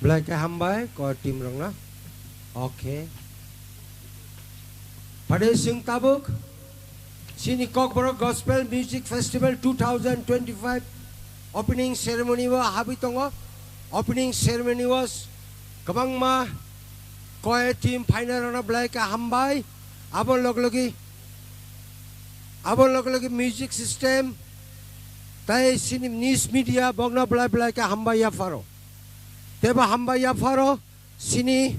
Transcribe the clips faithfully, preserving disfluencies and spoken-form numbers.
Belai khe hambai, core team rokno. Okay. Phaidi chwng tabuk chini Kokborok Gospel Music Festival two thousand twenty-five opening ceremony o habwi tongo. Opening ceremony o kwbangma core team phainai rokno belai khe hambai. Abo log logi, abo log logi music system tai chini news media bokno belai belai khe hambai yapharo. Tebo hambai yapharo chini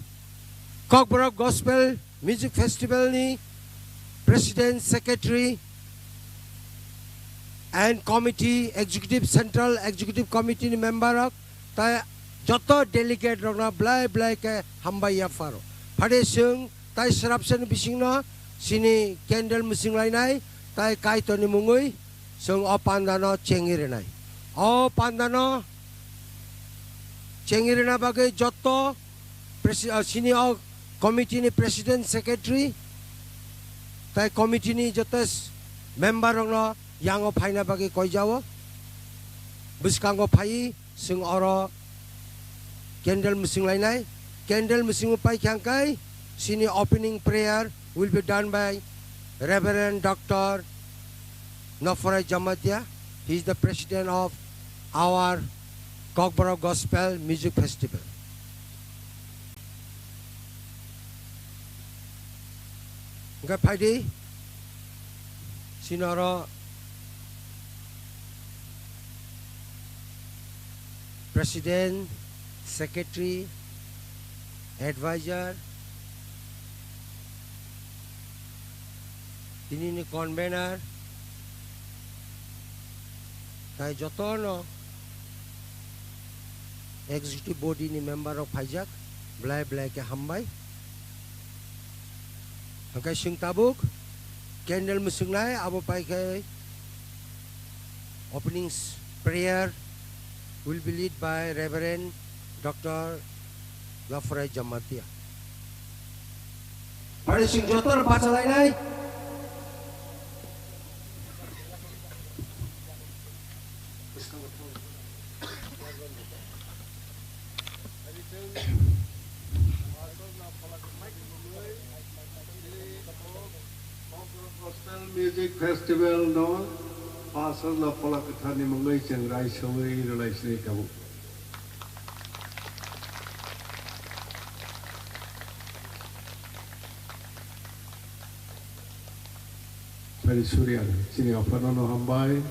Kokborok Gospel Music Festival ni President, Secretary and Committee, Executive, Central Executive Committee ni member rok, tai joto delegate rokno belai belai khe hambai yapharo. Phaidi chwng tai srapsani bisingno chini candle mwswng lainai, tai Kaitorni mungwi chwng o pandano chengwi rwnai. O pandano chengwi rwna bagwi joto presi-, ah, chini o committee ni president, secretary tai committee ni joto s-, member rokno yango phaina bagwi koijao. Bwskango phaiwi chwng oro candle mwswng lainai. Candle mwswngwi paikha hwnkhe chini opening prayer will be done by Reverend Doctor Noforai Jamatia. He is the president of our Kokborok Gospel Music Festival. Hwnkhe phaidi chini oro president, secretary, advisor, tinini convener, tai jotono executive body ni member rok phaijak, belai belai khe hambai. Hwnkhe chwng tabuk candle mwswknai, abo paikhe opening s-, prayer will be led by Reverend Doctor Lafurai Jamatia. Pare sing jotor bacha lainai. Gospel Music Festival no Pastor no Phola Kwthar ni mungwi chwng raisawi rwlai sini tabuk. Phari Surya, chini aphano no hambai.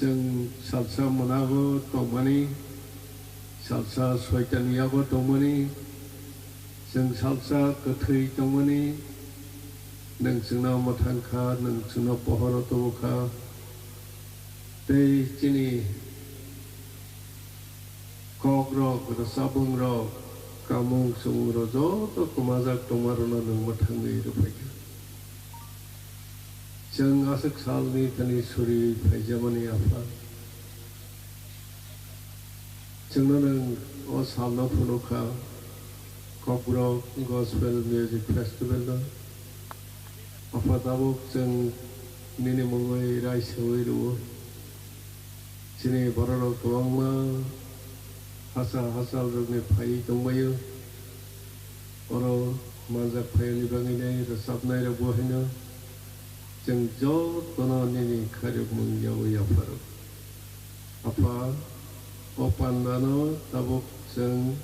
Chwng salsa mwnago tongmani, salsa soitani yago tongmani, chwng salsa kwthwi tongmani, nwng chwngno mwthang kha, nwng chwngno pohoro tubu kha, tei chini kokrok, rwchapmungrok, kamung chumung rok joto kwmajak tongmarokno nwng mwthangwi rwphaikha. Chwng aswk salni thani suri phaijamani Apha, chwngno nwng o salno phunukha, Kokborok Gospel Music Festival no. Apha, tabuk chwng nini mungwi raisawi rwo. Chini bororok kwbangma hachal hachalrokni phaiwi tongbaio. Oro manjak phaiyani bagwinai rwchapnairokbo haino chwng jotono nini khairokmung yaui yapharo. Apha, o pandano tabuk chwng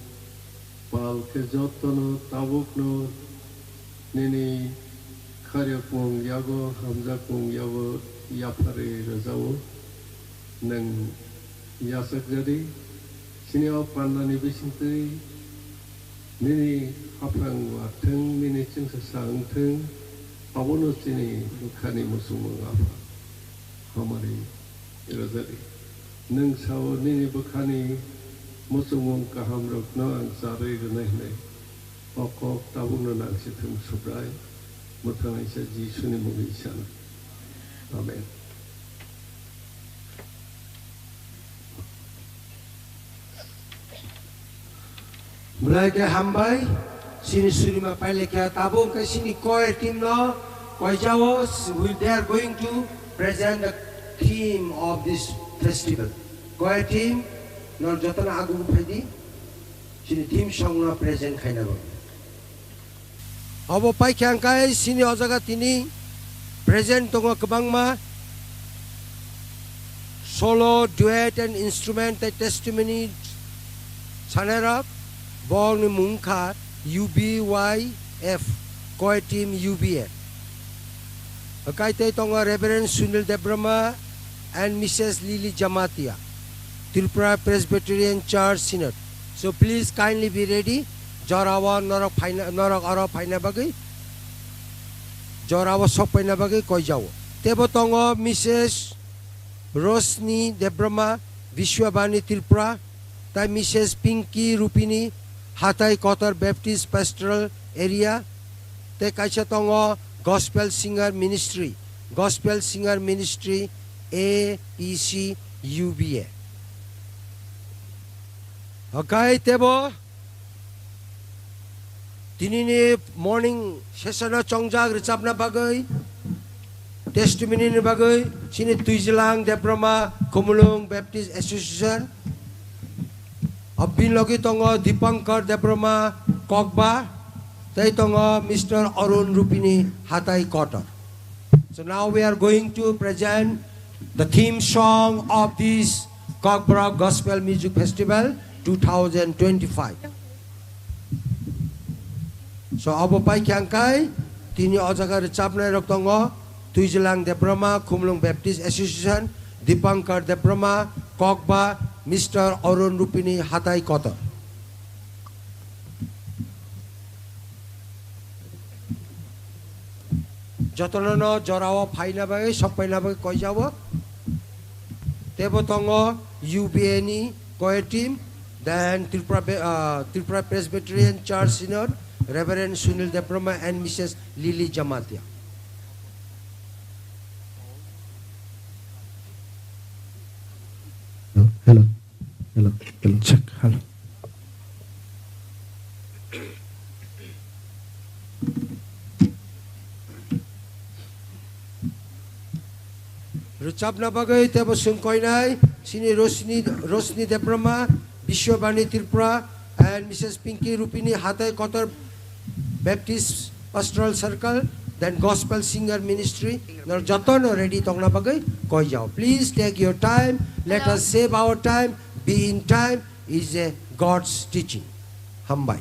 pal khe jotono tabukno nini khairokmung yago, hamjakmung yago yapharwi rwjao. Nwng yachakjadi, chini o pandani bisingtwi nini haphang wngthwng, nini chwngsa sa wngthwng, abono chini bwkhani muchungmung Apha hamari rwjadi. Nwng sao nini bwkhani muchungmung kahamrokno ang charwi rwnai hwnwi. O kok tabukno nangsithwng Subrai, mwthangnaisa Jisuni mungwi sana. Amen. Belai khe hambai, chini surima pailekha, tabuk khe chini choir team no koijao, we, they are going to present the Theme of this festival. Koi theme, nor jotono agugu phaidi, chini theme song no present khaina bagwi. Obo paikha hwnkhe chini o jaga tini present tongo kwbangma solo, duet and instrument tei testimony sanairok. Bongni mung wngkha U B Y F, Koi Team U B A. Hwnkhe tei tongo Reverend Sunil Debbarma and Missus Lily Jamatia, Tripura Presbyterian Church Synod. So please kindly be ready. Jorao norok phaina, norok oro phaina bagwi, jorao sok paina bagwi koijao. Tebo tongo Missus Roshni Debbarma, Vishwabani Tripura, tai Missus Pinky Rupini, Hatai Kotor Baptist Pastoral Area, tei kaisa tongo Gospel Singer Ministry, Gospel Singer Ministry, A P C U B A. Hwnkhe tebo tinini morning session o chongjak rwchapna bagwi, testimony ni bagwi chini Twijilang Debbarma Khumulwng Baptist Association, abini logi tongo Dipankar Debbarma Kokba, tei tongo Mister Arun Rupini Hatai Kotor. So now we are going to present the theme song of this Kokborok Gospel Music Festival two thousand twenty-five. So abo paikha hwnkhe tini o jaga rwchapnairok tongo Twijilang Debbarma, Khumulwng Baptist Association, Dipankar Debbarma, Kokba, Mister Arun Rupini Hatai Kotor. Jotono no jorao phaina bagwi, sok paina bagwi koijao. Tebo tongo U B A ni choir team, then Tripura Be-, ah, Tripura Presbyterian Church Synod, Reverend Sunil Debbarma and Missus Lily Jamatia. Hello, hello, hello, hello. Check, hello. Rwchapna bagwi tebo chwng koinai chini Roshni, Roshni Debbarma, Bishwabani Tripura, and Missus Pinky Rupini Hatai Kotor Baptist Pastoral Circle, then Gospel Singer Ministry. Nor jotono ready tongna bagwi koijao. Please take your time. Let us save our time. Be in time is a God's teaching. Hambai.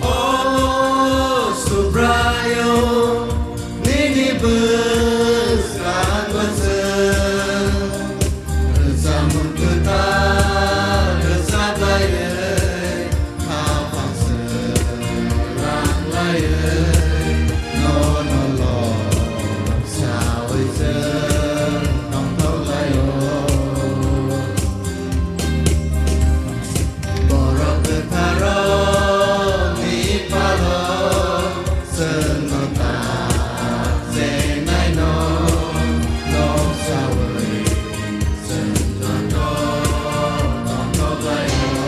O Subraiyung, nini bwskango chwng rwchapmung kwthar rwchaplaiwi, khapang swrang laiwi, nono lok saui chwng tongthok lai-o. Borok kwtharokni palo chwngno ta chenaino nok saui chwng joto tongthok lai-o.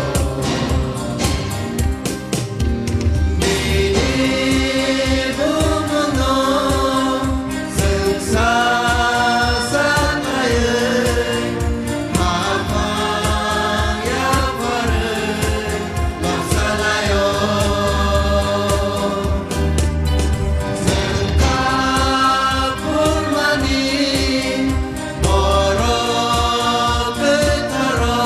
Bini bumungno chwng sa sa naiwi, haphang yapharwi noksa lai-o. Chwng kha phurmani borok kwtharo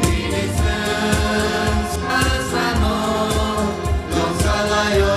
bini chwng sa sano noksa lai-o.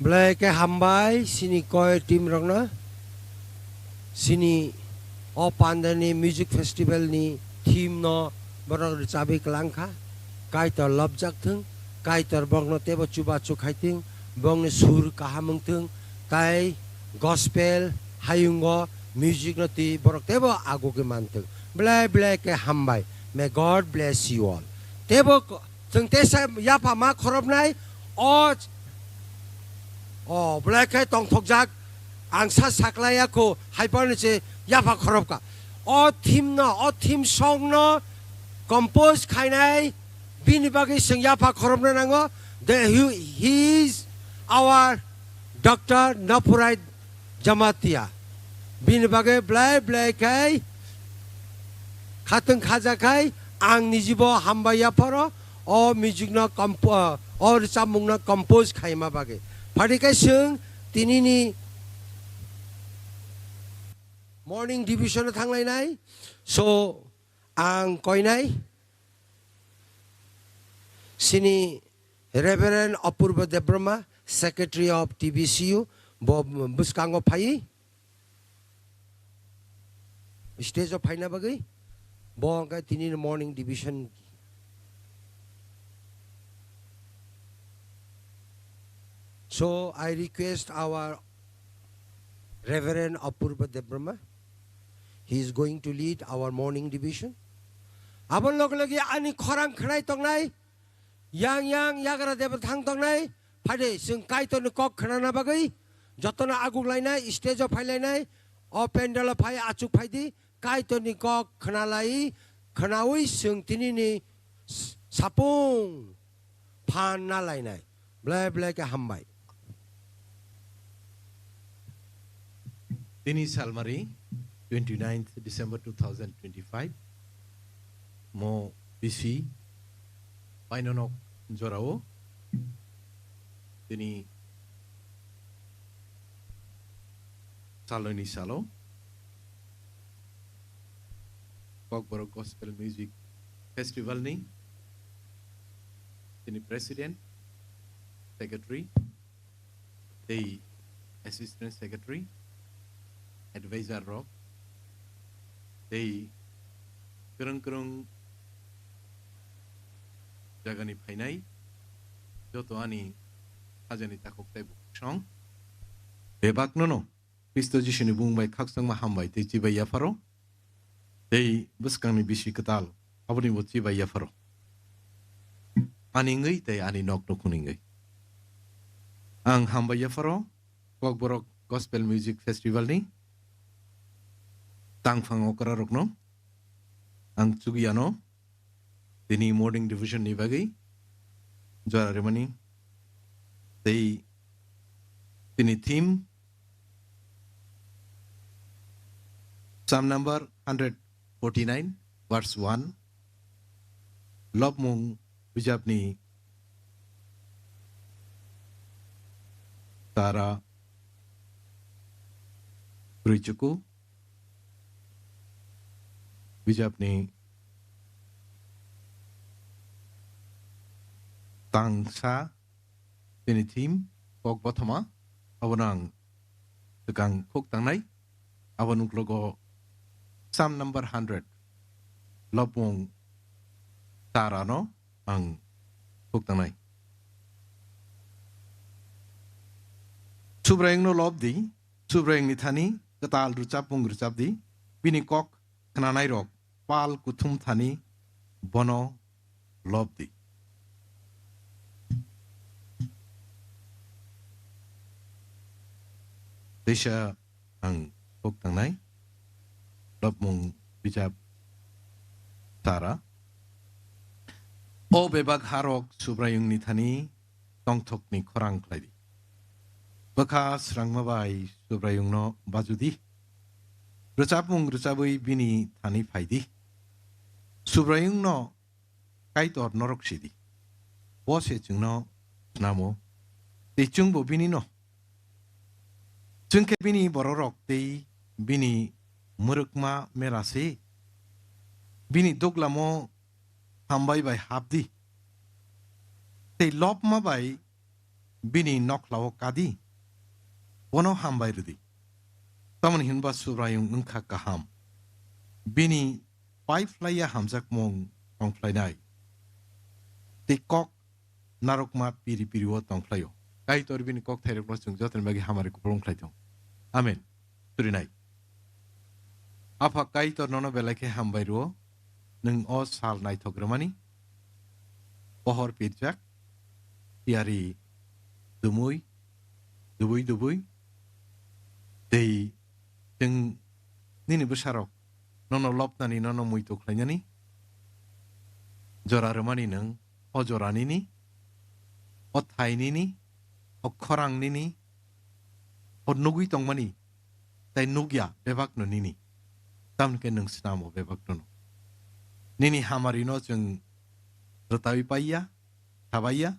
Belai khe hambai chini choir team rokno, chini o pandani music festival ni theme no borok rwchabwi kwlang kha. Kaitor lobjak thung, Kaitor borokno teibo chubachu khai thung, borokni sur kaham wng thung, tai gospel hayungo music no twi borok teibo agugwi man thung. Belai belai khe hambai. May God bless you all. Teibo ko-, chwng teisa yapha ma khorobnai o, o belai khe tongthokjak. Ang sa saklaiya kho, hai phano se yapha khorobkha. O theme no, o theme song no compose khainai bini bagwi chwng yapha khorobna nango. The, he, he is our Doctor Napurai Jamatia. Bini bagwi belai belai khai khatwng khaja khai ang nijibo hambai yapharo o music no compo-, o rwchapmung no compose khaima bagwi. Phadi khe chwng tinini morning devotion o thanglainai. So, ang koinai chini Reverend Apurba Debbarma, Secretary of T B C U, bo bwskango phai stage o phaina bagwi, bo hwnkhe tini morning devotion. So I request our Reverend Apurba Debbarma, he is going to lead our morning devotion. Aboni loge loge ani khorang khnai tongnai, yang yang yagra deba thang tongnai, phade chwng Kaitorni kok khnana bagwi jotono aguklainai, stage o phailainai, o pandal o phai achuk phaidi, Kaitorni kok khnalai, khnaui chwng tinini s-, sapung phan na lainai. Belai belai khe hambai. Tini salmari twenty-ninth December two thousand twenty-five. Mo bisi painonok jorao tini saloni salo Kokborok Gospel Music Festival ni tini President, Secretary, tei Assistant Secretary, Advisor rok, tei kwrwng kwrwng jagani phainai joto ani hajani takhuk tei bukhuk song bebakno no Khristo Jisuni bumung bai khakchangma hambai tei chibai yapharo, tei bwskangni bisi kwtal aboni bo chibai yapharo. Ani wngwi tei ani nok nukhungni wngwi. Ang hambai yapharo Kokborok Gospel Music Festival ni tangphang okrarokno ang chugiyano tini morning devotion ni bagwi jora rimani tei tini theme Psalm number hundred forty-nine, verse one. Lobmung bijapni tara brwichuku bijapni tangsa tini theme kok bothoma abono ang swkang khuk tangnai. Aboni uklogo Psalm number hundred, lobmung tara no ang khuk tangnai. Subraiyungno lob di, Subraiyungni thani kwtal rwchapmung rwchap di, bini kok khnanairok pal kuthum thani bono lob di. Teisa ang kok tangnai lobmung bijap tara. O bebak harok Subraiyungni thani tongthokni khorang khlai di. Bwkha srangma bai Subraiyungno baju di. Rwchapmung rwchabwi bini thani phai di. Subraiyungno Kaitor norok si di. Bo se chwngno snamo, tei chwngbo bini no. Chwng khe bini bororok tei bini mwrwkma mera se. Bini duglamo hambai bai hap di. Tei lobma bai bini nokhlao kadi, bono hambai rwdi. Tamoni hinba Subraiyung wngkha kaham, bini paiphlaiya hamjakmung tongphlainai, tei kok narwkma piri piri-o tongphlaio. Kaitor bini kokthairokno chwng jotoni bagwi hamari kupulung khlai thung. Amen. Surinai. Apha Kaitor nono belai khe hambai rwo, nwng o sal naithok rwmani, pohor pirjak, tiyari dumui, dubui dubui, tei chwng nini bwsarok nono lobnani, nono muitu khlainani, jora rwmani nwng o jora nini, o thai nini, o khorang nini, o nugwi tongmani, tei nukya bebakno nini, tamni khe nwng snamo bebakno no. Nini hamarino chwng rwtawi paiya, thabaiya,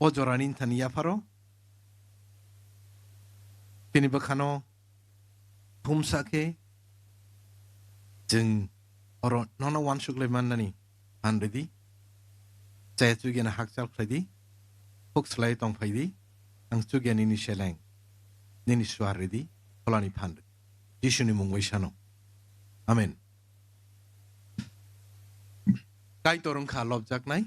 o jorani thani yapharo, chini bwkhano thumsa khe chwng oro nono uansuklai mannani phan rwdi. Chaya chugiano hakchal khlaidi, huk slai tongphaidi, ang chugia nini seleng, nini suar rwdi, pholani phan rwdi. Jisuni mung bai sano. Amen. Kaitor wngkha lobjaknai,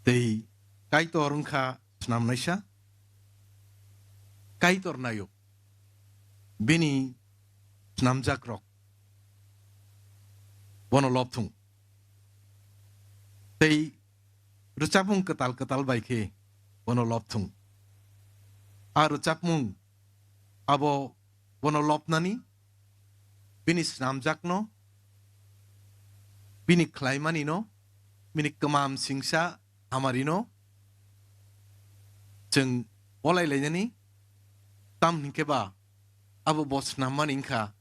tei Kaitor wngkha snamnaisa. Kaitor naio, bini snamjakrok bono lobthung. Tei rwchapmung kwtal kwtal bai khe bono lobthung. A rwchapmung abo bono lobnani, bini snamjakno, bini khlaimanino, bini kwmam singsa hamarino chwng bolai lainani, tam hinkhe ba abo bo snammani wngkha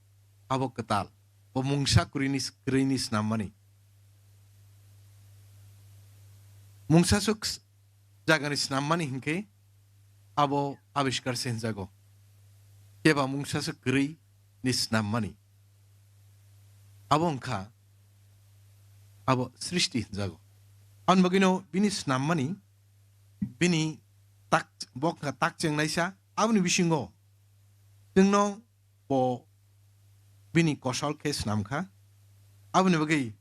abo kwtal, bo mungsa kwrwini, kwrwini snammani. Mungsaswk s-, jagani snammani hinkhe abo abiskar se hinjago. Keba mungsa se kwrwi ni snammani. Abo wngkha abo srishti hinjago. Aboni bagwino bini snammani, bini tak, bo wngkha tak chengnaisa, aboni bisingo chwngno bo bini kosol khe snamkha. Aboni bagwi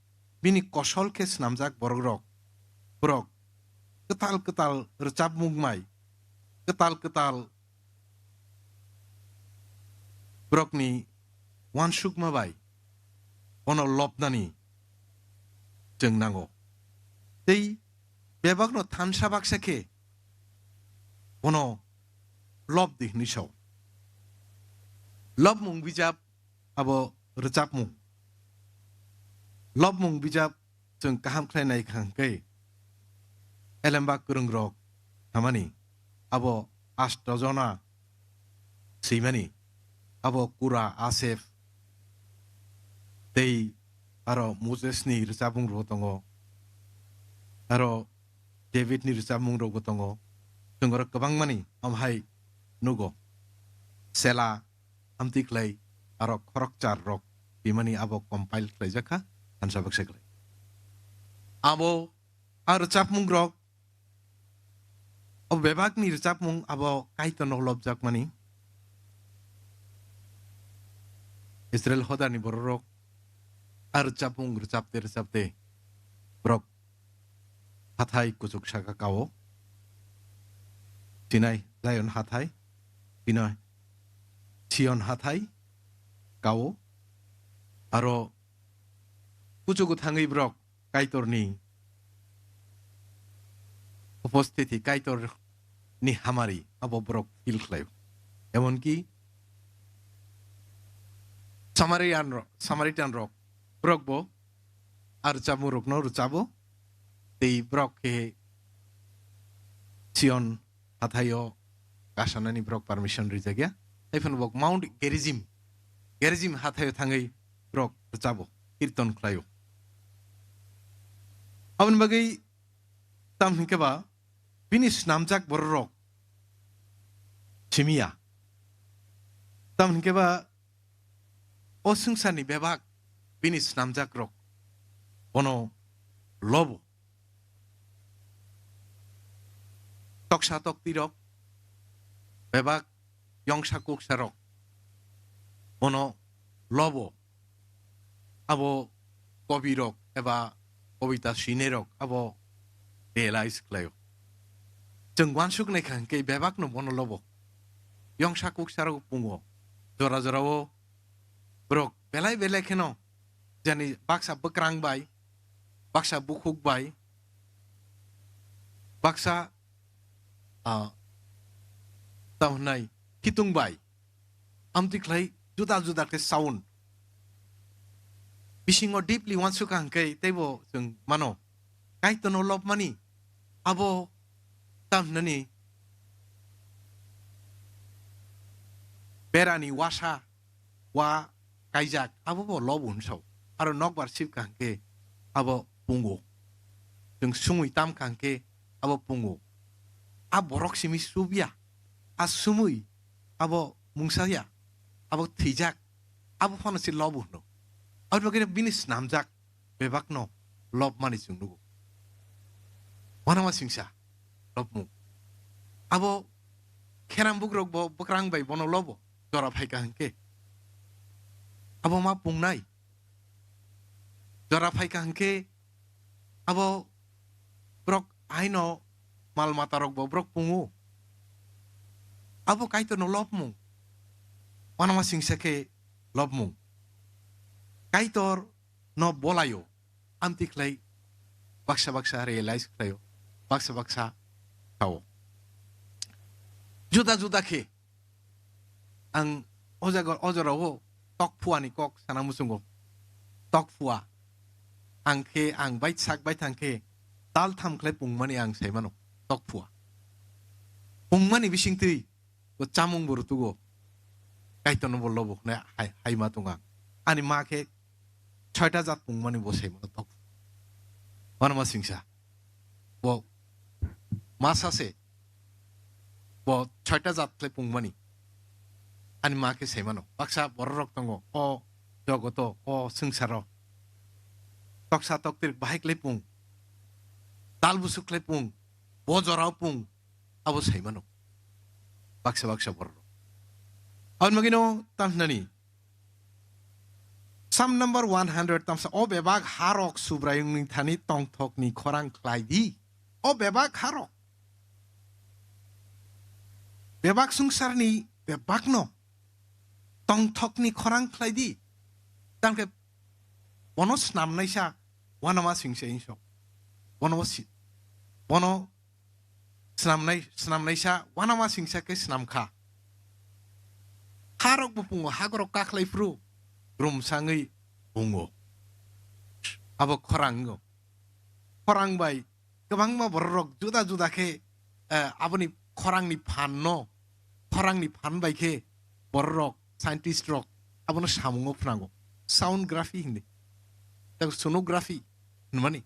bini kosol khe snamjak borok rok, borok kwtal kwtal rwchapmung bai, kwtal kwtal borokni uansukma bai bono lobnani chwng nango. Tei bebakno thansa baksa khe bono lobdi hwnwi sao. Lobmung bijap abo rwchapmung. Lobmung bijap chwng kaham khlai nai kha hwnkhe, elemba kwrwngrok hamani abo asto jona swimani, abo Kura, Aseph, tei aro Moses ni rwchapmung rok tongo, aro David ni rwchapmung rok bo tongo. Chwng oro kwbangmani omo hai nugo. Sela, amtwi khlai aro khorokchar rok bimani abo compile khlaijak kha, thansa baksa khlai. Abo a rwchapmung rok, o bebakni rwchapmung abo Kaitorno lobjakmani. Israel hodani bororok a rwchapmung rwchapte rwchapte borok hathai kuchuk saka kao. Sinai Zion hathai, Sinai Sion hathai kao. Aro kuchugo thangwi borok Kaitorni uposthiti, Kaitorni hamari abo borok feel khlaio. Emonki Samarian rok, Samaritan rok, borok bo a rwchapmung rokno rwchabo, tei borok khe Sion hathaio kasanani borok permission rijak ya. Hai phano bo Mount Gerizim, Gerizim hathaio thangwi borok rwchabo, kirton khlaio. Aboni bagwi tam hinkhe ba bini snamjak bororok simiya. Tam hinkhe ba o swngcharni bebak bini snamjakrok bono lobo. toksa toktirok, bebak yongsa kuksarok bono lobo, abo kobirok eba kobita swinairok abo realize khlaio. Chwng uansuk naikha hwnkhe bebakno bono lobo. Yongsa kuksarok pungo. Jora jorao borok belai belai kheno jani baksa bwkrang bai, baksa bukhuk bai, baksa, ah, tamo hwnai, khitung bai. Amtwi khlai juda juda khe sound. Bisingo deeply uansukha hwnkhe teibo chwng mano. Kaitorno lobmani abo tamo hwnani berani wasa wa kaijak, abo bo lobo hwn sao. Aro nokbar sibkha hwnkhe abo pungo. Chwng sumui tamkha hwnkhe abo pungo. A borok simi subya, a sumui abo mungsa ya, abo thwijak, abo phano se lobo hwno. Aboni bagwi bini snamjak bebakno lobmani chwng nugo. Uanama singsa lobmung. Abo kheram bukrok bo bwkrang bai bono lobo, jora phaikha hwnkhe. Abo ma pungnai. Jora phaikha hwnkhe abo borok aino mal matarok bo borok pungo. Abo Kaitorno lobmung. Uanama singsa khe lobmung. Kaitor no bolaio, amtwi khlai baksa baksa realize khlaio, baksa baksa sao. Juda juda khe ang o jaga, o jorao tokphuani kok sana muchungo. Tokphua. Ang khe, ang bai sak bai thang khe tal tham khlai pungmani ang sai mano. Tokphua. Pungmani bisingtwi bo chamung bo rutugo. Kaitorno bo lobo hwnwi hai, hai ma tong ang. Ani ma khe soita jat pungmani bo sai mano tokphua. Uanama singsa. Bo masa se. Bo soita jat khlai pungmani. Ani ma khe sai mano. Baksa bororok tongo. O jogoto, o swngsaro. Toksa toktir bahai khlai pung. Tal busuk khlai pung. Bo jorao pung. Abo sai mano. Baksa baksa bororok. Aboni bagwino tamo hwnani. Psalm number one hundred tamsa, o bebak harok Subraiyungni thani tongthokni khorang khlai di. O bebak harok. Bebak swngsarni bebakno tongthokni khorang khlai di. Tangkhe bono snamnaisa uanama singsa inso. Bono si-, bono snamnai, snamnaisa uanama singsa khe snamkha. Harok bo pungo, hagorok kakhlai phru rumsangwi pungo. Abo khorang wngo. Khorang bai kwbangma bororok juda juda khe, eh, aboni khorangni phanno, khorangni phan bai khe bororok, scientist rok abono samungo phwnango. Soundography hindi. Tei sonography hwnmani.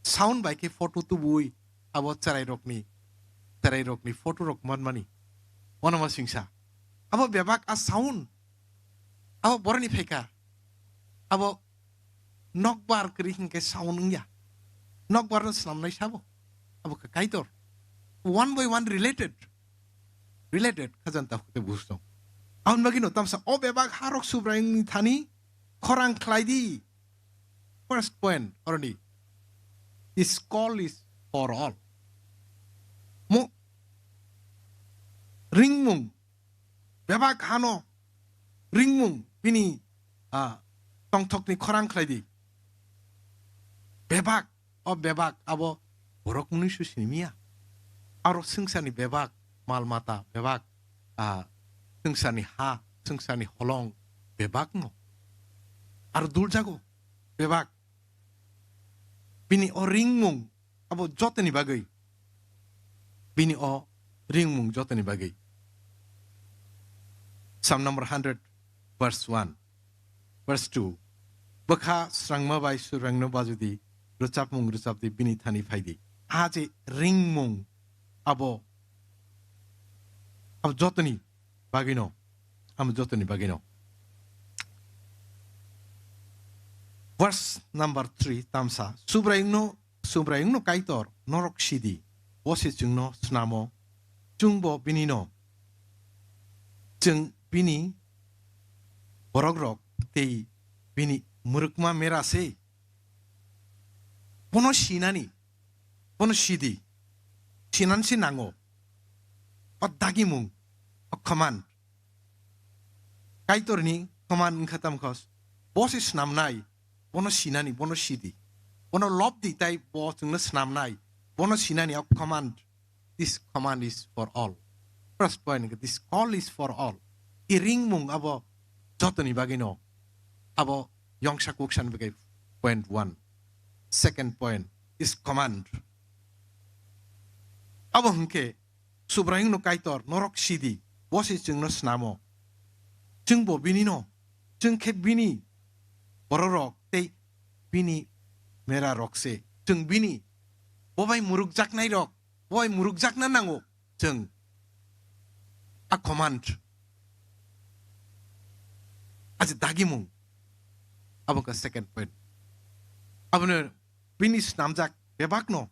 Sound bai khe photo tubui abo chwrairokni, chwrairokni photo rok manmani. Uanama singsa. Abo bebak a sound. Abo boroni phaikha. Abo nokbar kwrwi hinkhe sound wngya. Nokbar no swnamnai sabo. Abo khe Kaitor. One by one related. Related. Khajanta hukte bujtong. Aboni bagwino tamsa o bebak harok Subraiyungni thani khorang khlai di. First point, oroni. Is call is for all. Mo ringmung bebak hano ringmung bini, ah, tongthokni khorang khlai di. Bebak, o bebak abo borok mwnwi su sinimiya. Aro swngcharni bebak, mal mata bebak, ah, swngcharni ha, swngcharni holong bebakno. Aro duljago bebak. Bini o ringmung abo jotoni bagwi. Bini o ringmung jotoni bagwi. Psalm number hundred, verse one, verse two. Bwkha srangma bai Subraiyungno bajudi, rwchapmung rwchapdi, bini thani phaidi. A je ringmung abo, abo jotoni bagwino, amo jotoni bagwino. Verse number three, tamsa, Subraiyungno, Subraiyungno Kaitor, norok sidi. bo se chwngno snamo. Chwngbo bini no. Chwng bini borok rok tei bini mwrwkma mera se. Bono sinani, bono sidi, sinansi nango. O dagimung, o command. Kaitorni command wngkha tamo khe, bo se snamnai, bono sinani, bono sidi. Bono lobdi tai bo chwngno snamnai, bono sinani o command. This command is for all. First point, this call is for all. I ringmung abo jotoni bagwino. Abo yongsa kuksan bagwi point one. Second point is command. Abo hwnkhe Subraiyungno Kaitor norok sidi, bo se chwngno snamo. Chwngbo bini no, chwng khe bini bororok tei bini mera rok se. Chwng bini, bo bai murukjaknai rok, bo bai murukjakna nango chwng. A command. Aje dagimung. Abo ka second point. Abono bini snamjak bebakno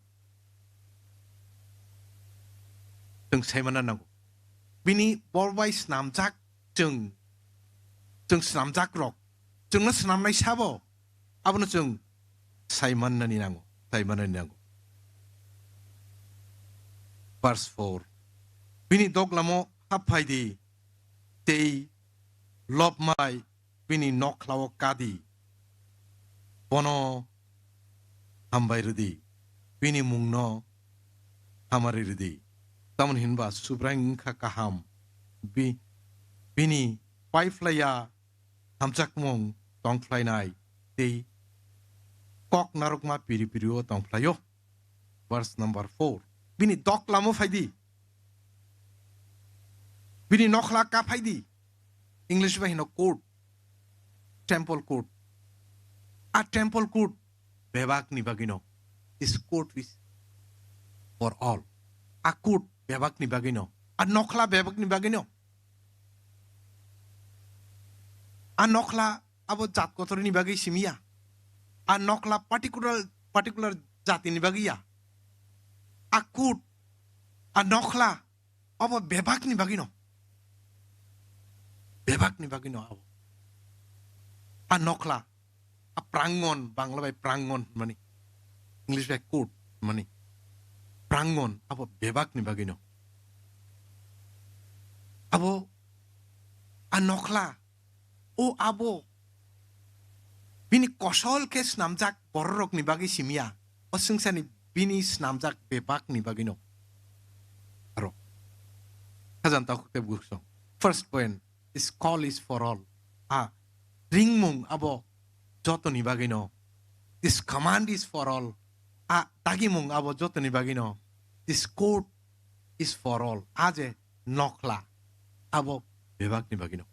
chwng saimana nango. Bini bor bai snamjak chwng, chwng snamjak rok, chwngno snamnai sabo, abono chwng saimannani nango, saimannani nango. Verse four. Bini doglamo hap phai di, tei lobmai bini nokhlao kadi. Bono hambai rwdi, bini mungno hamari rwdi. Tamoni hinba Subraiyung wngkha kaham, bi-, bini paiphlaiya hamjakmung tongphlainai tei kok narwkma piri pirio tongphlaio. Verse number four. Bini doglamo phaidi. Bini nokhla ka phaidi. English bai hino court. Temple court. A temple court bebak ni bagino. This court is for all. A court bebak ni bagino. A nokhla bebak ni bagino. A nokhla abo jat kotor ni bagwi simi ya. A nokhla particular, particular jati ni bagwi ya. A court, a nokhla abo bebak ni bagwi no. Bebak ni bagwi no abo. A nokhla, a prangon, Bangla bai prangon mani, English bai court mani. Prangon abo bebak ni bagwi no. Abo a nokhla, o abo bini kosol khe snamjak bororok ni bagwi simi ya. O swngcharni bini snamjak bebak ni bagwi no. Aro. Khajanta khukte buksong. First point, this call is for all. A ringmung abo jotoni bagwi no. This command is for all. A dagimung abo jotoni bagwi no. This court is for all. A je nokhla abo bebak ni bagwi no.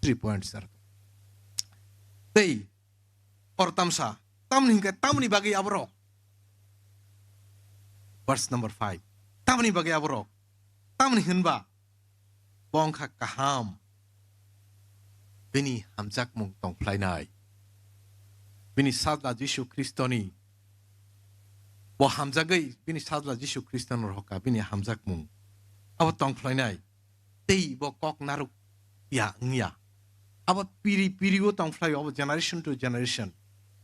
Three points are. Tei or tamsa, tamni hinkhe tamni bagwi aborok. Verse number five. Tamni bagwi aborok. Tamni hinba bo wngkha kaham. Bini hamjakmung tongphlainai. Bini sajla Jisu Khristoni, bo hamjagwi bini sajla Jisu Khristoni rohorkha bini hamjakmung. Abo tongphlainai. Tei bo kok narwk ya wngya. Abo piri piri o tongphlaio, abo generation to generation.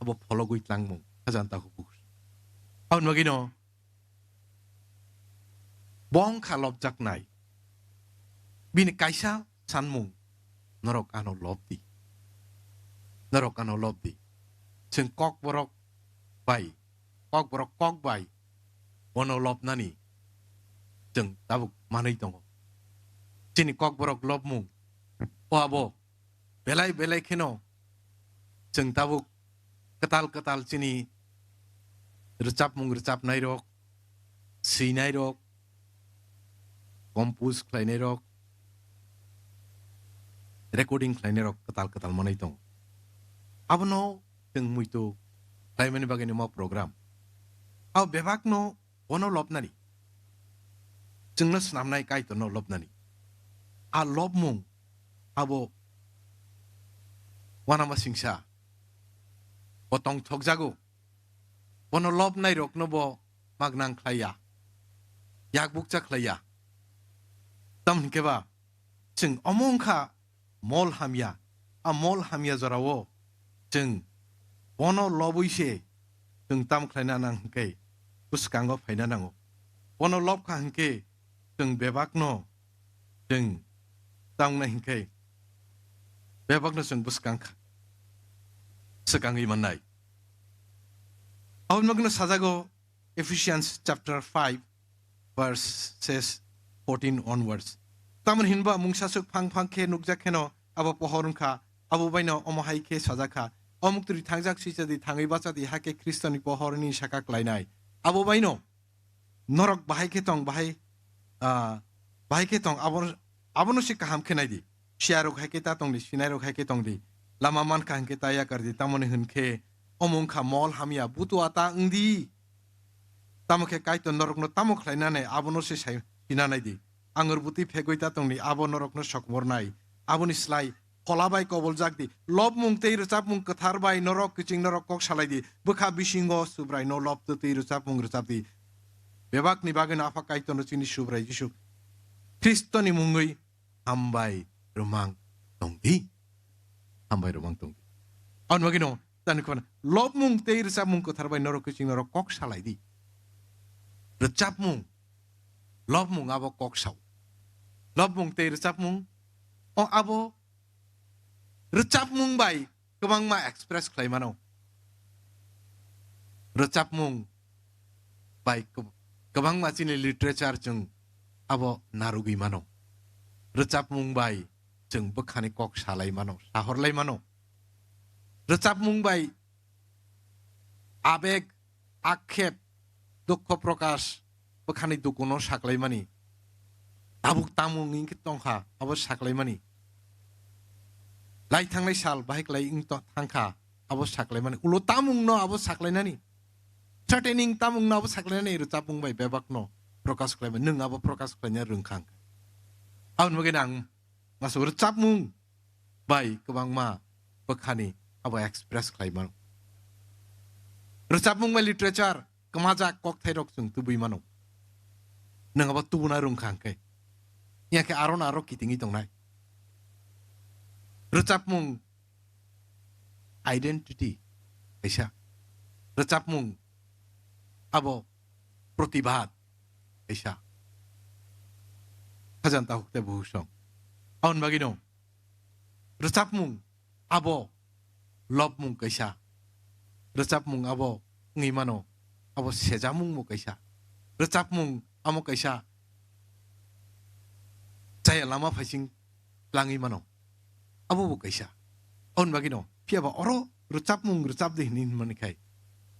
Abo phologwi tlangmung. Khajanta hubuk. Aboni bagwino bo wngkha lobjaknai. Bini kaisa sanmung, norok ano lobdi. Norok ano lobdi. Chwng kokborok bai, kokborok kok bai bono lobnani chwng tabuk manwi tongo. Chini kokborok lobmung o abo belai belai kheno chwng tabuk kwtal kwtal chini rwchapmung rwchapnairok, swinairok, compose khlainairok, recording khlainairok kwtal kwtal manwi tongo. Abono chwng muitu khlaimani bagwi nimo program. Abo bebakno bono lobnani. Chwngno snamnai Kaitorno lobnani. A lobmung abo uanama singsa. Bo tongthokjago. Bono lobnairokno bo magnang khlaiya. yak bukcha khlai ya. Tamo hinkhe ba chwng omo wngkha mol hamya. A mol hamya jorao chwng bono lobwi se chwng tamo khlaina nang hinkhe bwskango phaina nango. Bono lobkha hinkhe chwng bebakno chwng tamnai hinkhe bebakno chwng bwskang kha, swkangwi mannai. Aboni bagwino sajago Ephesians chapter five, verses fourteen onwards. Tamoni hinba mungsaswk phang phang khe nukjak kheno abo pohor wngkha, abo baino omo hai khe sajak kha, "O muktwi thangjak swichadi, thangwi bachadi, hakhe Khristoni pohorni saka klainai." Abo baino norok bahai khe tong, bahai, ah, bahai khe tong, abo, abono se kaham khe naidi. Siyarok hai khe ta tongdi, sinairok hai khe tongdi. Lama mankha hinkhe ta yakardi, tamoni hinkhe omo wngkha mol hamya, butua ta wngdi. Tamo khe Kaitor norokno tamo khlainani, abono se sai-, sina naidi. Angur bwtwi phegwi ta tongdi, abo norokno sokmornai. Aboni slai phola bai koboljak di. Lobmung tei rwchapmung kwthar bai norok kiching norok kok salai di. Bwkha bisingo Subraino lob twi rwchapmung rwchap di. Bebakni bagwino Apha Kaitorno chini Subrai Jisu Khristoni mungwi hambai rwmang tongdi. Hambai rwmang tongdi. Aboni bagwino tani khobana lobmung tei rwchapmung kwthar bai norok kiching norok kok salai di. Rwchapmung, lobmung abo kok sao. Lobmung tei rwchapmung o abo rwchapmung bai kwbangma express khlai mano. Rwchapmung bai kwb-, kwbangma chini literature chwng abo narwgwi mano. Rwchapmung bai chwng bwkhani kok salai mano, sahorlai mano. Rwchapmung bai abeg, akhep, dukho prokash, bwkhani dukuno saklaimani. Tabuk tamung wngkhe tongkha, abo saklaimani. Lai thangnai sal bahai klai wng to-, thangkha, abo saklaimani. Ulo tamungno abo saklainani. Threatening tamungno abo saklainani, rwchapmung bai bebakno prokash khlaimani. Nwng abo prokash khlaina rwngkha hwnkhe. Aboni bagwi ang Maso rwchapmung bai kwbangma bwkhani abo express khlai mano. Rwchapmung bai literature kwmajak kokthairok chwng tubui mano. Nwng abo tubuna rwngkha hwnkhe, ya khe aro no aro kitingwi tongnai. Rwchapmung identity kaisa. Rwchapmung abo protibad kaisa. Khajanta hukte buhusong. Aboni bagwino rwchapmung abo lobmung kaisa. Rwchapmung abo wngwi mano, abo sejamungbo kaisa. Rwchapmung amo kaisa chaya lama phaising tlangwi mano. Abo bo kaisa. Aboni bagwino, phiya ba oro rwchapmung rwchap di hwnwi hwnmani khai,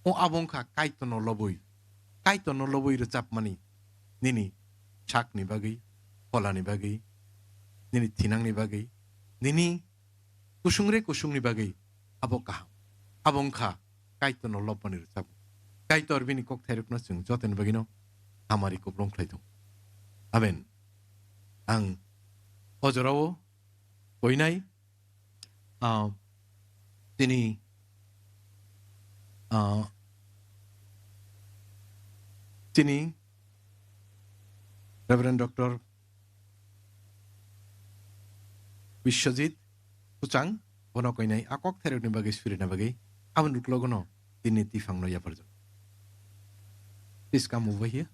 o abo wngkha Kaitorno lobwi. Kaitorno lobwi rwchapmani, nini sakni bagwi, pholani bagwi, nini thinangni bagwi, nini kusungre kusungni bagwi abo kaham. Abo wngkha Kaitorno lobmani rwchapmung. Kaitor bini kokthairokno chwng jotoni bagwino hamari kuplung khlai tongo. Amen. Ang o jorao koinai, ah, tini, ah, tini Reverend Doctor Biswajit Kuchang, bono koinai a kokthairokni bagwi surina bagwi, aboni uklogono tini tifangno yapharjak. Please come over here.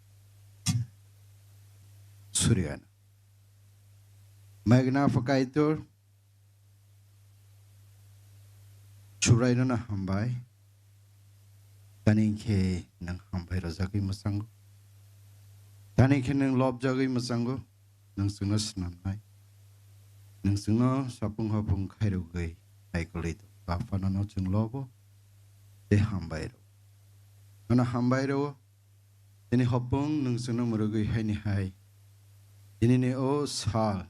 Suriyana. Maigna Apha Kaitor, Subraino no hambai. Tani khe nwng hambai rwjagwi mwchango. Tani khe nwng lobjagwi mwchango. Nwng chwngno snamnai. Nwng chwngno sapung hopung khairogwi naikolwi tongo. Bapha nono chwng lobo tei hambai rwo. Nono hambai rwo. Tini hopung nwng chwngno mwrwgwi haini hai. Tinini o sal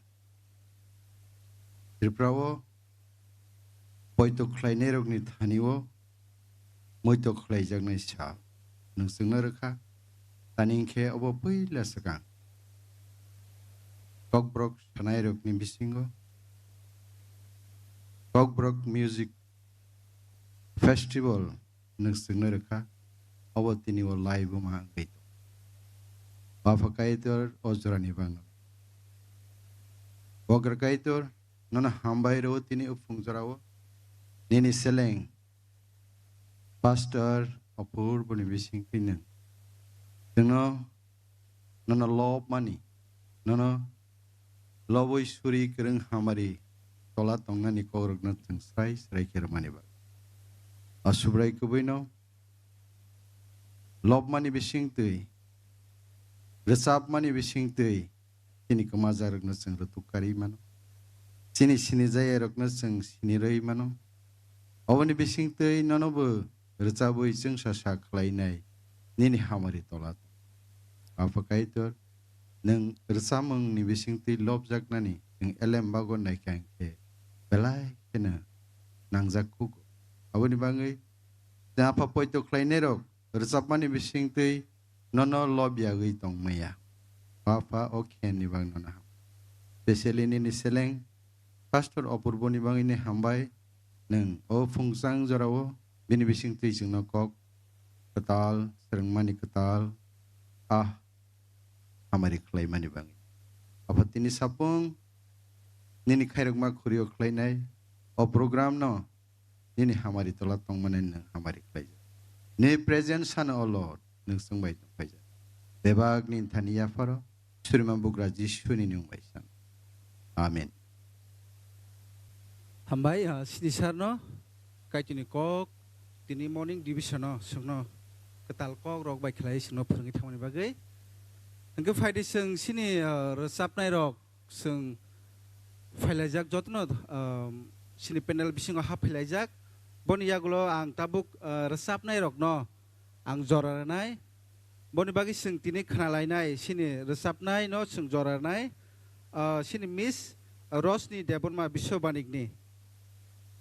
Tripura o poito khlainairokni thani o muito khlaijaknai sal nwng chwngno rwkha, tani hinkhe obo puila swkang. Kokborok sanairokni bisingo Kokborok Music Festival nwng chwngno rwkha, obo tini o live wngma wngwi tongo. Bapha Kaitor, o jorani bangno. Bogra Kaitor, nono hambai rwo tini o phung jorao. Nini seleng Pastor Apur boni bising twi nwng. Chwngno nono lobmani, nono lobwi suri kwrwng hamari tola tongnani kokrokno chwng srai srai khe rwmani bagwi. O Subrai kubuino lobmani bising twi, rwchapmani bising twi, chini kwmajarokno chwng rwtuk karwi mano. Chini sinijayarokno chwng sinirwi mano. Oboni bising twi nono bo rwchabwi chwngsa sa khlainai nini hamari tola. Apha Kaitor, nwng rwchapmungni bising twi lobjaknani nwng elem bago naikha hwnkhe belai kheno nangjak kugo. Aboni bagwi chwng apha poito khlainairok rwchapmani bising twi nono lobyagwi tongmaya. Bapha, o khenni bagwi nono ham. Specially nini seleng Pastor Apurbo ni bagwi ni hambai, nwng o phungchang jorao bini bising twi chwngno kok kwtal, swrwngmani kwtal, ah, hamari khlaimani bagwi. Apha tini sapung nini khairokma khuri-o khlainai o program no nini hamari tola tongmani nwng hamari khlaijak. Nini presence ano, O Lord, nwng chwng bai tong phaijak. Bebak nini thani yapharo, Surima Bugra Jisuni nwng bai san. Amen. Hambai, ah, sini sarno, Kaitorni kok, tini morning division-o, chwngno kwtal kok rok bai khlai chwngno phwrwngwi thangmani bagwi. Hwnkhe phaidi chwng sini, ah, rwchapnai rok, chwng phailaijak jotono, um, chini panel bisingo hap phailaijak. Boni yagulo ang tabuk, uh, rwchapnai rokno ang jora rwnai. Boni bagwi chwng tini khwnalainai, chini rwchapnaino chwng jora rwnai. Uh, chini Miss Rosni Debbarma Biswabanikni.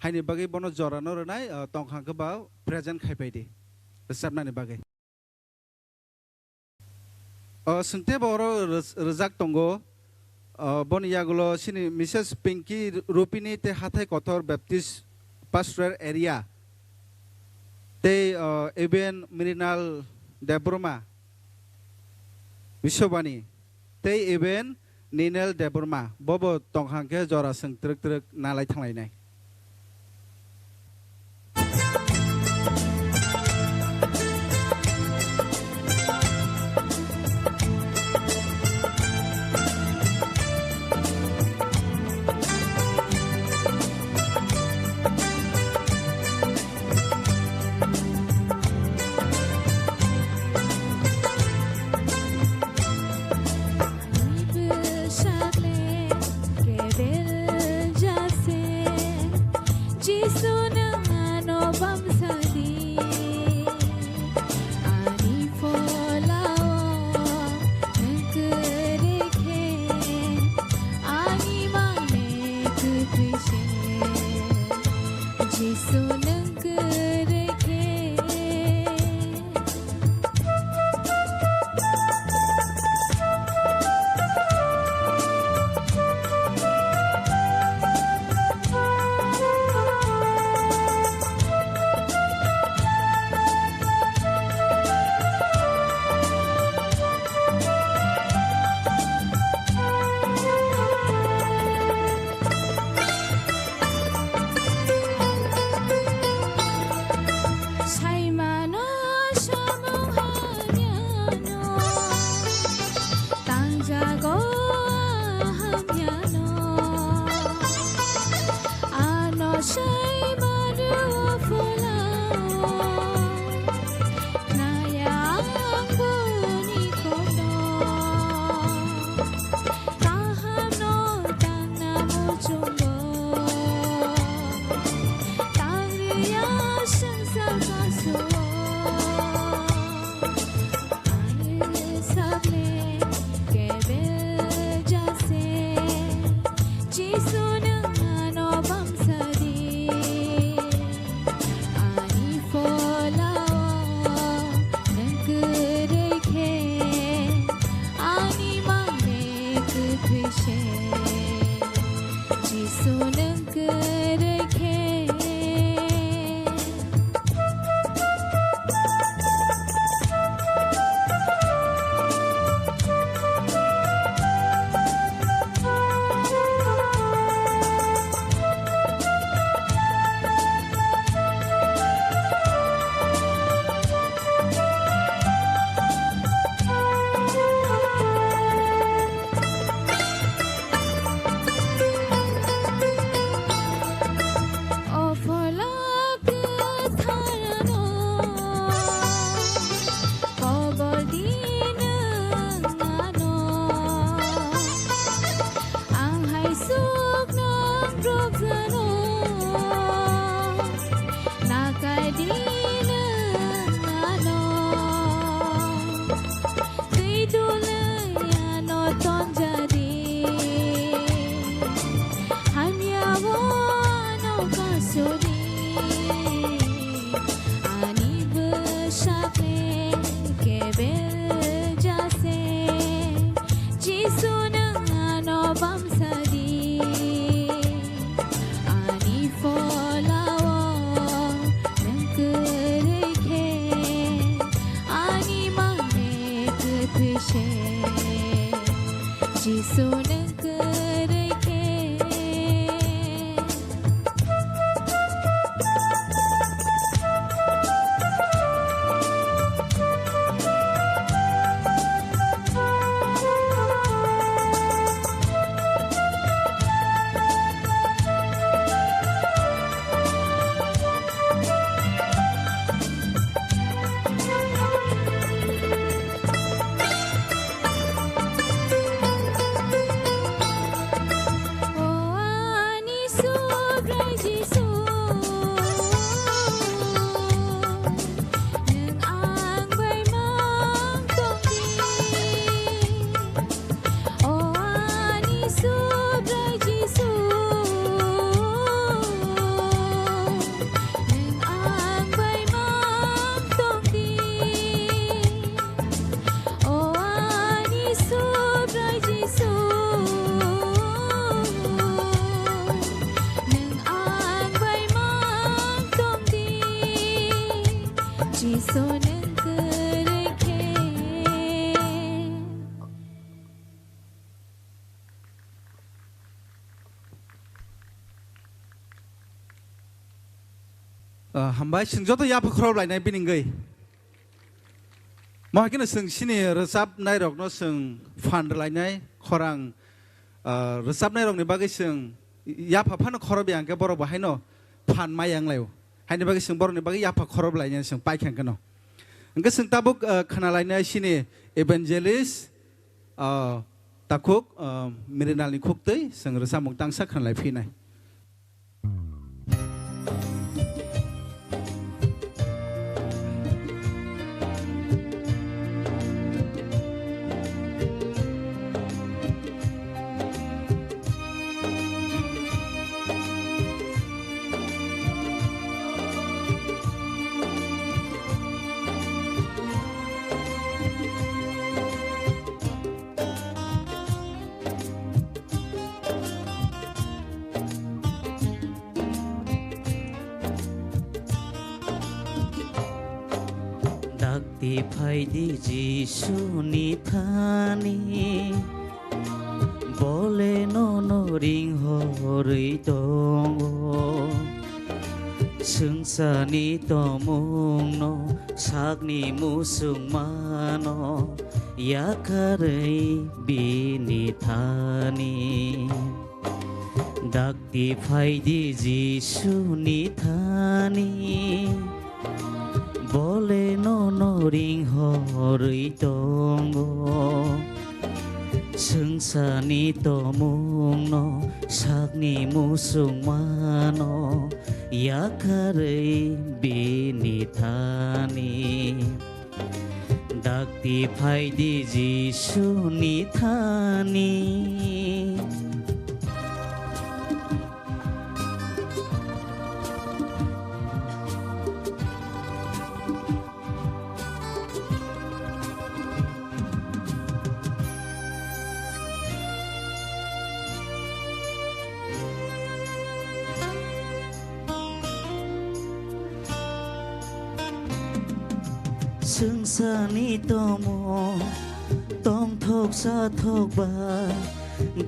Haini bagwi bono jorano rwnai, uh, tongkha hwnkhe ba present khai paidi rwchapnani bagwi. O, chwng teibo oro rwj-, rwjak tongo. O, boni yagulo chini Missus Pinky Rupini tei Hathai Kotor Baptist Pastoral Area. Tei, o, Eben Mrinal Debbarma Biswabani. Tei Eben Ninel Debbarma, bobo tongkha hwnkhe jora chwng twrwk twrwk nalai thanglainai. Saimano samung hamyano, tangjago hamyano, ano saimano pholao, naya ang boni kono. Kaham no tangna muchungo, tangriya sangsar kaso. Ani sakle kebel jase, Jisu nang ano bamsadi. Ani pholao nwng kwrwi khe, ani mane kwthwi se, Jisu nwng kwrwi khe. Sakle kebel jase, Jisu nwng ano bamsadi. Ani pholao nwng kwrwi khe, ani mane kwthwi se, Jisu nwng kwrwi khe. O ani Subrai Jisu, nwng ang bai mang tong di. O ani Subrai Jisu, nwng ang bai mang tong di. O ani Subrai Jisu, nwng ang bai mang tong di. Jisu nwng kwrwi khe. Ah, hambai, chwng joto yapha khorop lainai bini wngwi. Mo hai kheno chwng chini rwchapnairokno chwng phan rwlainai khorang, ah, rwchapnairokni bagwi chwng yapha phano khorop ya hwnkhe borok bo haino phan ma yang laio. Haini bagwi chwng borokni bagwi yapha khorop lainai chwng paikha hwnkhe no. Hwnkhe chwng tabuk, ah, khna lainai chini evangelist, ah, takhuk, ah, Mirinalni khuktwi chwng rwchapmung tangsa khna lai phinai. Dakti phaidi Jisuni thani, bole nono ringhorwi tongo. Swngcharni tomungno sakni muchungmano yakarwi bini thani. Dakti phaidi Jisuni thani, bole nono ringhorwi tongo. Swngcharni tomungno sakni muchungmano yakarwi bini thani. Dakti phaidi Jisuni thani. Swngcharni tomung tongthok sathok ba,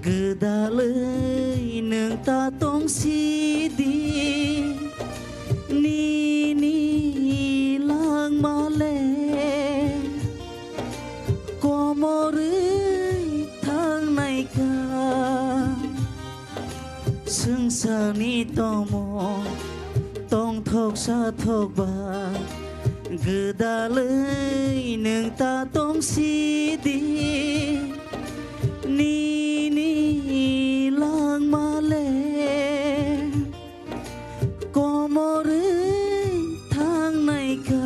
gwdalwi nwng ta tong sidi. Nini langma le komorwi thangnai kha. Swngcharni tomung tongthok sathok ba, gwdalwi nwng ta tong sidi. Nini langma le komorwi thangnai kha.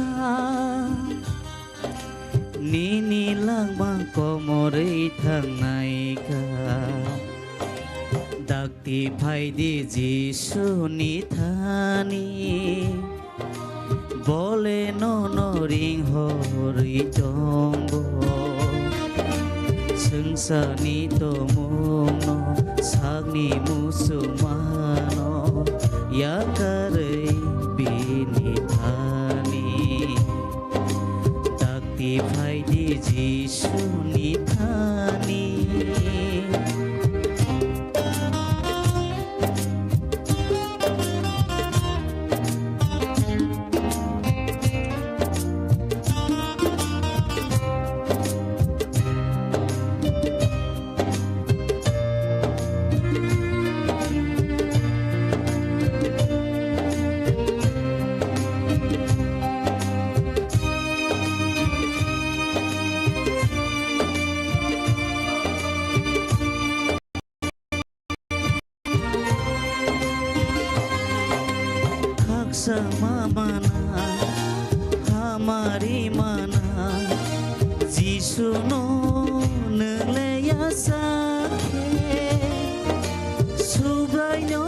Nini langma komorwi thangnai kha. Dakti phaidi Jisuni thani, bole nono ring horwi tongo. Swngcharni tomungno sakni muchungmano yakarwi bini thani. Dakti phaidi Jisuni thani. Khaksa ma mana, hamari mana, Jisuno nwng le yasa khe, Subraino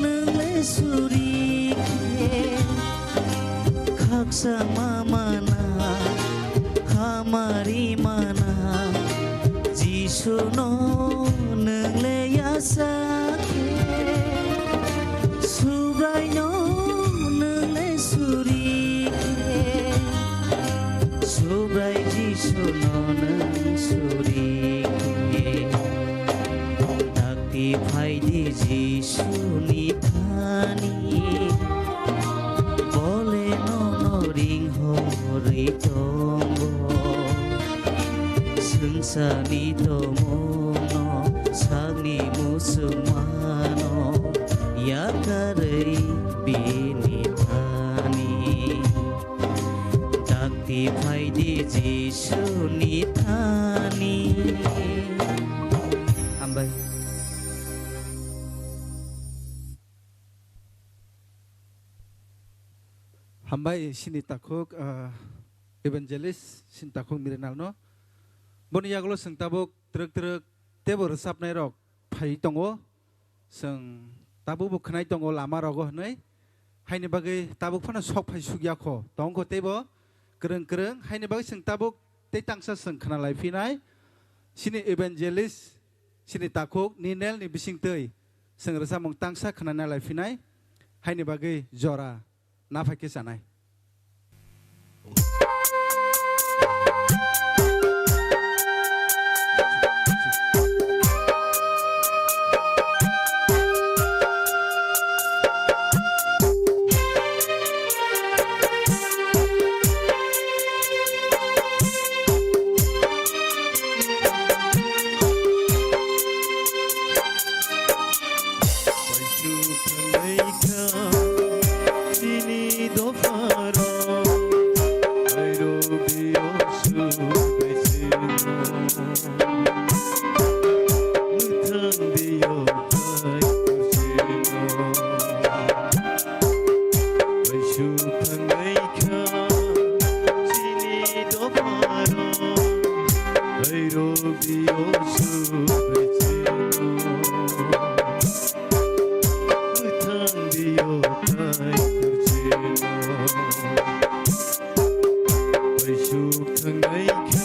nwng le suri khe. Khaksa ma mana, hamari mana, Jisuno nwng le yasa khe, Subraino nwng le suri khe, Subrai Jisuno nwng suri khe. Dakti phaidi Jisuni thani, bole nono ring horwi tongo. Swngcharni tomungno sakni muchungmano yakarwi bini thani. Dakti phaidi Jisuni thani. Hambai. Hambai sini takhuk, ah, evangelist sini takhuk Mirinal no. Boni yagulo chwng tabuk twrwk twrwk teibo rwchapnai rok phai tongo. Chwng tabukbo khwnai tongo lama rogo hwnwi. Haini bagwi tabuk phano sok phai sukya kho. Tongkho teibo kwrwng kwrwng. Haini bagwi chwng tabuk tei tangsa chwng khna lai phinai. Sini evangelist, sini takhuk Ninel ni bisingtwi chwng rwchapmung tangsa khna nai lai phinai. Haini bagwi jora. Na phai khe chanai. Paisuk thangnaikha chini dopharok, airo biyosu besino. Mwthang biyo bai kursino. Paisuk thangnaikha chini dopharok, airo biyosu besino. Mwthang biyo tai kursino. Paisuk thangnaikha.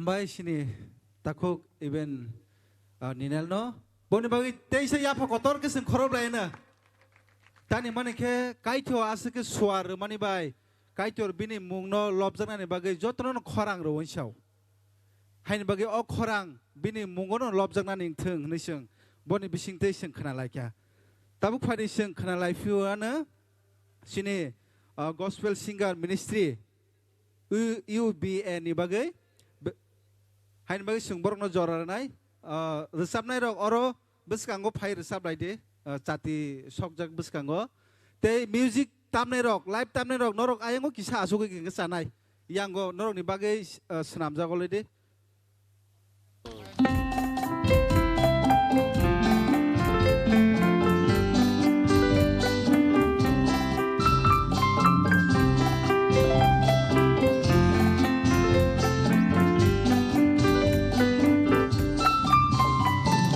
Bai sini takhuk even, ah, Ninel no. Boni bagwi teisa yapha kotor khe chwng khorop lai na. Tani mani khe Kaitor aswk khe suar rwmani bai Kaitor bini mungno lobjaknani bagwi jotono no khorang rw uansao. Haini bagwi o khorang bini mungono lobjaknani wngthung hwnwi chwng boni bisingtwi chwng khna lai kha. Tabuk phaidi chwng khna lai phiyano chini, ah, Gospel Singer Ministry, U-, U B A ni bagwi, be-, haini bagwi chwng borokno jora rwnai, ah, rwchapnairok oro bwskango phai rwchap lai di, ah, chati sokjak bwskango. Tei music tamnairok, live tamnairok norok ayango kisa asugwi khe chanai. Yango norokni bagwi, ah, swnamjago lai di.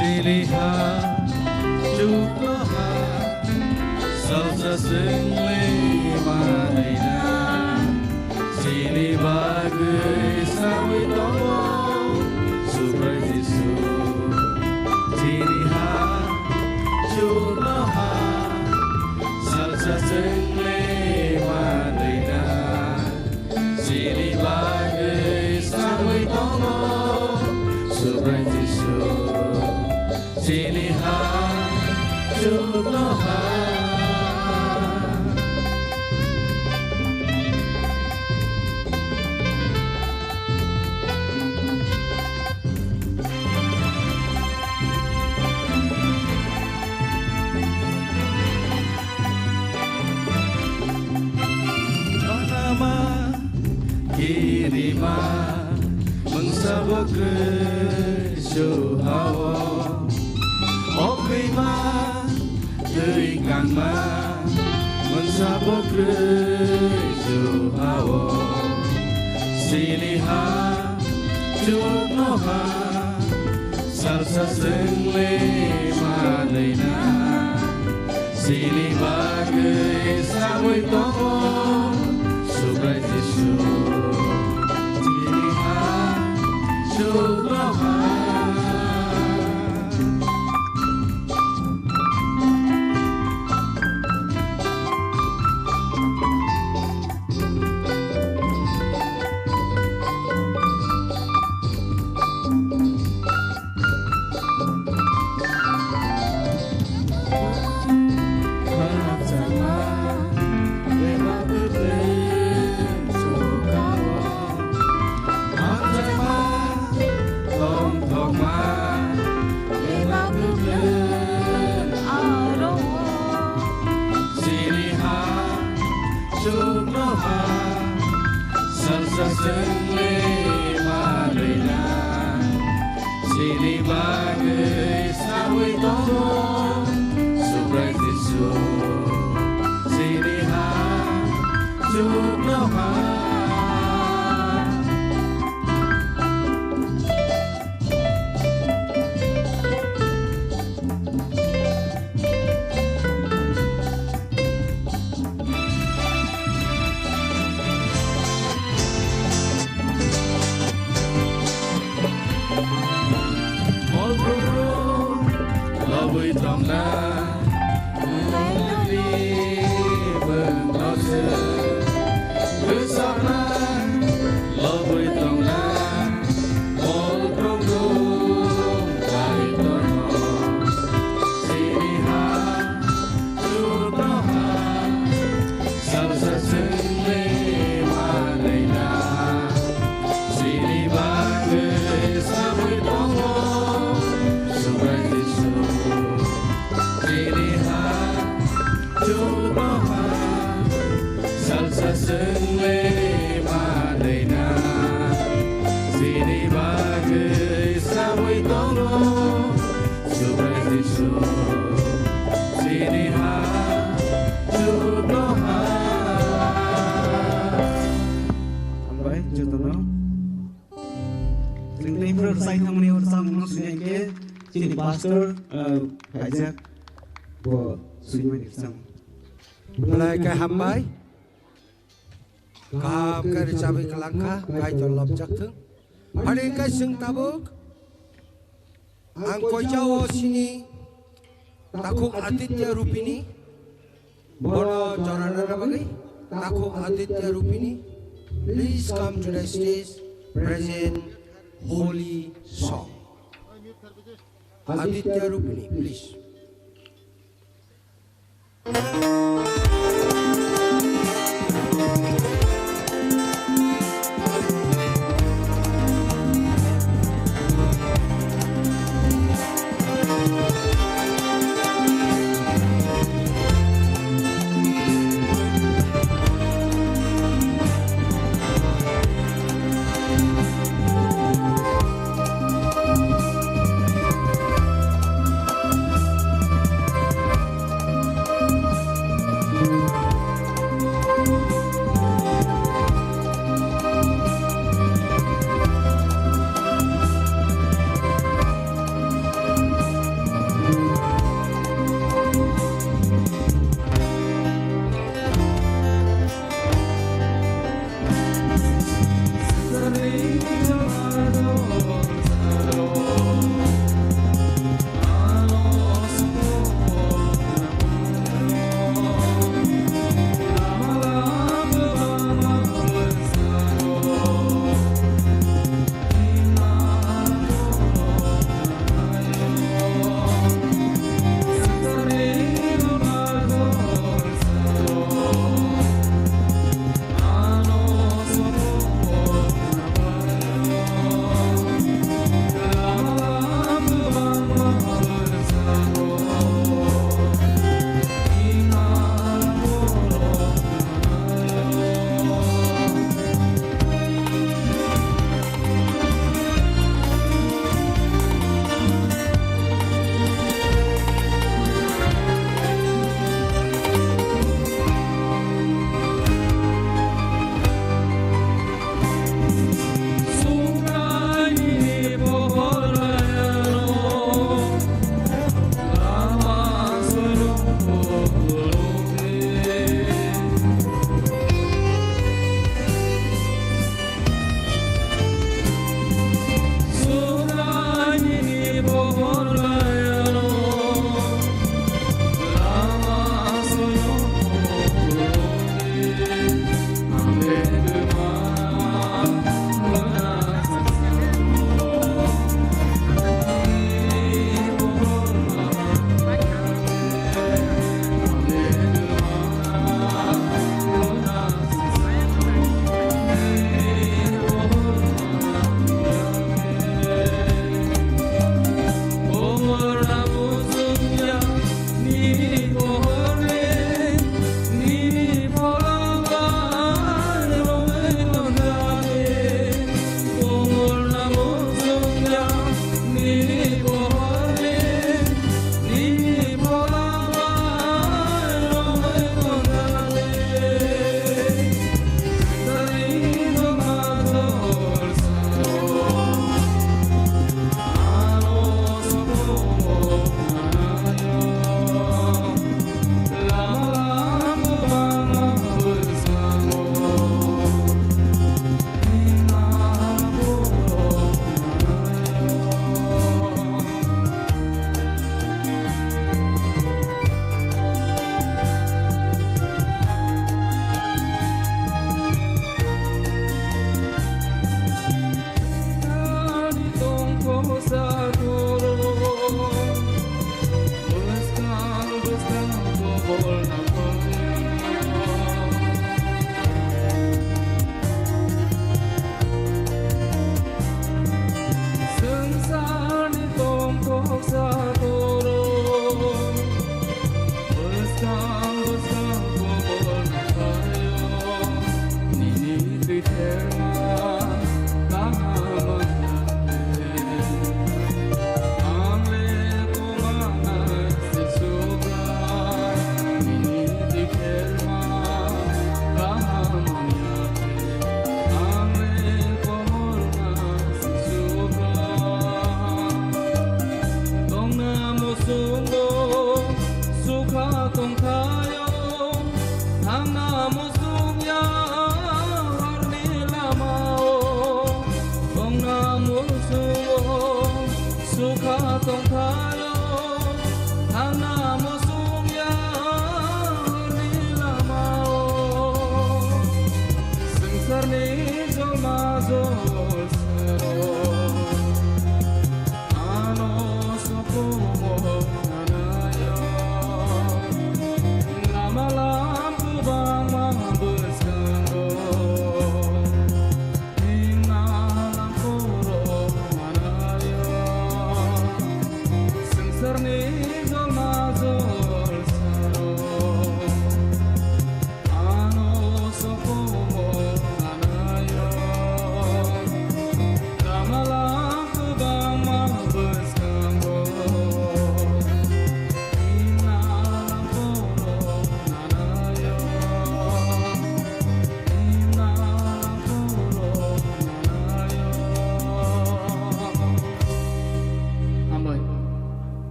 Chini ha, chukno ha, salsa sengli manina. Chini bagwi sawi tongo Subrai Jisu. Chini ha, chukno ha, salsa sengli manina. Chini bagwi sawi tongo Subrai Jisu. Chini ha, chukno ha. Manama, kirima, mungsa bo kwrwi suhao. Okhwima, twi kangma, mungsa bo kwrwi suhao. Chini ha, chukno ha, salsa sengli manina. Chini bagwi sawi tongo Subrai Jisu. Chini ha, chukno ha. Chini ha, chukno ha, salsa sengli manina. Chini bagwi sawi tongo Subrai Jisu. Chini ha, chukno ha. Lobwi tongna, bwngno se. Bwsakna, lobwi tongna, mol brumbrung, Kaitorno. Chini ha, chukno ha, salsa sengli manina. Chini bagwi sawi tongo Subrai Jisu. Chini ha, chukno ha, salsa sengli manina. Chini bagwi sawi tongo Subrai Jisu. Chini ha, chukno ha. Hambai jotono. Chwng tei phwrwng sai thangmani o rwchapmungno swi khe chini pastor, uh, phaijak, bo swimani rwchapmung. Belai khe hambai. Kaham khe rwchapwi kwlangkha, Kaitor lobjak thung. Phari wngkha chwng tabuk ang koichao sini takhuk Aditya Rupini bono jorana bagwi. Takhuk Aditya Rupini, please come to the stage, present holy song. Aditya Rupini, please. Swngcharni tongthoksa borok, bwskang bwskang koborno phaio, nini twitherma kaham wngya khe. Ang le komanai se sugra, nini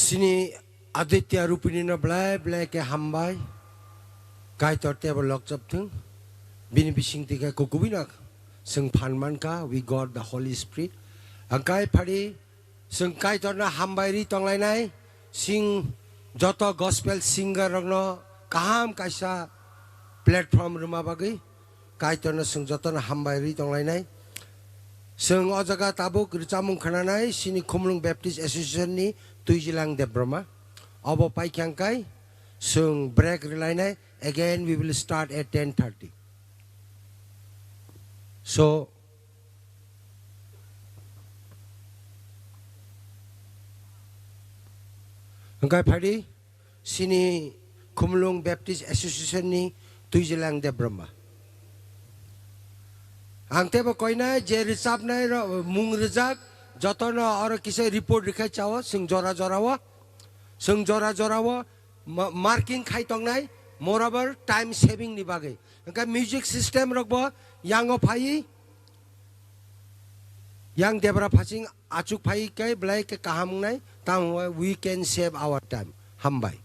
Chini Aditya Rupini no belai belai khe hambai. Kaitor tebo lokchop thung. Bini bising tike kukubui no chwng phan mankha, we got the Holy Spirit. Angkai phari chwng Kaitor no hambai ri tonglainai. Chwng joto gospel singer rokno kaham kaisa platform rwma bagwi. Kaitorno chwng jotono hambai rwi tonglainai. Chwng o jaga tabuk rwchapmung khwnanai, chini Khumulwng Baptist Association ni Twijilang Debbarma. Obo paikha hwnkhe chwng break rwlainai. Again, we will start at ten thirty. So, hwnkhe phadi, chini Khumulwng Baptist Association ni Twijilang Debbarma. Ang tebo koinai je rwchapnai ro-, mung rwjak, jotono oro kisa report rwkhai chao, chwng jora jorao, chwng jora jorao ma-, marking khai tongnai, moreover time saving ni bagwi. Hwnkhe music system rokbo yango phaiwi, yang debra phasing achuk phai khe belai khe kaham wngnai, tamo we can save our time. Hambai.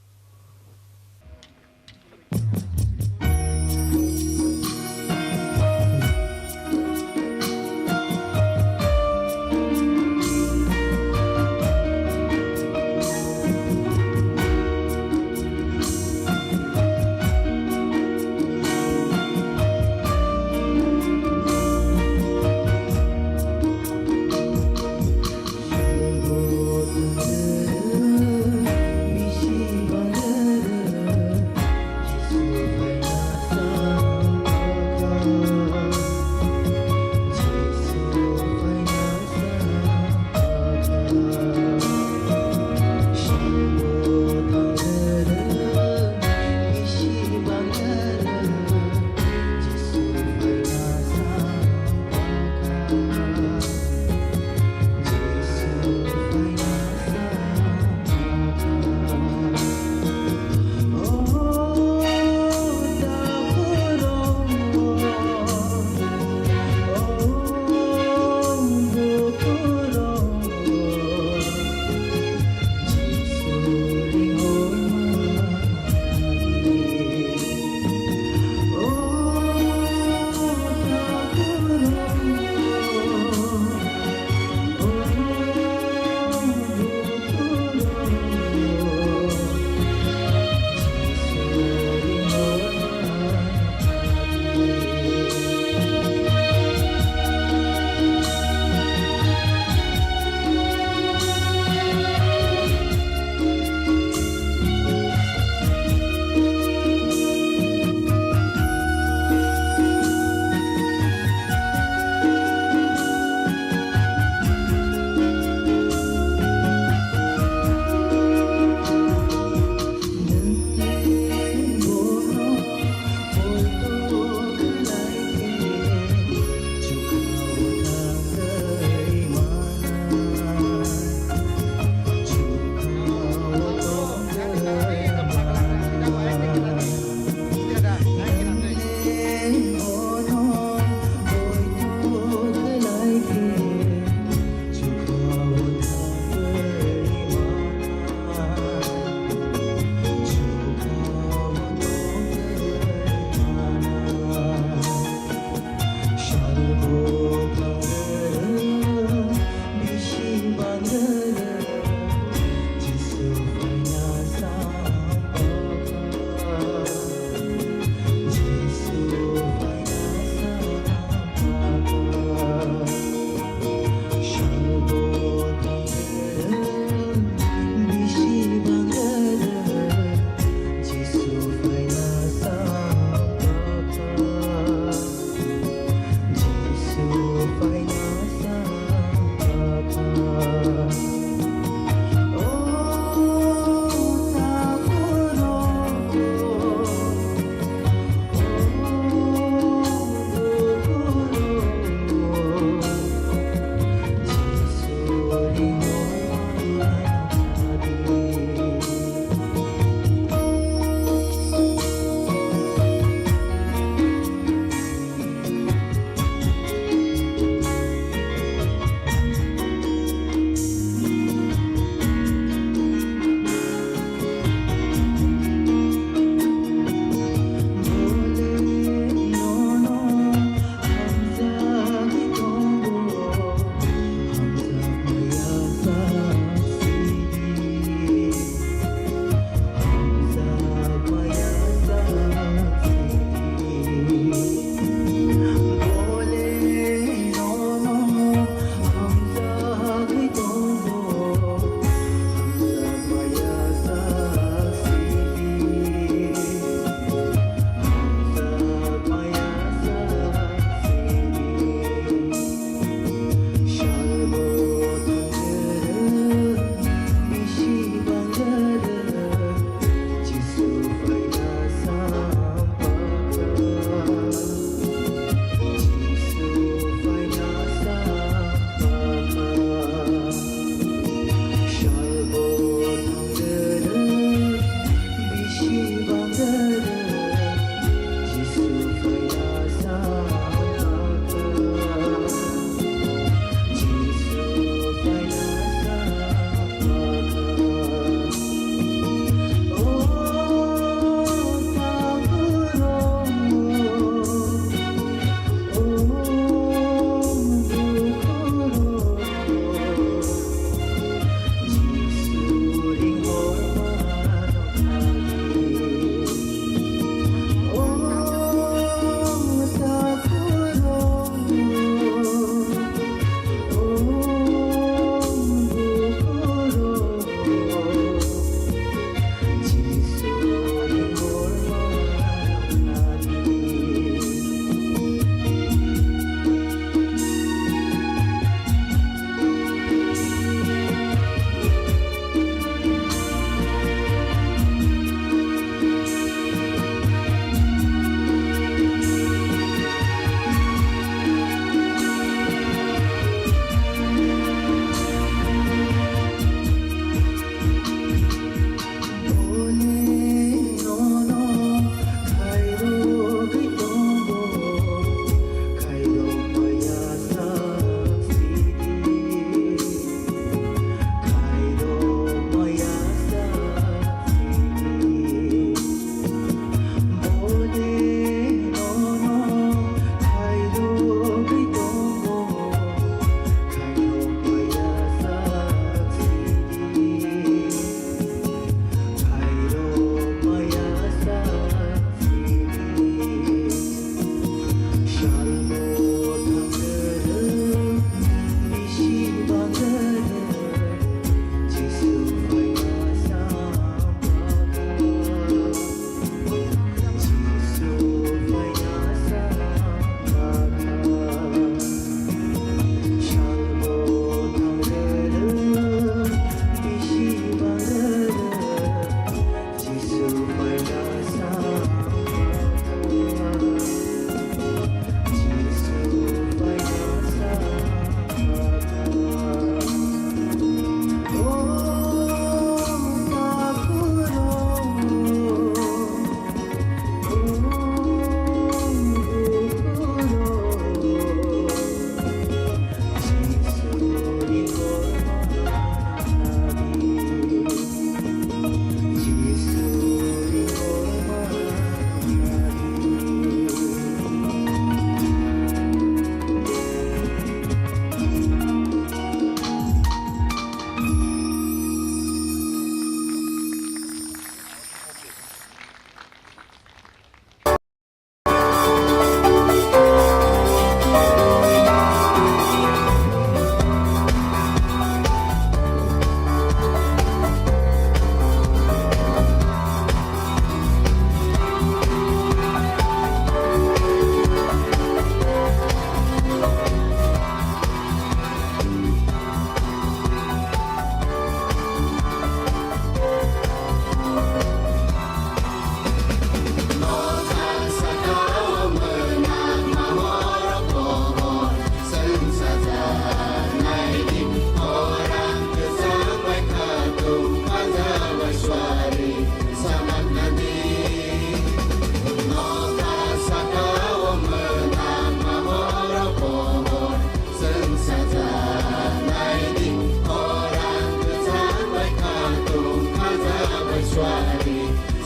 Swari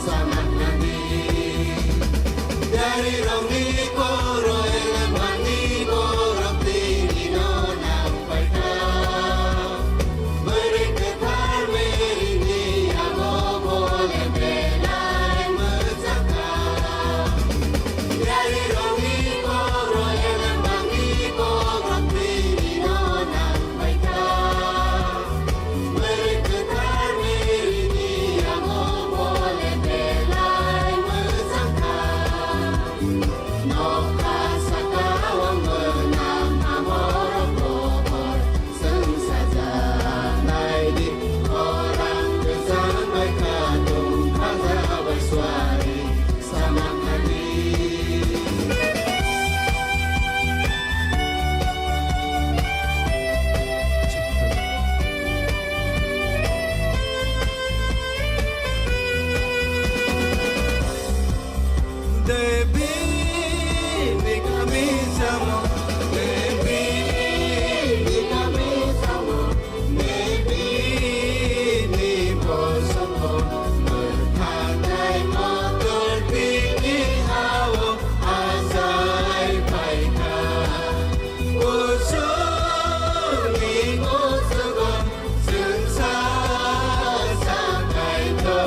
samanani. Yarirokni koro elemani borok tini no nangpaikha. Bwrwi kwthar Mary ni yago bole belai mwchangkha. Yarirokni koro elemani borok tini no nangpaikha. Bwrwi kwthar Mary ni yago bole belai mwchangkha. Nokha saka o mwnam amorok kobor chwng sajaknai di. Khorang kwchang bai khatung khaja bai swari. Devi ni kami samo, Devi ni kami samo. Bini bosongo mwthangwi motor bini ha-o achai phaikha. Kusuni kuchugo chwngsa sakhaito.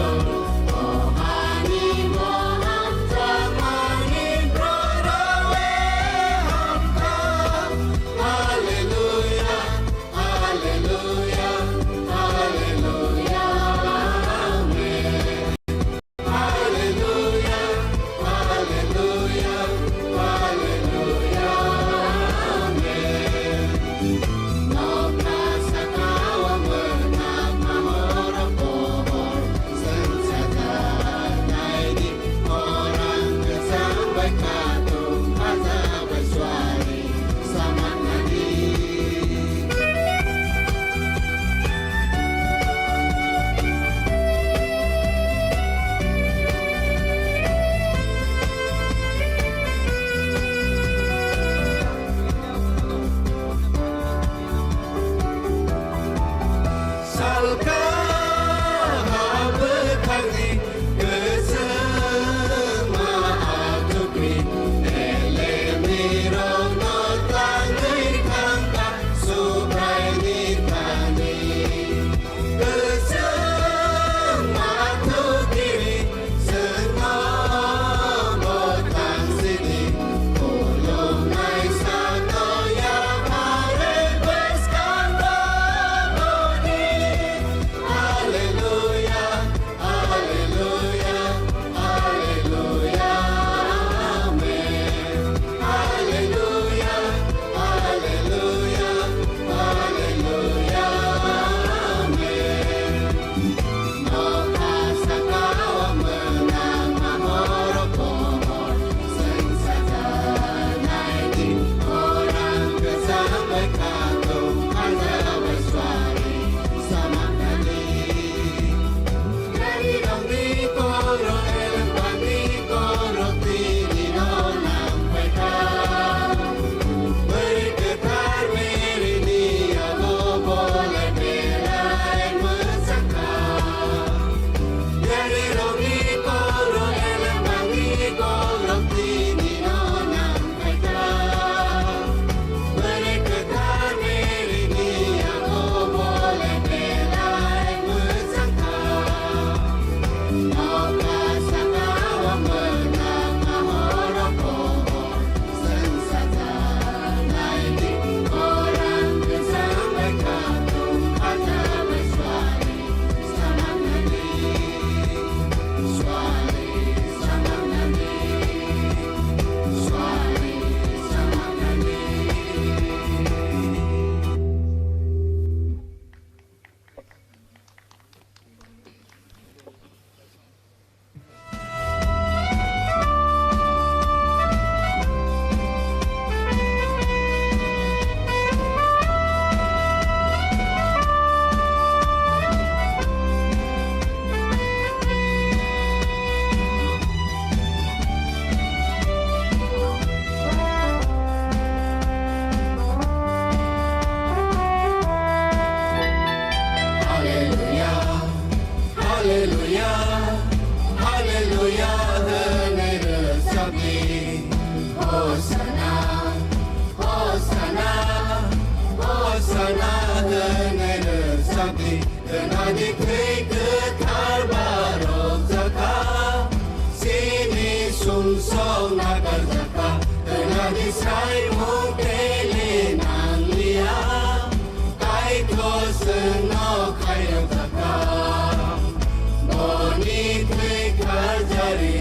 Mohani mohamjakmani borok le hamkha. Hallelujah. Hallelujah, hallelujah, amen. Hallelujah, hallelujah, hallelujah, amen. Nokha saka o mwnam amorok kobor chwng sajaknai di. Khorang kwchang bai khatung khaja bai swari. Salka ha bwkhakni kwchwngma achukni, elemni rokno tangwi thangkha Subraini thani. Kwchwngma thukiri chwngno bo thangsidi, khulumnai sano yapharwi bwskango boni. Hallelujah, Hallelujah hwnwi rwchapdi. Hosanna, Hosanna, Hosanna hwnwi rwchapdi. Khwnadi thwi kwthar barokjakha, chini sumsok nakarjakha. Khwnadi sraimung tei le nangliya. Kaitor chwngno khairokjakha, boni thwi kharjari,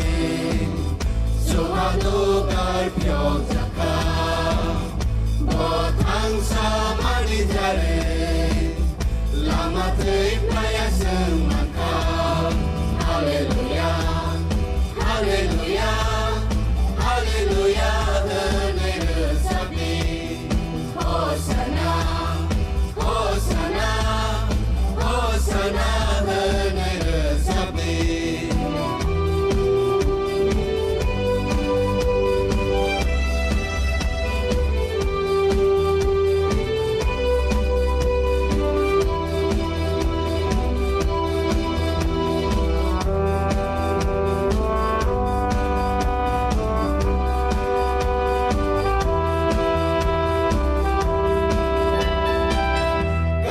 chubachu gar phiyokjakha, bo thangsa manijari, lama thwi phlaiya chwng mankha. Hallelujah, Hallelujah, Hallelujah hwnwi rwchapdi. Hosanna, Hosanna, Hosanna hwnwi rwchapdi.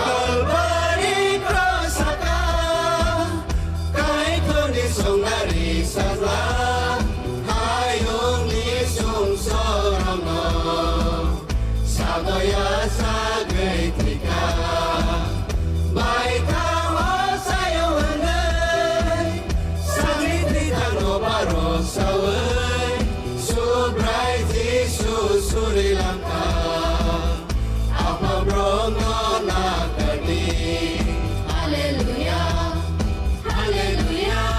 Kalvari cross saka, Kaitorni songnari sajla, hayungni sumsorokno sagoya sagwi thwikha. Baikha o sayo hwnwi, sangni thwitangno barok sawi, Subrai Jisu suri langkha. Apa borokno nakardi. Hallelujah, Hallelujah,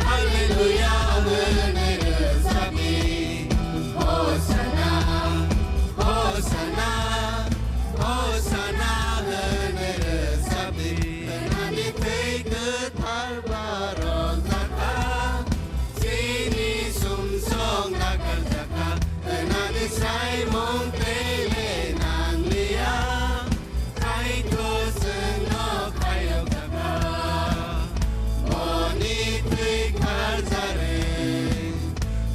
Hallelujah hwnwi rwchapdi. Hosanna, Hosanna, Hosanna hwnwi rwchapdi. Khwnadi thwi kwthar barokjakha, chini sumsok nakarjakha. Khwnadi sraimung tei le nangliya. Kaitor chwngno khairokjakha, boni thwi kharjari,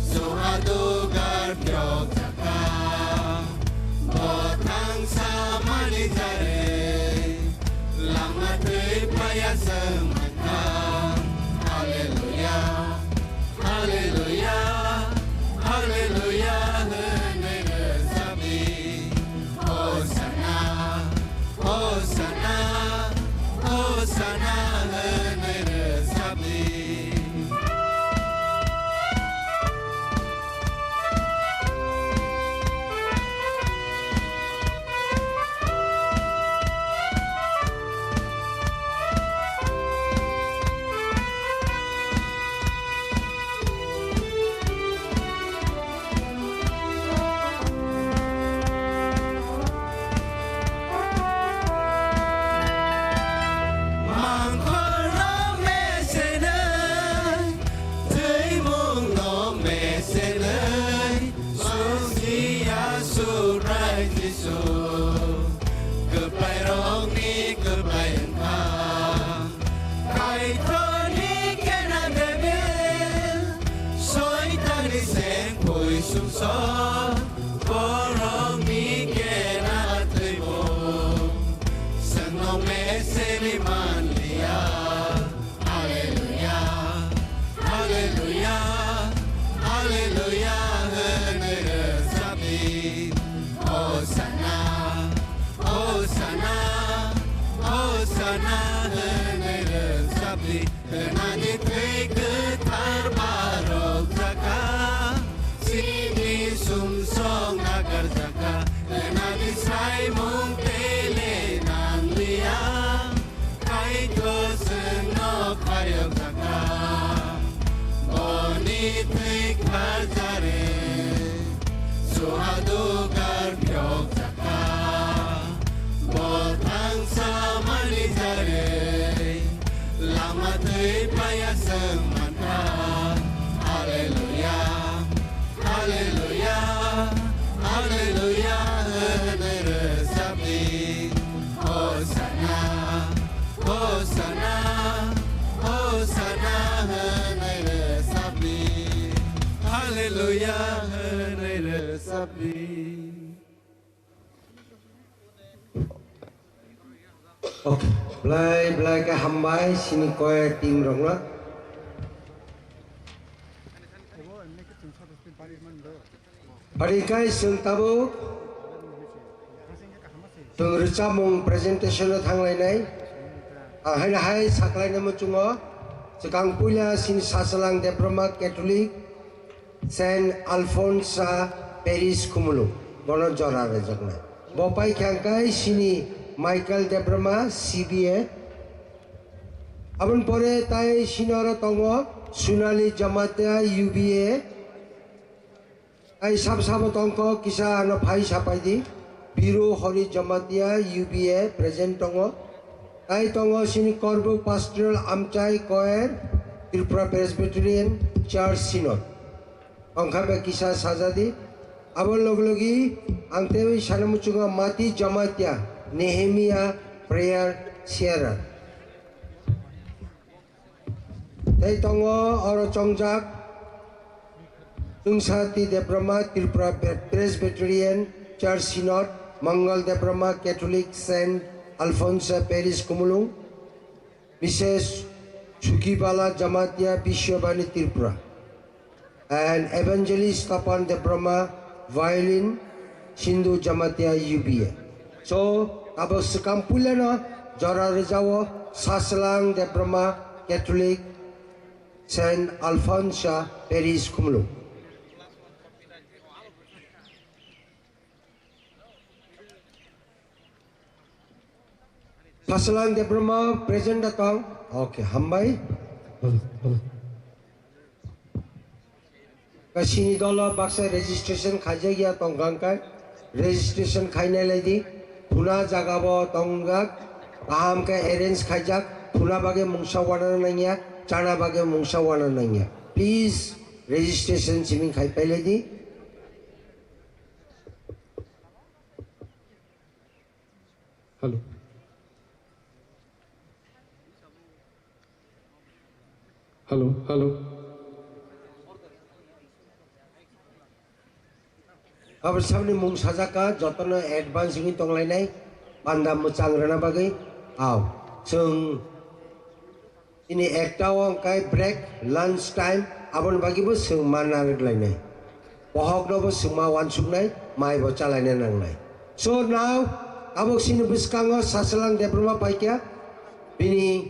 chubachu gar phiyokjakha, bo thangsa manijari, lama thwi phlaiya chwng mankha. Hallelujah. Hallelujah, Hallelujah hwnwi rwchapdi. Hosanna, Hosanna, Hosanna hwnwi rwchapdi. Mangkhorno mesenwi, twimungno mesenwi, songsiya Subrai Jisu, kwplairokni kwplai wngkha. Kaitorni kena debil, Soitanni sengphoi sumsok, borokni kena twimung, chwngno mesenwi manliya. Hallelujah, Hallelujah, Hallelujah hwnwi rwchapdi. Hosanna, Hosanna, Hosanna hwnwi rwchapdi. Khwnadi thwi kwthar barokjakha, chini sumsok nakarjakha. Khwnadi sraimung tei le nangliya. Kaitor chwngno khairokjakha, boni thwi kharjari, chubachu gar phiyokjakha, bo thangsa manijari, lama thwi phlaiya chwng mankha. Hallelujah. Hallelujah, Hallelujah hwnwi rwchapdi. Hosanna, Hosanna, Okay, belai belai khe hambai chini choir team rokno. Pari khai chwng tabuk chwng rwchapmung presentation o thanglainai. Ang haino hai saklaina muchungo, swkang puila chini Sachwlang Debbarma Catholic Saint Alphonsa Parish Khumulwng, bono jora rwjaknai. Bo paikha hwnkhe chini Michael Debbarma, C B A. Aboni pore tai chini oro tongo Sunali Jamatia, U B A. Tai sab sabo tongkho, kisa ano phai sapai di. Biru Hori Jamatia, U B A, present tongo. Tai tongo chini Korbuk Pastoral Amchai Choir, Tripura Presbyterian Church Synod. Tongkha bai kisa sajadi. Abo logi logi ang tei sana muchungo Mati Jamatia, Nehemia Prayer Sharer. Tei tongo oro chongjak Chungsati Debbarma, Tripura Presbyterian Church Synod, Mangal Debbarma, Catholic Saint Alphonsa Parish Khumulwng, Missus Sukibala Jamatia, Biswabani, Tripura, and Evangelist Tapan Debbarma, violin, Sindhu Jamatia, U B A. So, abo swkang puilano jora rwjao Sachwlang Debbarma Catholic Saint Alphonsa Parish Khumulwng. Sachwlang Debbarma present da tong? Okay, hambai. Kasini dolo baksa registration khaijak ya tong kangkai. Registration khainai lai di. Phuna jaga bo tongjak. Kaham khe arrange khaijak. Phuna bagwi mungsa wana nangya. Chana bagwi mungsa wana nangya. Please registration siming khai pai lai di. Hello. Hello, hello. Abo sabni mung sajak kha, jotono advance wngwi tonglainai, panda mwchang rwna bagwi. Aw, chwng Ini ekta o hwnkhe break, lunch time, aboni bagwi bo chwng ma narwk lainai. Bohok no bo chwng ma uansuk nai, mai bo cha laina nang nai. So now, tabuk chini bwskango Sachwlang Debbarma paikha, bini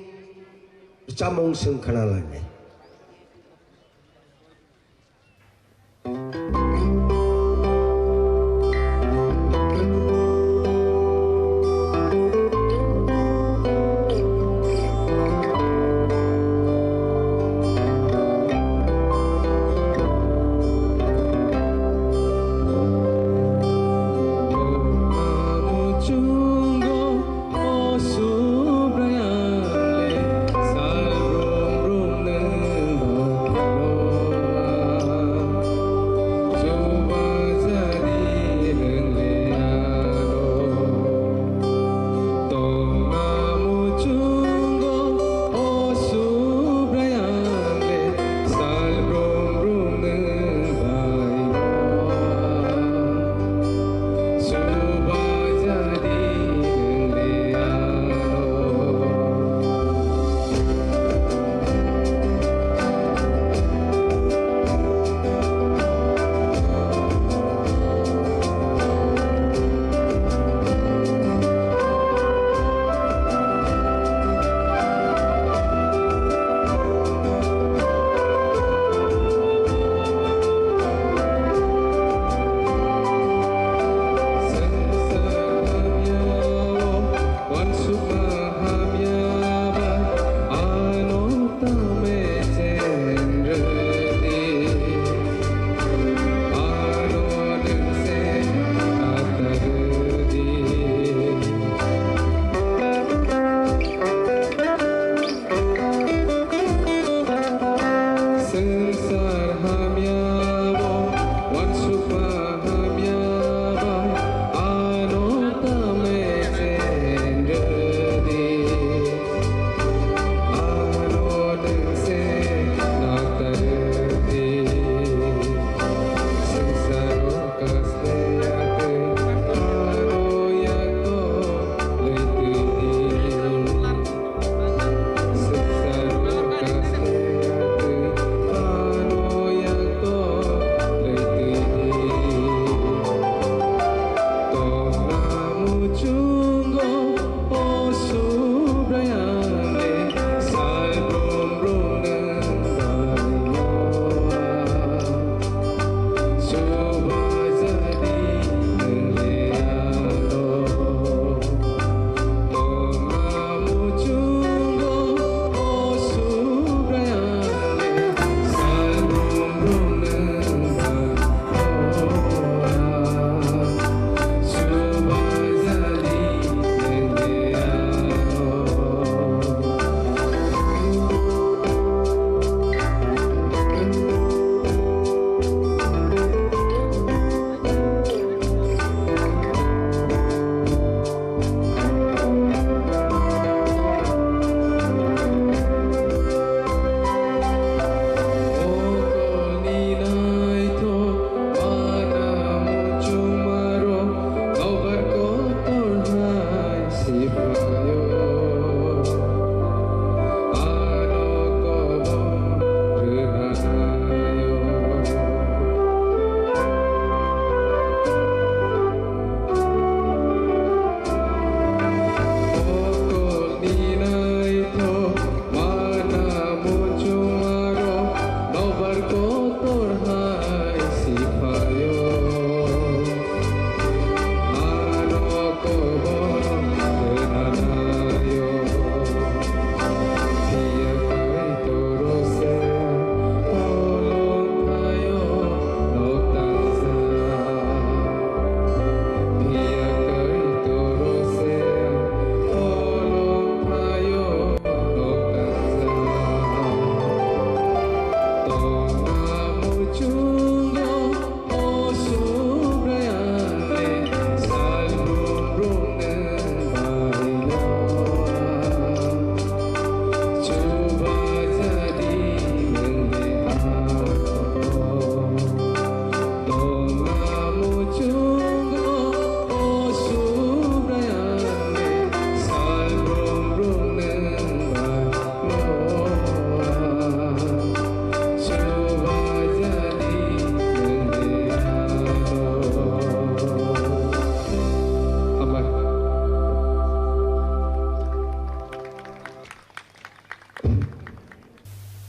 chamung chwng khna lainai.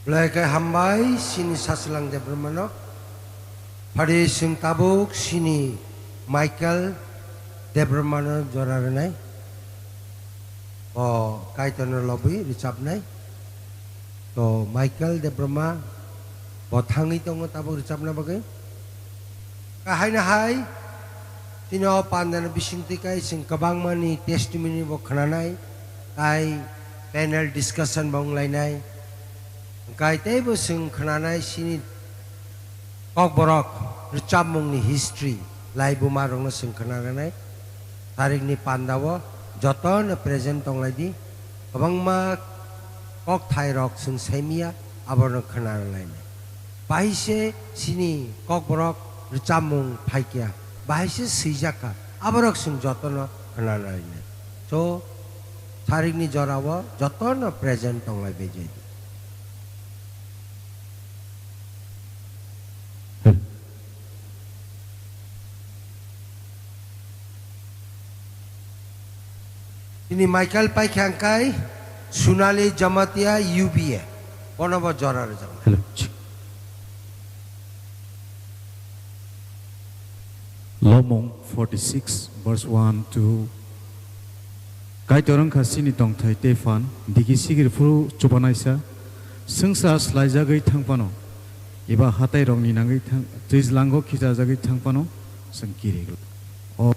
Belai khe hambai chini Sachwlang Debbarmano. Phari chwng tabuk chini Michael Debbarmano jora rwnai. O Kaitorno lobwi rwchapnai. To Michael Debbarma bo thangwi tongo tabuk rwchapna bagwi. Kahaino hai, chini o pandani bisingtwi kai chwng kwbangmani testimony bo khwnanai, tai panel discussion bo wnglainai. Hwnkhe teibo chwng khwnanai chini Kokborok rwchapmungni history, laibumarokno chwng khwnanai. Tarikni pandao jotono present tonglaidi. Kwbangma kokthairok chwng saimanya, abono khwnalainai. Bahai se chini Kokborok rwchapmung phaikha, bahai se swijak kha, aborok chwng jotono khwnalainai. So, tarikni jorao jotono present tonglai bai jai. Chini Michael paikha hwnkhe Sunali Jamatia U B A. Bono bo jora rwjaknai. Hello. Lomung forty-six, verse one, two. Kaitor wngkha chini tongthai tei phan, digi sigir phuru chubanaisa, swngsa slaijagwi thang phano, eba hatai rokni nangwi thang, twijlango khichajagwi thang phano, chwng kiri. O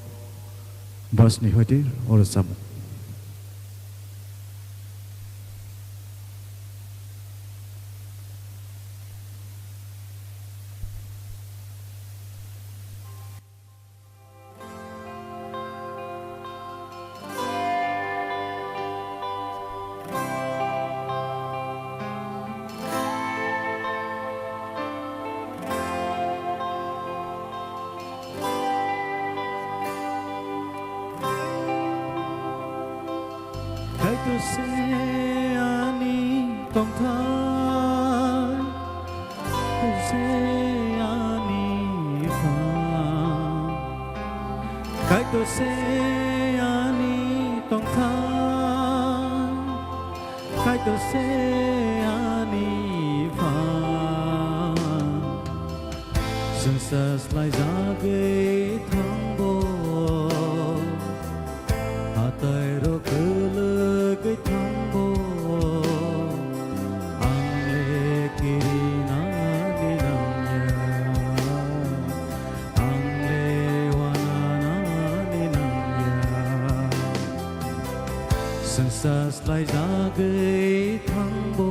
verse ni hoite oro chamo. Kaitor se ani tongthai, Kaitor se ani phan, Kaitor se ani tongthai, Kaitor se ani phan. Swngsa slaijagwi thangbo, hatai rok kwlwgwi thangbo, ang le kirinani nangya, ang le wananani nangya. Swngsa slaijagwi thangbo,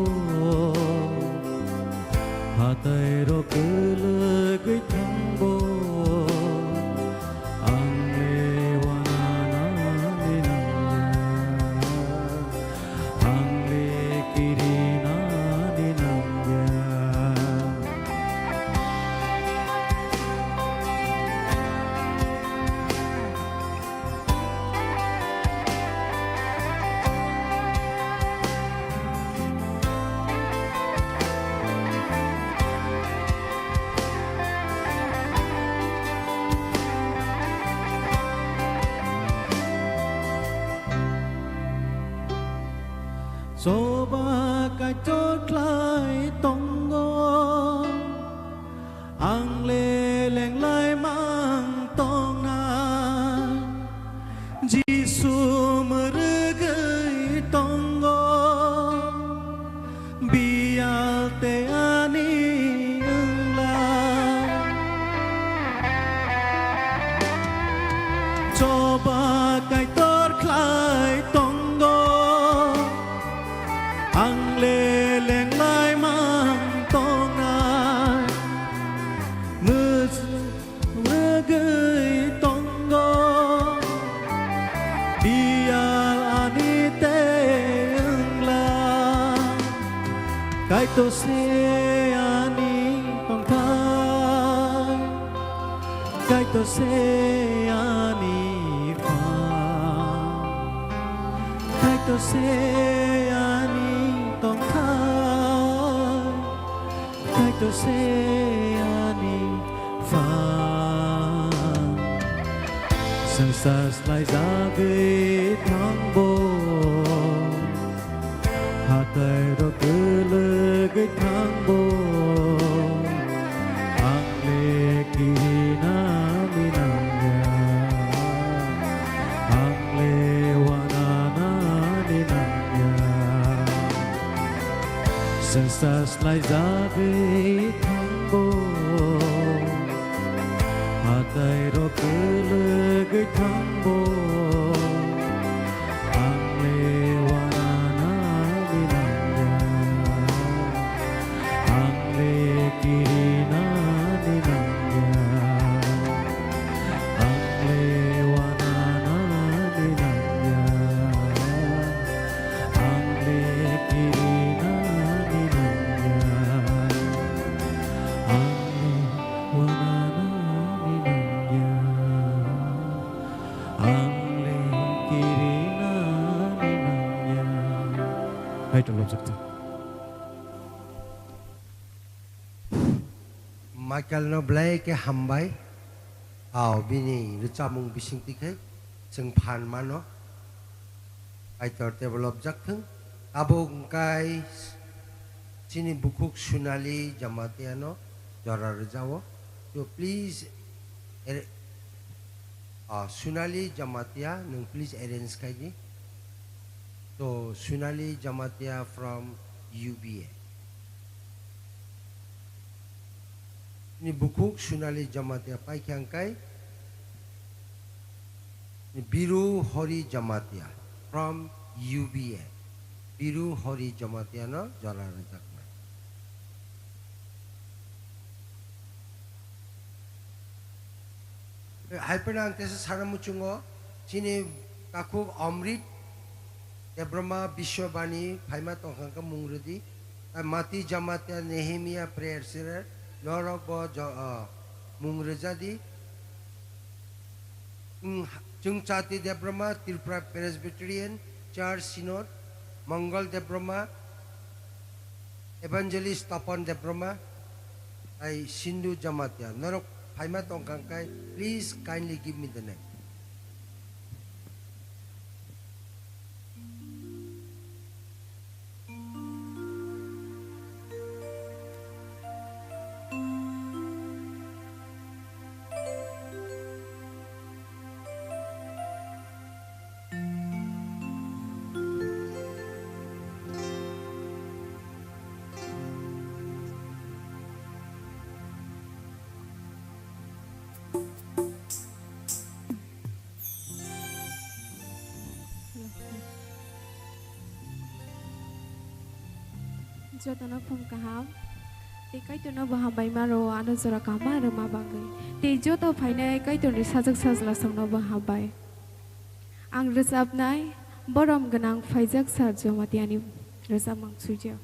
hatai rok kwlwgwi thangbo, ang le wananani nangya, ang le kirinani nangya. Choba Kaitor khlai tongo. Ang le lenglai mang tongna, Jisu mwrwgwi tongo, biyal te ani wngla. Choba Kaitor khlai tongo, ang le lenglai mang tongna, mwrwgwi tongo, biyal ani te wngla. Kaitor se ani tongthai, Kaitor se ani phan, Kaitor se ani tongthai, Kaitor se ani phan. Swngsa slaijagwi thangbo, hatai rok kwlwgwi Kwthangbo ang le kirinani nangya, ang le wananani nangya. Sengsa slaijagwi thangbo, hatai rok kwlwgwi thangbo. Ang le wananani nangya, ang le kirinani nangya, ang le wananani nangya, ang le kirinani nangya, ang le wananani nangya. Ang le kirinani nangya. Hai tong lobjak ta. Michael no belai khe hambai. Ao bini rwchapmung bisingtwi khe chwng phan mano. Kaitor teibo lobjak thung. Tabuk wngkai chini bukhuk Sunali Jamatia no jora rwjao. So please, er-, ah, Sunali Jamatia, nwng please arrange khai di. So Sunali Jamatia from U B A. Ni bukhuk Sunali Jamatia paikha wngkai. Biru Hori Jamatia from U B A. Biru Hori Jamatia no jora rwjaknai. Hai phano ang tesa sana muchungo, chini takhuk Amrit Debbarma Biswabani phaima tongkha khe mung rwdi. Tai Mati Jamatia Nehemia Prayer Center norok bo jo-, ah, mung rwjadi. Chwng, Chwngchati Debbarma, Tripura Presbyterian Church Synod, Mongol Debbarma, Evangelist Tapan Debbarma, tai Sindhu Jamatia. Norok phaima tongkha khe, please kindly give me the name. Jotono phung kaham. Tei Kaitorno bo hambai ma rwo, ano jora kaham ma rwma bagwi. Tei joto phainai Kaitorni sajwk sajlasongno bo hambai. Ang rwchapnai, borom gwnang phaijak Sir Jamatiani rwchapmung suijak.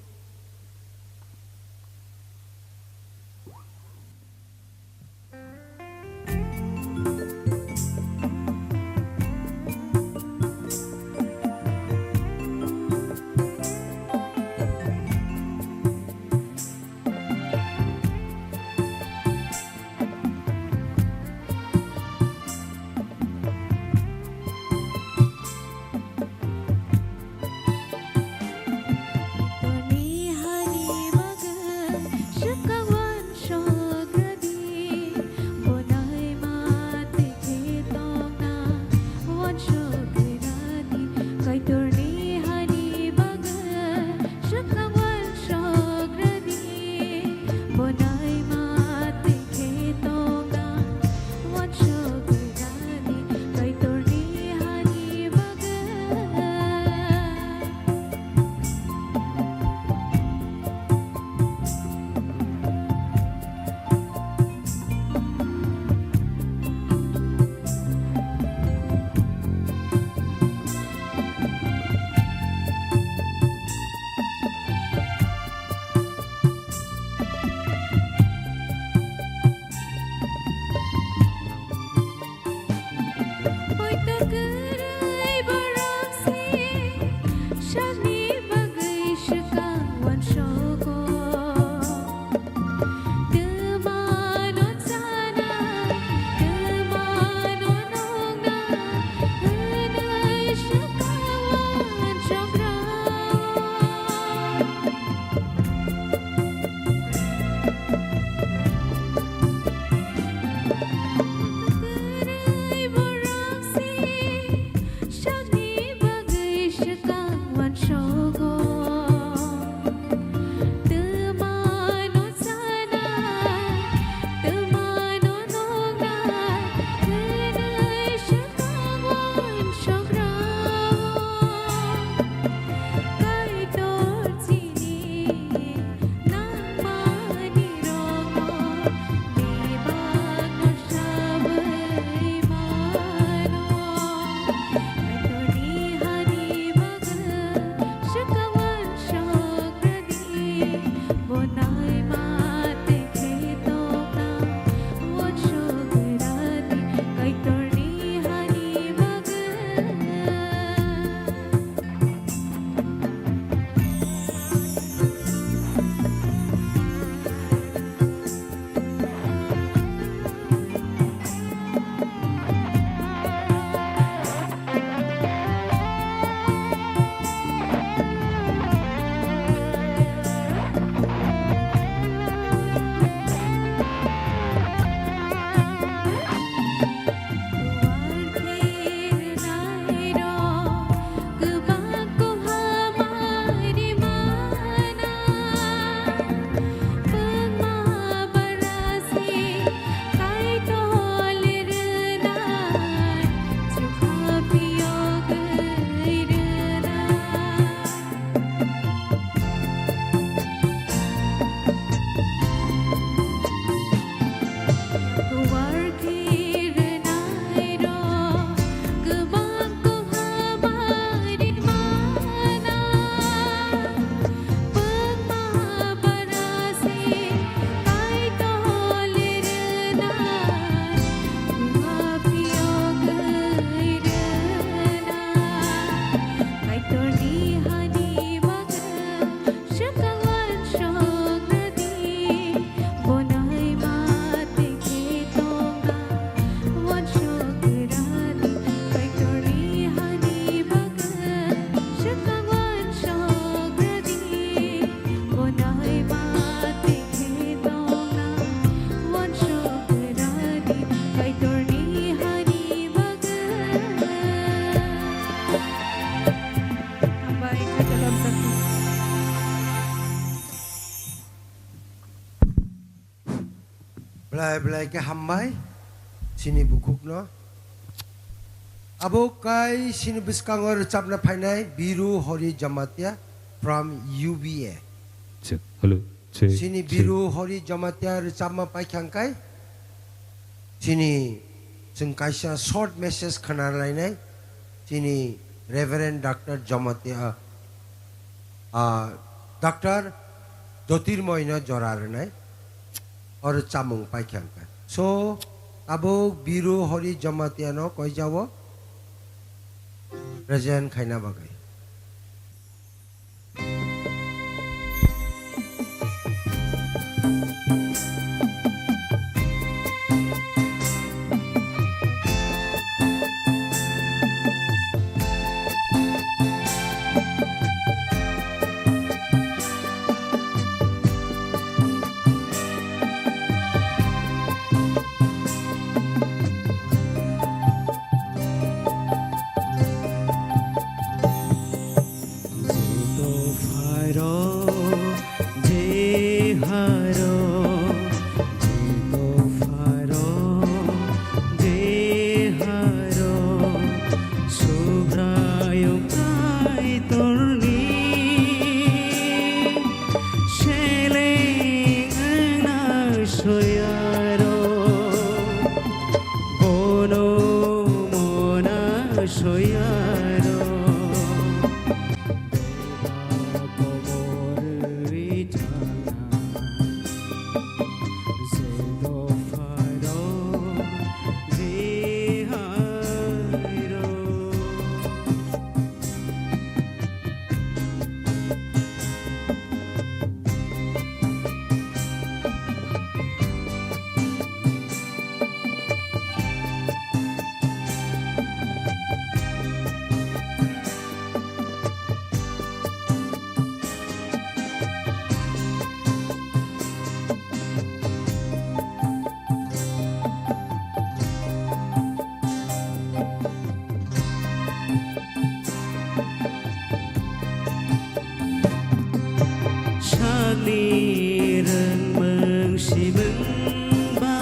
Belai belai khe hambai chini bukhukno. Abo kai chini bwskango rwchapna phainai Biru Hori Jamatia from U B A. Check. Hello. Check. Chini check. Biru Hori Jamatia rwchapma paikha hwnkhe chini chwng kaisa short message khna lainai chini Reverend Doctor Jamatia, ah, Doctor Jyotirmoyno jora rwnai, oro chamung paikha hwnkhe. So, tabuk Biru Hori Jamatiano koijao present khaina bagwi. Subraiyung Kaitorni seleng wngna soyaro, bono mona soyaro. Sakni rwngmung simung ba,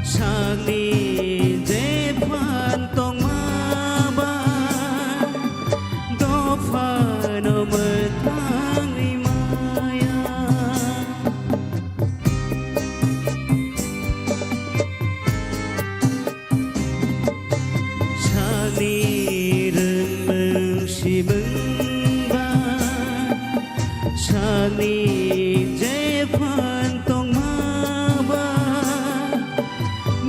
sakni je phan tongma ba, dophano mwthangwi maya. Sakni rwngmung simung ba, sakni je phan tongma ba,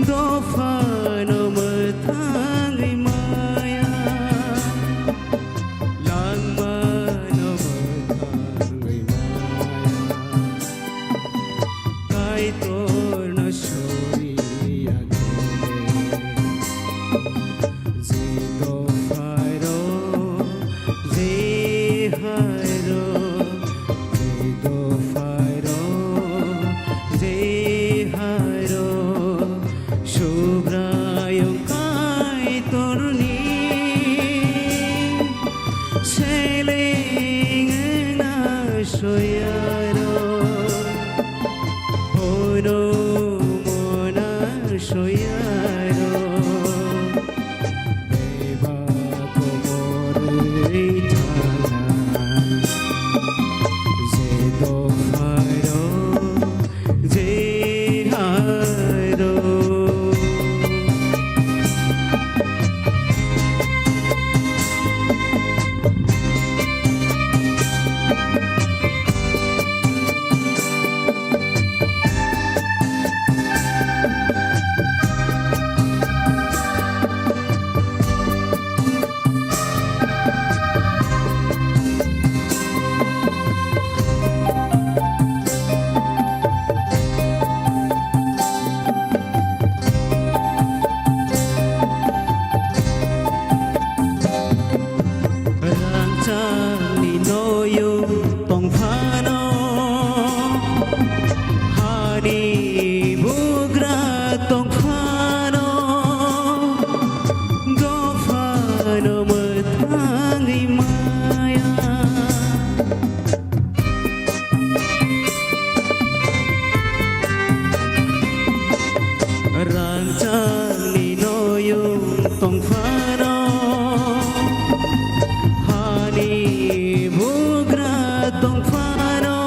dophano mwthangwi maya, langmano mwthangwi maya. Kaitorno soriya khe, je dophairo, je hairo, je dophairo, je hairo, Subraiyung Kaitorni seleng wngna soyaro, bono mona soyaro, bebak komorwi thangna, je dophairo, je hairo. tong phano, hani bugra tong phano, dophano mwthangwi maya. Rangchakni noyung tong phano, hani bugra tong phano,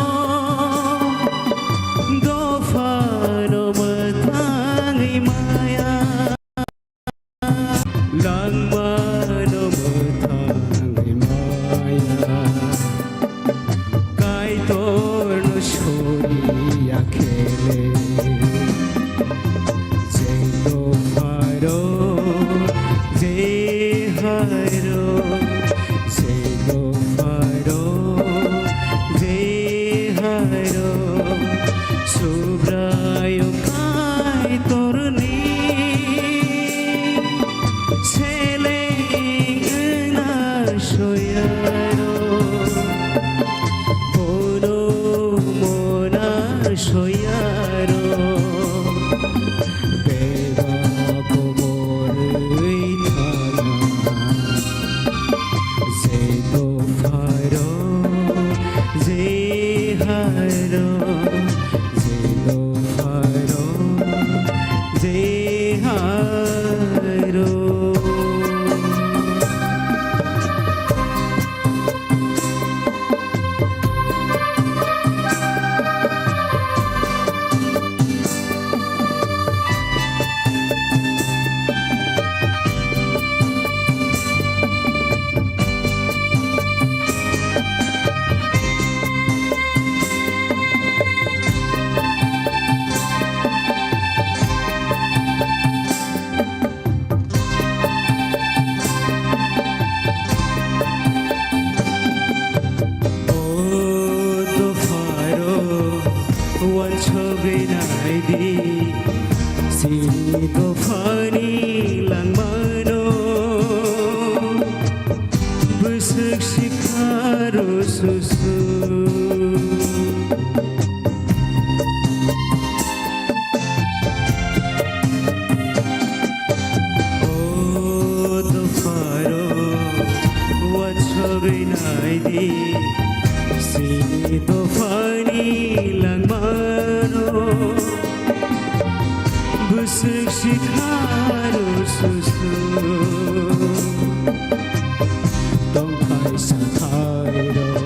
dophano mwthangwi maya. Langmano mwthangwi maya, Kaitorno soriya khele. Je dopharo, je hairo, je dopharo, je hairo, Subraiyung Kaitorni seleng wngna soyaro, bono mona soyaro, bebak komorwi thana. Je dopharo, je hairo, je dopharo, je hairo. O dopharo, uansugwi naidi, chini dophani langmano bwswk sikha rwsusu. O dopharo, uansugwi naidi, chini dophani langmano bwswk sikha rwsusu. Tongthai sathai rok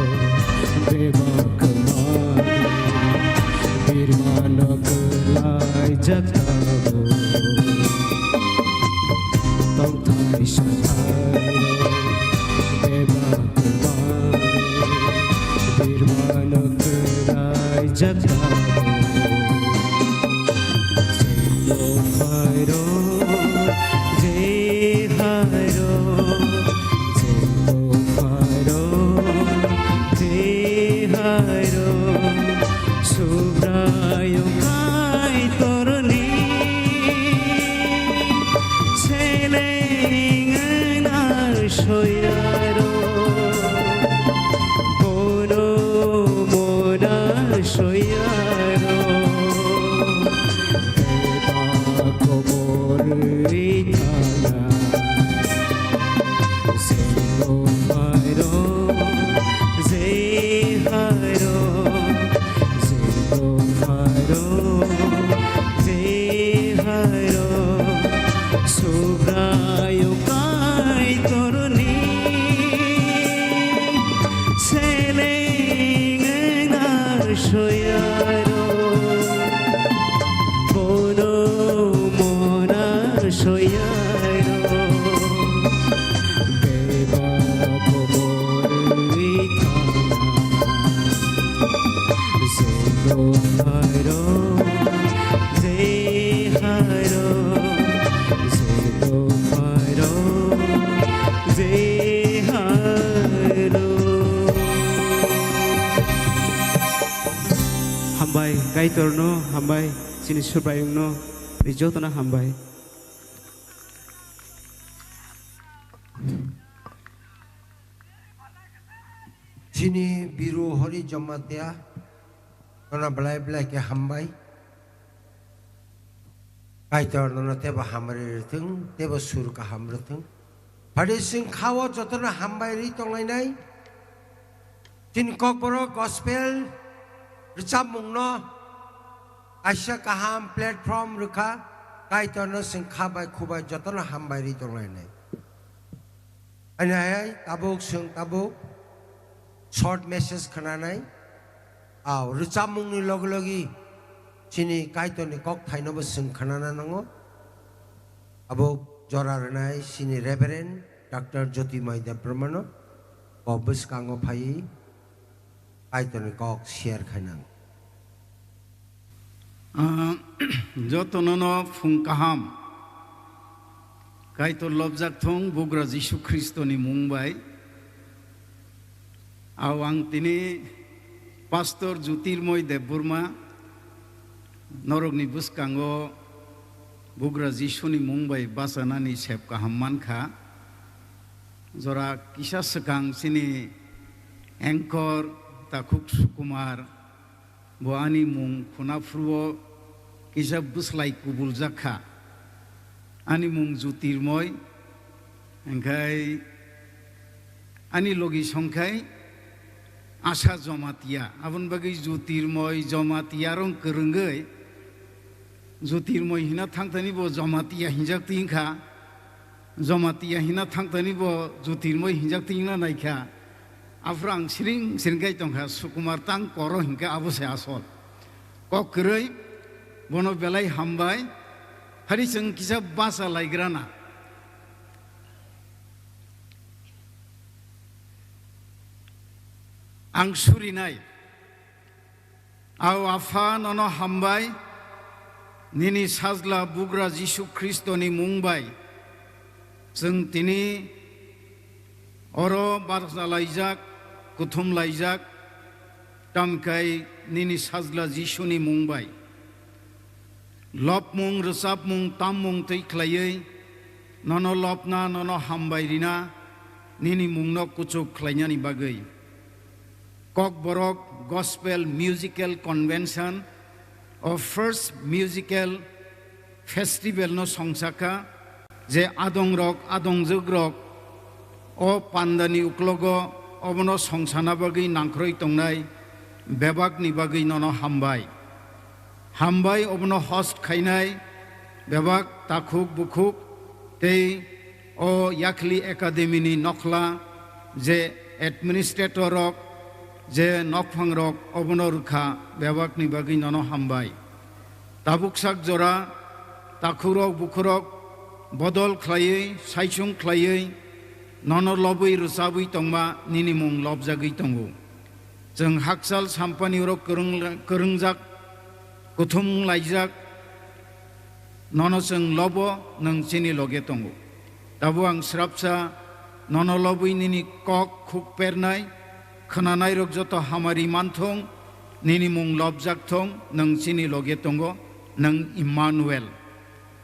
bebak kwmani birmano kwlaijak tabuk. Tongthai sathai rok bebak kwmani birmano kwlaijak tabuk. Je dopharo, je hairo, je dopharo, je hairo, Subraiyung Kaitorni seleng wngna soyaro, bono mona soyaro. Bebak komorwi thana. Je dopharo, je hairo, je dopharo, je hairo, Subraiyung Kaitorni seleng wngna soyaro, bono mona soyaro, bebak komorwi thana. Je dopharo, je hairo, je dopharo, je hairo. Hambai Kaitorno, hambai chini Subraiyungno, tei jotono hambai. Chini Biru Hori Jamatia, nono belai belai khe hambai. Kaitor nono tebo hamari rithwng, tebo sur kaham rithwng. Phadi chwng khao jotono hambai ri tonglainai. Chini Kokborok gospel rwchapmungno kaisa kaham platform rwkha. Kaitorno chwng kha bai khu bai jotono hambai ri tonglainai. Ani hai tabuk chwng tabuk short message khwnanai. Au rwchapmungni logi logi chini Kaitorni kok thainobo chwng khwnana nango. Abo jora rwnai chini Reverend Doctor Jyotimay Debbarmano bo bwskango phaiwi Kaitorni kok share khainang. Ah, jotono no phung kaham. Kaitor lobjak thung Bugra Jisu Khristoni mung bai. Au ang tini Pastor Jyotirmoy Debbarma norokni bwskango Bugra Jisuni mung bai bachanani sep kaham mankha. Jora kisa swkang chini anchor Takhuk Sukumar bo ani mung khuna phuru o kisa bwslai kubul jak kha. Ani mung Jyotirmoy, hingkhai ani logi songkhai Asha Jamatia. Aboni bagwi Jyotirmoy Jamatia rong kwrwngwi Jyotirmoy hina thangthani bo Jamatia hinjak twi wngkha. Jamatia hina thangthani bo Jyotirmoy hinjak twi wngna naikha. Aphuru ang siring siring kai tongkha, Sukumar tang koro hinkhe abo se asol. Kok kwrwi, bono belai hambai. Hari chwng kisa bacha laigrana. Ang surinai. Au Apha, nono hambai, nini Sajla Bugra Jisu Khristoni mung bai chwng tini oro barsa laijak, kuthum laijak, tamkhai nini Sajla Jisuni mung bai. Lobmung, rwchapmung, tammung twi khlaiwi nono lobna, nono hambai rina, nini mungno kuchuk khlainani bagwi. Kokborok Gospel Musical Convention o first musical festival no songchakha, je adongrok, adongjwkrok o pandani uklogo obono songsana bagwi nangkhroi tongnai bebakni bagwi nono hambai. Hambai obono host khainai bebak takhuk bukhuk tei o Yakhli Academy ni nokhla je administrator rok, je nokphang rok obono rwkha bebakni bagwi nono hambai. Tabuk sak jora takhukrok bukhurok bodol khlaiwi, saichung khlaiwi nono lobwi rwchabwi tongma nini mung lobjagwi tongo. Chwng hakchal sampani oro kwrwng-, kwrwngjak, kuthum wng laijak, nono chwng lobo, nwng chini loge tongo. Tabuk ang srapsa nono lobwi nini kok khuk pernai, khwnanairok joto hamari manthung, nini mung lobjak thung, nwng chini loge tongo, nwng Immanuel.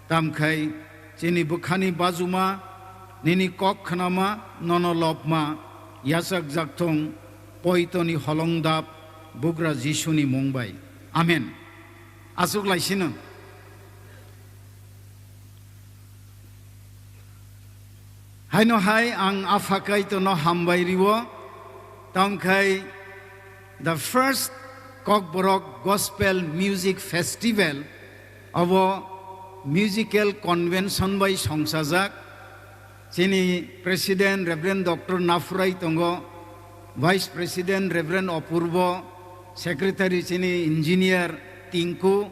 Tamkhai chini bwkhani bajuma, nini kok khnama, nono lobma yachakjak thung, poitoni holongdap Bugra Jisuni mung bai. Amen. Aswk lai sino. Haino hai ang Apha Kaitorno hambai rio, tamkhai the first Kokborok Gospel Music Festival abo musical convention bai songsajak. Chini President Reverend Doctor Naphurai tongo, Vice President Reverend Apurbo, Secretary chini Engineer Tinku,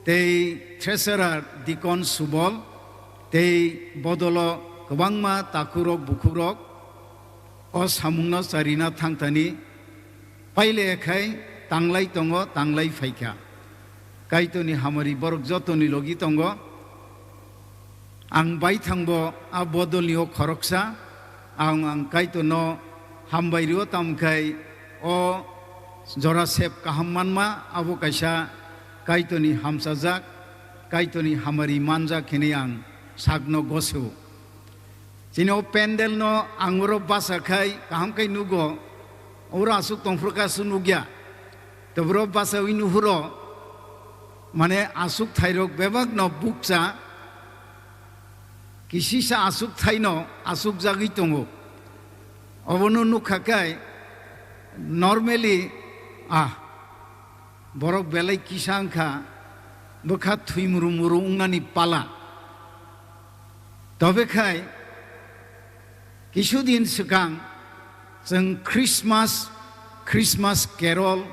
tei Treasurer Deacon Subol, tei bodolo kwbangma takhurok bukhukrok o samungno charina thangthani paile khai tanglai tongo, tanglai phaikha. Kaitorni hamari borok jotoni logi tongo. Ang baithangbo a bodolni o khoroksa, ang, ang Kaitorno hambai rio, tamkhai o jora sep kaham manma, abo kaisa Kaitorni hamchajak, Kaitorni hamari manjak hinwi ang sakno gosio. Chini o pandal no ang oro basa khai kaham khai nugo, Oro aswk tongphuru kha aswk nukya. Toboro bachaui nuhuro, mane aswk thairok bebakno bukcha, kisisa aswk thaino aswk jagwi tongo. Obono nukha khe normally, ah, borok belai kisa wngkha, bwkha thwimru muru wngnani pala. Tobe khai, kisudin swkang chwng Christmas, Christmas carol,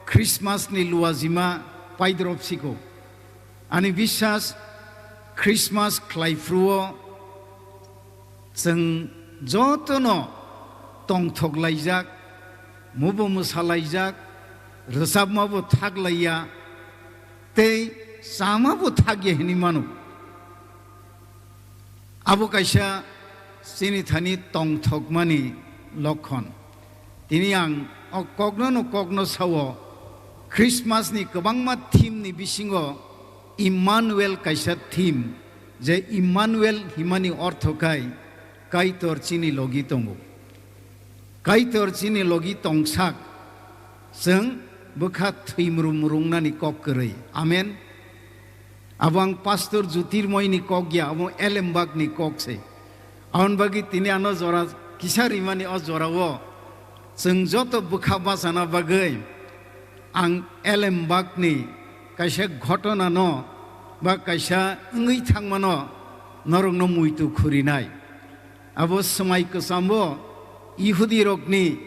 Christmas ni luajima paidrop siko. Ani biswas, Christmas khlai phruo chwng jotono tongthok laijak, mubo mwsa laijak, rwchapma bo thak laiya, tei chama bo thak ya hinwi mano. Abo kaisa chini thani tongthokmani lokhon. Tini ang o kokno no kokno sao, Christmas ni kwbangma theme ni bisingo Emmanuel kaisa theme, je Emmanuel himani ortho khai Kaitor chini logi tongo. Kaitor chini logi tongsak, chwng bwkha thwimru murungnani kok kwrwi. Amen. Abo ang Pastor Jyotirmoyni kok ya, abo Elembakni kok se. Aboni bagwi tini ano jora kisa rimani o jorao chwng joto bwkha bachana bagwi ang Elembakni kaisa ghotona no ba kaisa wngwi thangmano norokno muitu khurinai. Abo swmai kwchambo Ihudirokni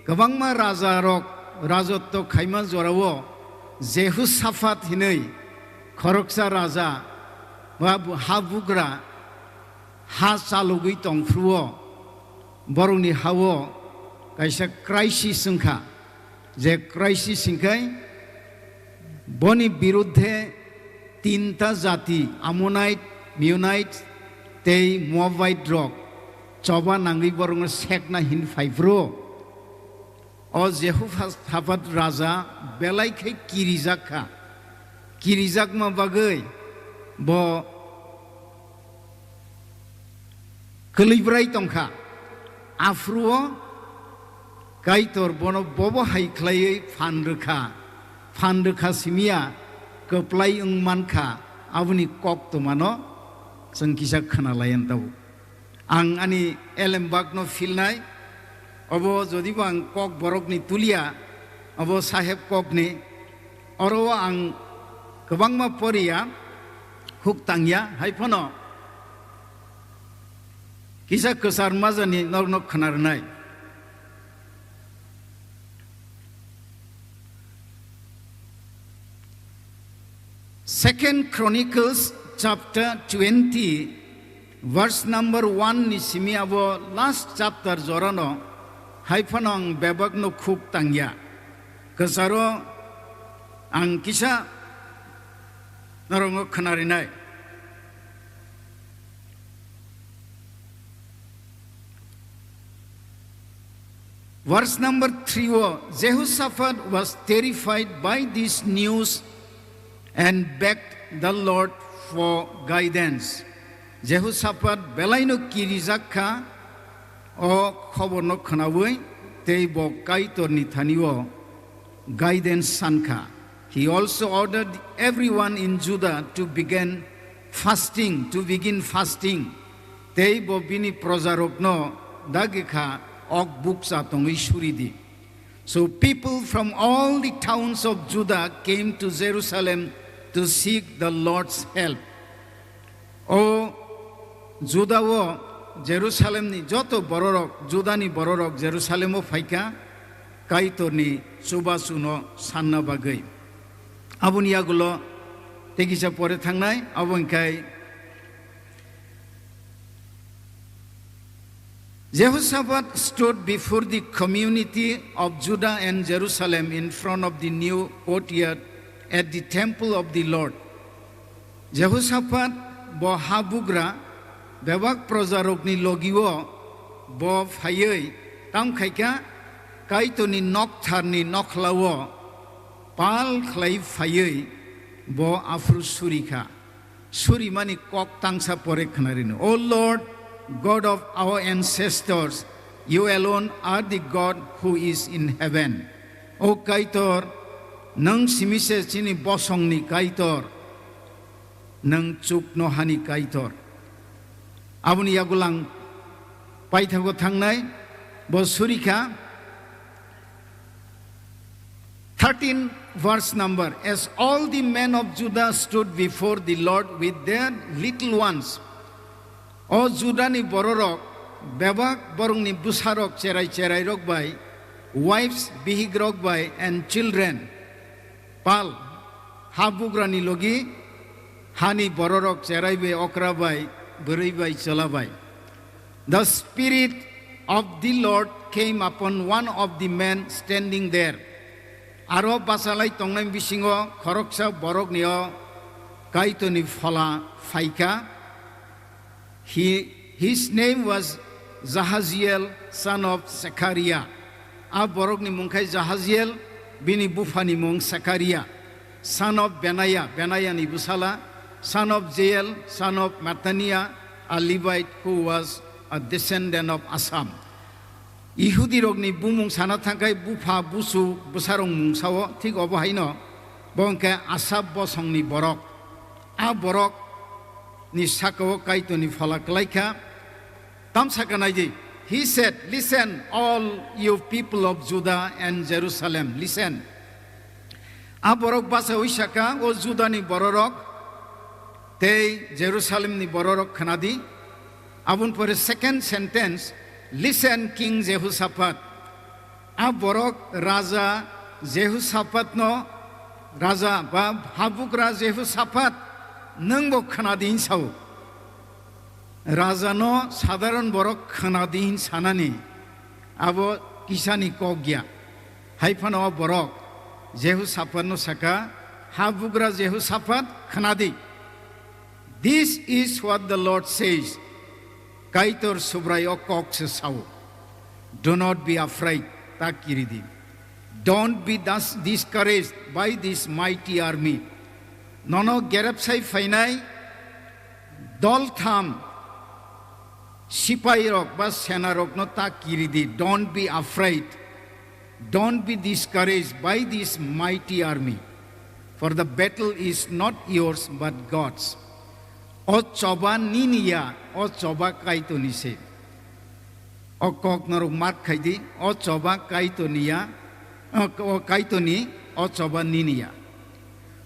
kwbangma rajarok rajotto khaima jorao Jehusaphat hinwi khoroksa raja ba bu-, ha bugra ha chalogwi tongphruo borokni hao kaisa crisis wngkha. Je crisis hingkhai boni birudhe tinta jati, Ammonite, Maonite tei Moabite rok choba nangwi borokno sekna hin phai phru. O Jehosaphat raja belai khe kirijak kha. Kirijakma bagwi bo kwlwibrai tongkha. Aphuru-o Kaitor bono bobo hai khlaiwi phan rwkha, phan rwkha simiya kwplai wng mankha, aboni koktwmano chwng kisa khwnalaiya tabuk. Ang ani elembakno philnai, obo jodibo ang kok borokni tuliya, obo saheb kokni, oro o ang kwbangma poriya, huk tangya, hai phano kisa kwchar majani norokno khna rwnai. Second Chronicles chapter twenty, verse number one ni simi abo last chapter jorano, hai phano ang bebakno khuk tangya. Kwcharo ang kisa norokno khna rinai. Verse number three o, Jehoshaphat was terrified by this news and begged the Lord for guidance. Jehoshaphat belaino kirijak kha o khoborno khnaui, tei bo Kaitorni thani-o guidance san kha. He also ordered everyone in Judah to begin fasting, to begin fasting. Tei bo bini projarokno dagi kha, ok bukcha tongwi suri di. So people from all the towns of Judah came to Jerusalem to seek the Lord's help. O Juda-o Jerusalemni joto bororok, Judani bororok Jerusalemo phaikha, Kaitorni chubachuno sanna bagwi. Aboni yagulo tei kisa pore thangnai, abo wngkhai Jehoshaphat stood before the community of Judah and Jerusalem in front of the new courtyard at the temple of the Lord. Jehoshaphat bo habugra bebak projarokni logio bo phaiwi tam khaikha, Kaitorni noktharni nokhlao pal khlai phaiwi bo aphuru surikha. Surimani kok tangsa pore khna rino. O Lord, God of our ancestors, You alone are the God who is in heaven. O Kaitor, nwng simi se chini bosongni Kaitor, nwng chuknohani Kaitor. Aboni yagulang paithago thangnai, bo surikha, thirteen verse number, "As all the men of Judah stood before the Lord with their little ones." O Judani bororok, bebak borokni bwsarok cherai cherairok bai, wives, bihikrok bai, and children, pal, ha bugrani logi, hani bororok cherai bai, okra bai, bwrwi bai, chwla bai. The Spirit of the Lord came upon one of the men standing there. Aro bachalai tongnai bisingo khoroksa borokni o Kaitorni phola phaikha. He, his name was Jahaziel, son of Zechariah. A borokni mung khai Jahaziel, bini buphani mung Zechariah, son of Benaiah, Benaiah ni bwsala, son of Jeiel, son of Mattaniah, a Levite who was a descendant of Asaph. Ihudirokni bumung sana thangkhai bupha, busu, bwsarok mung sao, thik obo haino bo hwnkhe Asaph bosongni borok. A borokni sakao Kaitorni phola kwlaikha. Tamsaka naidi. He said, "Listen, all you people of Judah and Jerusalem, listen." A borok bachaui saka, "O Judani bororok tei Jerusalemni bororok khwnadi." Aboni pore second sentence, "Listen, King Jehoshaphat." A borok Raja Jehosaphatno, "Raja ba habugra Jehosaphat, nwngbo khwnadi," hin sao. Rajano sadharon borok khwnadi hin sanani abo kisani kok ya. Hai phano o borok Jehosaphatno saka, "Habugra Jehosaphat, khwnadi. This is what the Lord says." Kaitor Subrai o kok se sao, "Do not be afraid," ta kiridi. "Don't be thus discouraged by this mighty army." Nono gerepsai phainai doltham sipairok ba senarokno ta kiridi, "Don't be afraid, don't be discouraged by this mighty army, for the battle is not yours but God's." O choba nini ya, o choba Kaitorni se. O kok norok mark khaidi, o choba Kaitorni ya, o, o Kaitorni, o choba nini ya.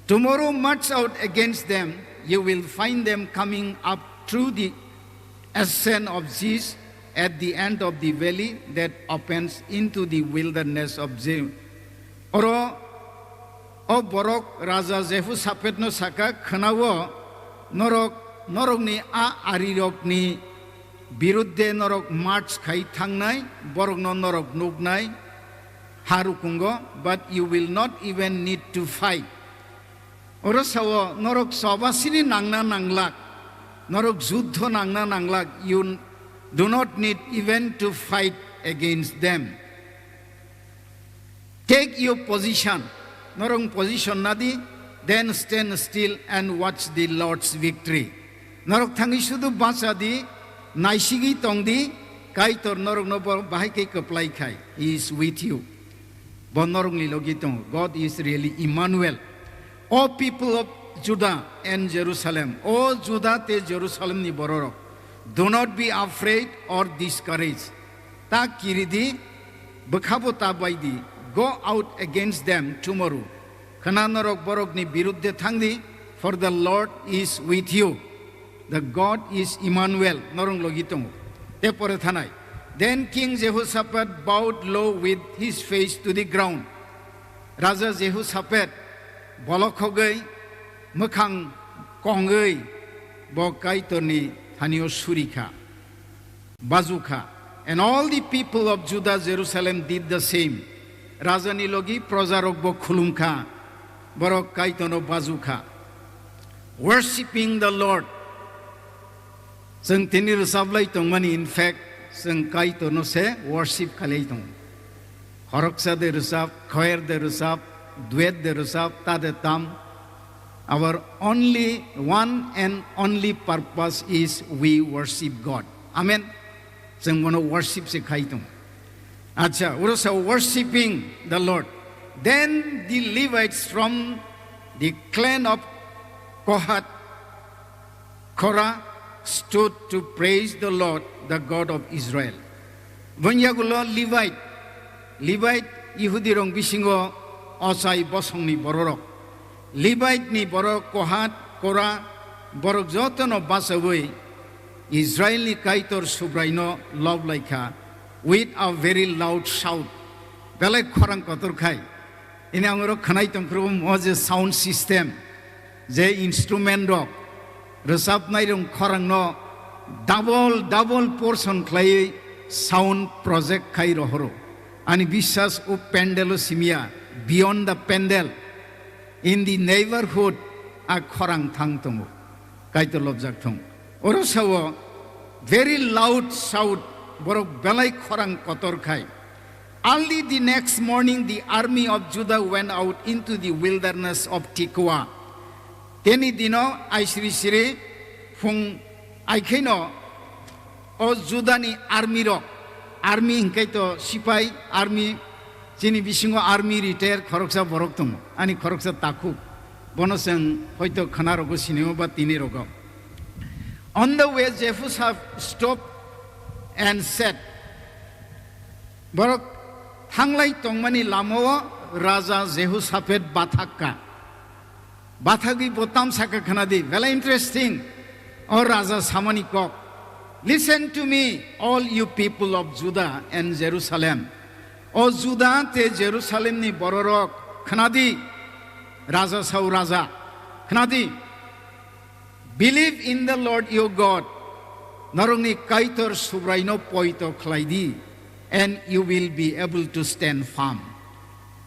"Tomorrow march out against them, you will find them coming up through the ascent of Ziz at the end of the valley that opens into the wilderness of Zin." Oro o borok Raja Jehosaphatno saka, "Khwnao, norok, norokni a arirokni birudde norok march khai thangnai, borokno norok nuknai ha rukungo, but you will not even need to fight." Oro sao, norok chobasini nangna nanglak, norok juddho nangna nanglak, you do not need even to fight against them. Take your position, norok position nadi, then stand still and watch the Lord's victory. Norok thangwi sudu bacha di, naisigwi tong di, Kaitor norokno bo bahai khe kwplai khai, He is with you. Bo norokni logi tongo. God is really Emmanuel. O people of Judah and Jerusalem, o Juda tei Jerusalemni bororok, do not be afraid or discouraged. Ta kiridi, bwkhabo ta baidi. Go out against them tomorrow. Khwna norok borokni birudde thangdi, for the Lord is with you. The God is Emmanuel, norok logi tongo. Te pore thanai. Then King Jehoshaphat bowed low with his face to the ground. Raja Jehoshaphat bolokhogwi, mwkhang kongwi bo Kaitorni thanio surikha, bajukha. And all the people of Judah, Jerusalem did the same. Rajani logi projarokbo khulumkha, borok Kaitorno bajukha. Worshipping the Lord. Chwng tini rwchaplai tongmani, in fact, chwng Kaitorno se worship khalai tongo. Khoroksa de rwchap, choir de rwchap, duet de rwchap, ta de tam. Our only, one and only purpose is we worship God. Amen. Chwng bono worship se khai tong. Acha, oro sa worshiping the Lord. Then the Levites from the clan of Kohath Korah stood to praise the Lord, the God of Israel. Boni yagulo Levite, Levite Yehudi rong bisingo ochai bosongni bororok. Levite ni borok Kohat, Kora, borok jotono bachaui Israel ni Kaitor Subraino lob laikha with a very loud shout. Belai khorang kotor khai. Ini ang oro khwnai tongphuru mo je sound system, je instrument rok, rwchapnai rok khorangno double, double portion khlaiwi sound project khai rohoro. Ani biswas o pandal o simya, beyond the pandal, in the neighborhood a khorang thang tongo. Kaitor lobjak thung. Oro sao very loud shout, borok belai khorang kotor khai. Early the next morning, the army of Judah went out into the wilderness of Tekoa. Teni dino aisri siri phung aikhaino o Judani army rok, army hinkai to sipai, army, chini bisingo army retire khoroksa borok tongo, ani khoroksa takhuk, bono chwng hoito khwnarogo sinio ba tini rogo. On the way, Jehoshaphat stopped and said, borok thanglai tongmani lamao Raja Jehoshaphat bathakka. Bathagwi bo tamsaka khwnadi, belai interesting. O raja samani kok. Listen to me, all you people of Judah and Jerusalem. O Juda tei Jerusalemni bororok khwnadi. Raja sao raja. Khwnadi. Believe in the Lord your God. Norokni Kaitor Subraino poito khlaidi, and you will be able to stand firm.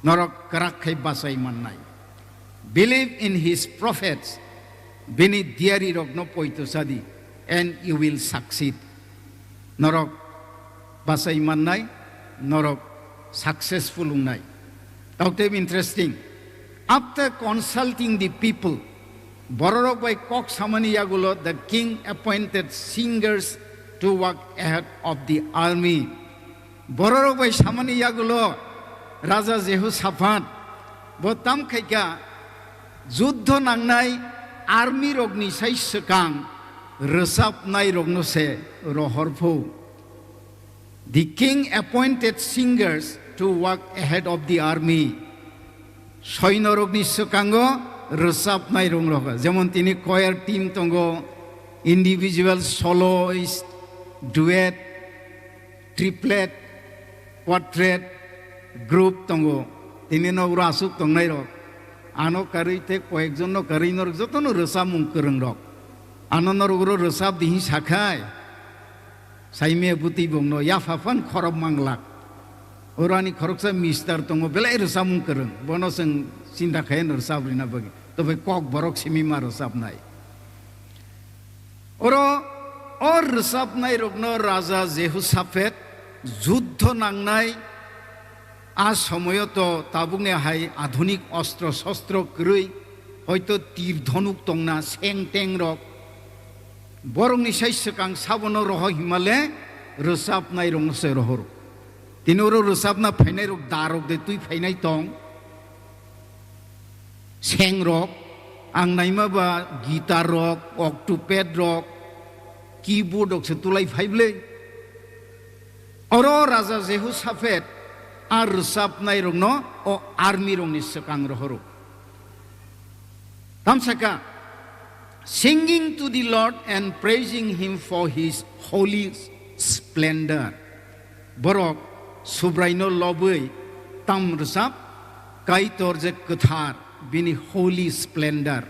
Norok kwrak khai bachai mannai. Believe in his prophets. Bini diari rokno poito sadi, and you will succeed. Norok bachai mannai, norok successful wngnai. Tautep interesting. After consulting the people, bororok bai kok samani yagulo the king appointed singers to walk ahead of the army. Bororok bai samani yagulo Raja Jehoshaphat bo tam khaika, juddho nangnai army rokni sai swkang rwchapnai rokno se rohor phu. The king appointed singers to walk ahead of the army. Soinorokni swkango rwchapnai rok rok, jemon tini choir team tongo, individual, soloist, duet, triplet, quartet, group tongo. Tini no ura aswk tongnai rok. Ano karwi tei koyekjon no karwi norok jotono rwchapmung kwrwng rok. Ano norok oro rwchap di hwnwi sakhai. Saimia bwtwi bongno yapha phan khorok manglak. Oro ani khoroksa mister tongo, belai rwchapmung kwrwng. Bono chwng chinta khayan rwchap rina bagwi. Tobai kok borok simi ma rwchapnai. Oro o rwchapnai rokno Raja Jehoshaphat juddho nangnai. A somoyo to tabukni hai adhunik ostro shostro kwrwi, hoito tir dhonuk tongna, seng teng rok. Borokni sai swkang sabono roho himale rwchapnai rokno se rohoro. Tini oro rwchapna phainai rok da rok de twi phainai tong. Seng rok, ang naima ba guitar rok, octopad rok, keyboard rok se tulai phai bwle. Oro Raja Jehoshaphat a rwchapnai rokno o army rokni swkang rohoro. Tamsaka, singing to the Lord and praising him for his holy splendor. Borok Subraino lobwi tam rwchap, Kaitor je kwthar, bini holy splendor,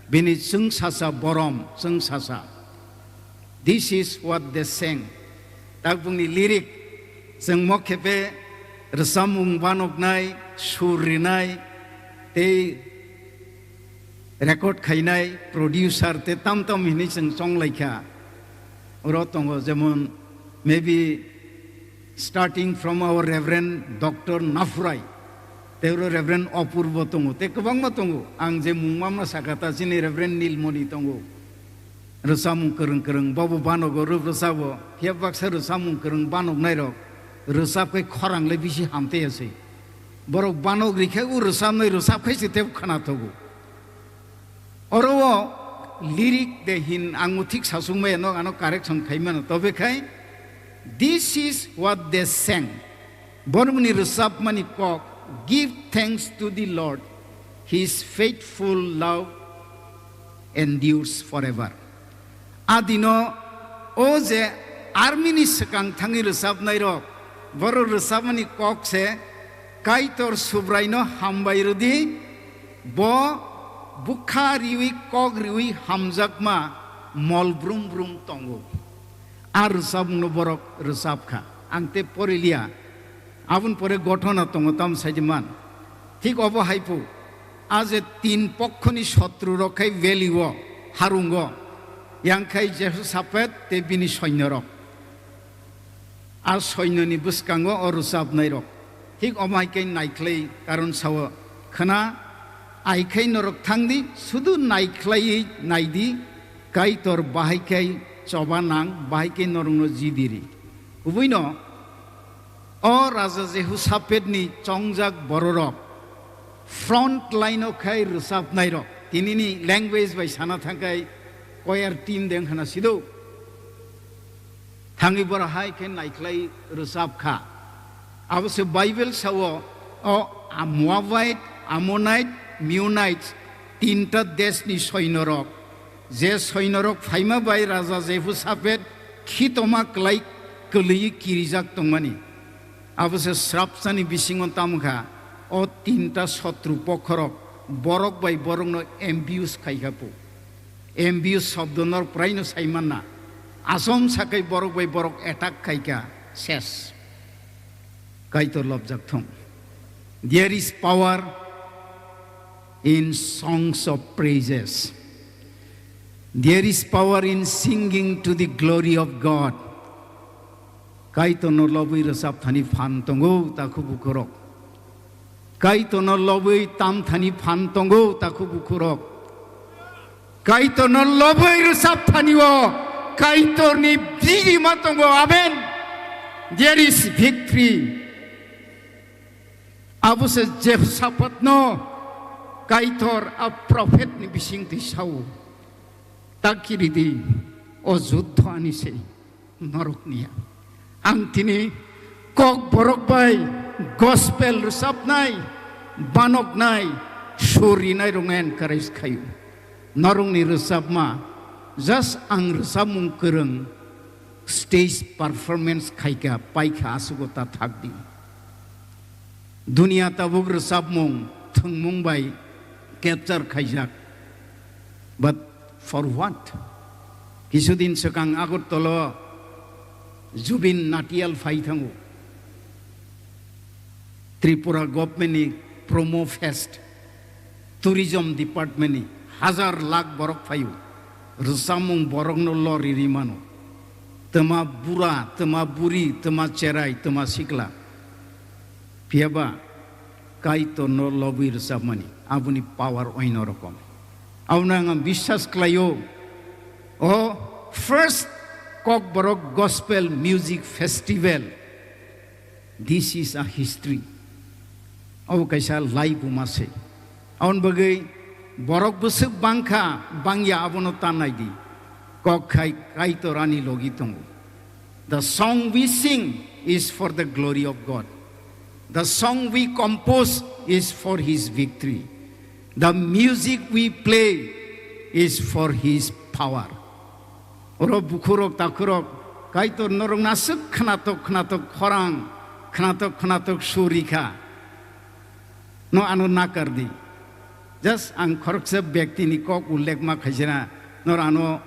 bini chwngsasa borom, chwngsasa. This is what they sang. Takbungni lyric, chwng mokhepe rwchapmung banoknai, sur rinai, tei record khainai, producer tei tam tam hinwi chwng chonglaikha. Oro tongo jemon maybe starting from our Reverend Doctor Naphurai, tei oro Reverend Apurbo tongo, tei kwbangma tongo. Ang je mung mamna sakha ta chini Reverend Nilmoni tongo. Rwchapmung kwrwng kwrwng bobo banogo rw-, rwchabo, phiya baksa rwchapmung kwrwng banoknairok rwchap khe khorang le bisi hamtaiya se. Borok banok rikha o rwchapnai rwchap khai se tebo khwna thogo. Oro o lyric de hin ang thik sasung maya no ano correction khai mano, tobe khai this is what they sang. Borokni rwchapmani kok, "Give thanks to the Lord, his faithful love endures forever." Adino o je army ni swkang thangwi rwchapnairok, borok rwchapmani kok se, "Kaitor Subraino hambai rwdi, bo bwkha riwi kok riwi hamjakma mol brum brum tongo." A rwchapmungno borok rwchap kha. Ang tei poriliya. Aboni pore gothona tongo, tamo saidi man. Thik obo hai phu. A je tin pokhoni sotru rok khai valley o, harungo. Yang khai Jehoshaphat tei bini soinyorok. A soinoni bwskango o rwchapnairok. Thik omo hai khe naikhlai, karon sao, "Khwna, ai khai norok thang di, sudu naikhlaiwi nai di, Kaitor bahai khai choba nang, bahai khai norokno jidiri." Ubuino o Raja Jehusaphetni chongjak bororok front line o khai rwchapnairok, tinini language bai sana thangkhai choir team de wngkhana sido. Thangwi borok hai khe naikhlai rwchap kha. Abo se Bible sao, o Moabite, Ammonite, Meunite tinta deshni soinorok, je soinorok phaima bai Raja Jehusaphet khitoma klai kwlwiwi kirijak tongmani. Abo se srapsani bisingo tamo kha, o tinta sotru pokhorok borok bai borokno ambush khai kha phu. Ambush shobdo norok praino sai manna. Asom sakai borok bai borok attack khai kha, ses. Kaitor lobjak thung. There is power in songs of praises. There is power in singing to the glory of God. Kaitorno lobwi rwchap thani phan tongo, takhu bukhurok. Kaitorno lobwi tam thani phan tongo, takhu bukhurok. Kaitorno lobwi rwchap thani o Kaitorni birima tongo. Amen. There is victory. Abo se Jehosaphatno Kaitor a prophet ni bising twi sao, "Ta kiridi, o juddho ani se, norok niya." Ang tini kok borok bai gospel rwchapnai, banoknai, sur rinai rokno encourage khaio. Norokni rwchapma, just ang rwchapmung kwrwng, stage performance khaikha, paikha, aswk ta thakdi. Dunia tabuk rwchapmung thwngmung bai capture khaijak. But for what? Kisudin swkang Agartala Zubeen Nautiyal phai thango. Tripura government ni Promo Fest, tourism department ni hazar lakh borok phaio. Rwchapmung borokno lori ri mano. Twma bura, twma buri, twma cherai, twma sikla. Phiyaba Kaitorno lobwi rwchapmani, aboni power oino rokom. Abono ang biswas khlaio, o first Kokborok Gospel Music Festival, this is a history. Abo kaisa laibuma se. Aboni bagwi borok bwswk bangkha, bangya, abono ta naidi. Kok khai Kaitor ani logi tongo. The song we sing is for the glory of God. The song we compose is for his victory. The music we play is for his power. Oro bukhurok takhurok Kaitor norok naswk khnatok khnatok khorang, khnatok khnatok surikha. No ano nakar di. Just ang khoroksa bektini kok ullekma khaisina, nor ano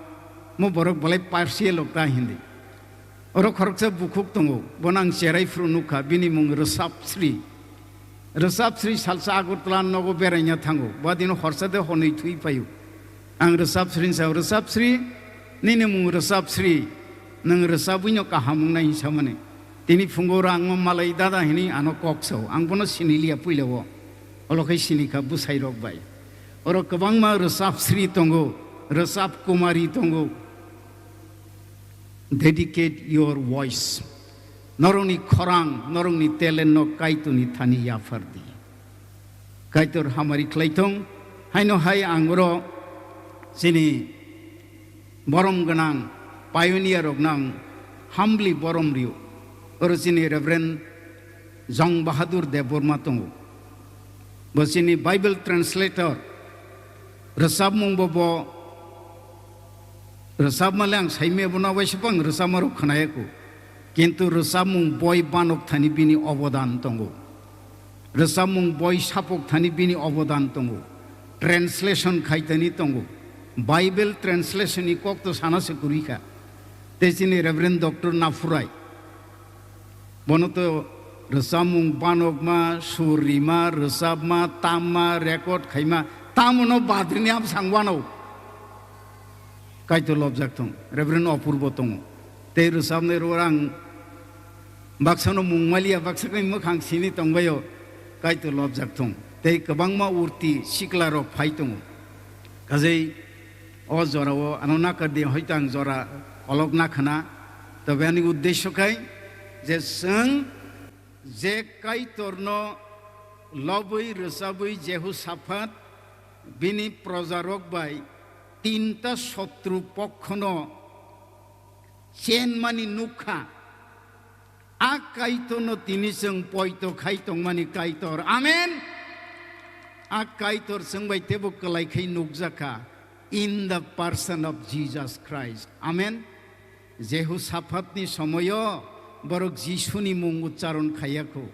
mo borok bolai parsial okta hindi. Oro khoroksa bukhuk tongo, bono ang cherai phuru nukha, bini mung Rwsap Sri. Rwsap Sri salsa Agartala nogo beraina thango, bo dino horsa de honwi thwi phaio. Ang Rwsap Sri ni sao, "Rwsap Sri, nini mung Rwsap Sri, nwng rwchabwino kaham wngnai," hinwi samani. Tini phungo oro ang malai dada hinwi ano kok sao. Ang bono siniliya puila o. Olo khai sinikha bwsairok bai. Oro kwbangma Rwsap Sri tongo, Rwsap Kumari tongo, Dedicate your voice. Norokni khorang, norokni talent no Kaitorni thani yaphardi. Kaitor hamari khlaithung. Haino hai ang oro chini borom gwnang pioneer rokno ang humbly borom rio. Oro chini Reverend Jong Bahadur Debbarma tongo. Bo chini Bible translator. Rwchapmung bo bo rwchapma le ang saimaya bo nokbai se bo ang rwchapma rok khwnaya kho. Kintu rwchapmung boi banok thani bini obodan tongo. Rwchapmung boi sapok thani bini obodan tongo. Translation khai thani tongo. Bible translation ni kok to sana se kwrwi kha. Tei chini Reverend Doctor Naphurai. Bono to rwchapmung banokma, sur rima, rwchapma, tamma, record khaima, tamono badrini absang wano. Kaitor lobjak thung, Reverend Opurbo tongo. Tei rwchapnai rw ang baksano mung maliya, baksa khe mwkhang sini tongbaio, Kaitor lobjak thung. Tei kwbangma urti sikla rok phai tongo. Kajei o jorao ano nakar di, hoito ang jora kolok nakhana. Tobe ani uddesyo khai je chwng je Kaitorno lobwi rwchabwi Jehusaphat bini projarok bai tinta sotru pokhono chenmani nukha. A Kaitorno tini chwng poito khai tongmani Kaitor. Amen. A Kaitor chwng bai teibo kwlai khai nukjakha in the person of Jesus Christ. Amen. Jehusaphatni somoyo borok Jisuni mung uchcharon khaiya kho.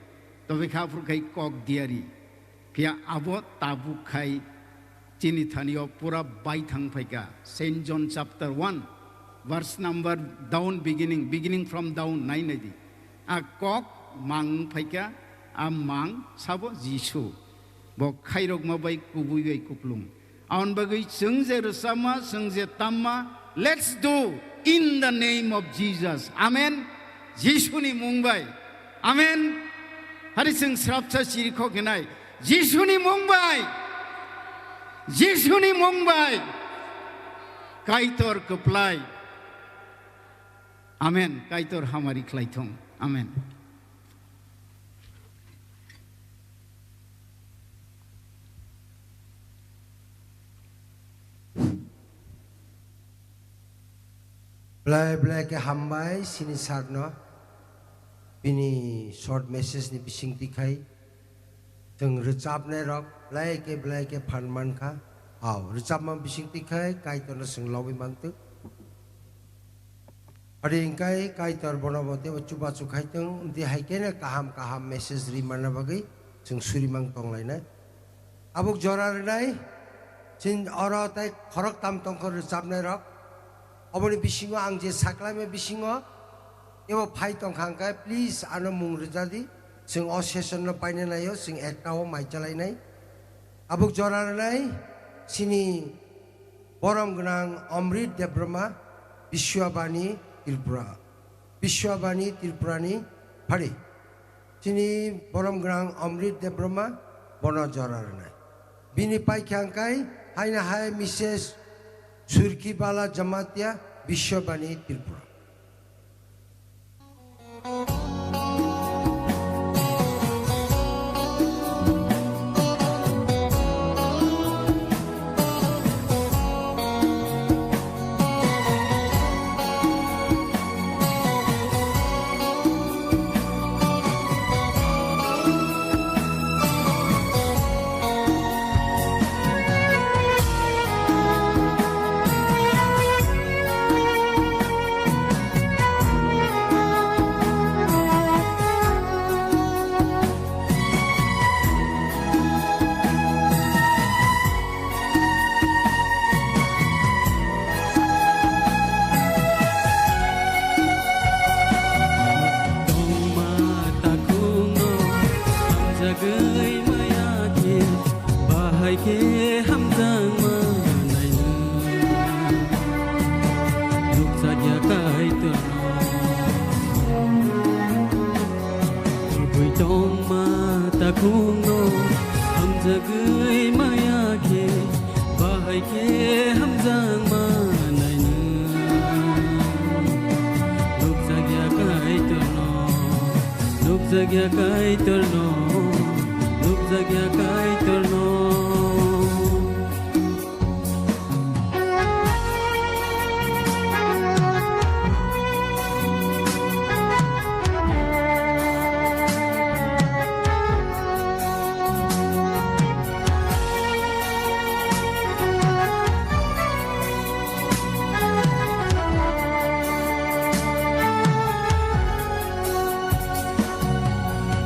Tobe kha aphuru khai kok diari. Phiya abo tabuk khai chini thani o pura bai thang phaikha. Saint John chapter one, verse number down beginning, beginning from down nai nai di. A kok mang phaikha, a mang sabo Jisu. Bo khairokma bai kubui bai kuplung. Aboni bagwi chwng je rwchapma, chwng je tamma, let's do in the name of Jesus. Amen. Jisuni mung bai. Amen. Hari chwng srapsa chirikhok hinai. Jisuni mung bai. Jisuni mung bai. Kaitor kwplai. Amen. Kaitor hamari khlaithung. Amen. Belai belai khe hambai sini sir no bini short message ni bising twi khai chwng rwchapnai rok belai khe belai khe phan man kha. Au rwchapma bising twi khai Kaitor no chwng lobwi man twi. Adi hingkai Kaitor bono bo teibo chubachu khai tong, amtwi hai khe no kaham kaham message ri manna bagwi chwng suri mang tong lainai. Tabuk jora rwnai, chini oro tei khoroktham tongkha rwchapnai rok. Oboni bisingo ang je saklaima bisingo teibo phai tongkha hingkhe, please ano mung rwja di, chwng o session no paina naio, chwng ekta o mai chalainai. Tabuk jora rwnai, chini borom gwnang Amrit Debbarma, Biswabani Tripura, Biswabani Tripurani phari. Chini borom gwnang Amrit Debbarma bono jora rwnai. Bini paikha hingkai haino hai Missus Surkibala Jamatia, Biswabani Tripura. Tongma takhukno hamjagwi maya khe, bahai khe hamjakma nainwi nukjakya Kaitorno. Kubui tongma takhukno hamjagwi maya khe, bahai khe hamjakma nainwi. Nukjakya Kaitorno, nukjakya Kaitorno.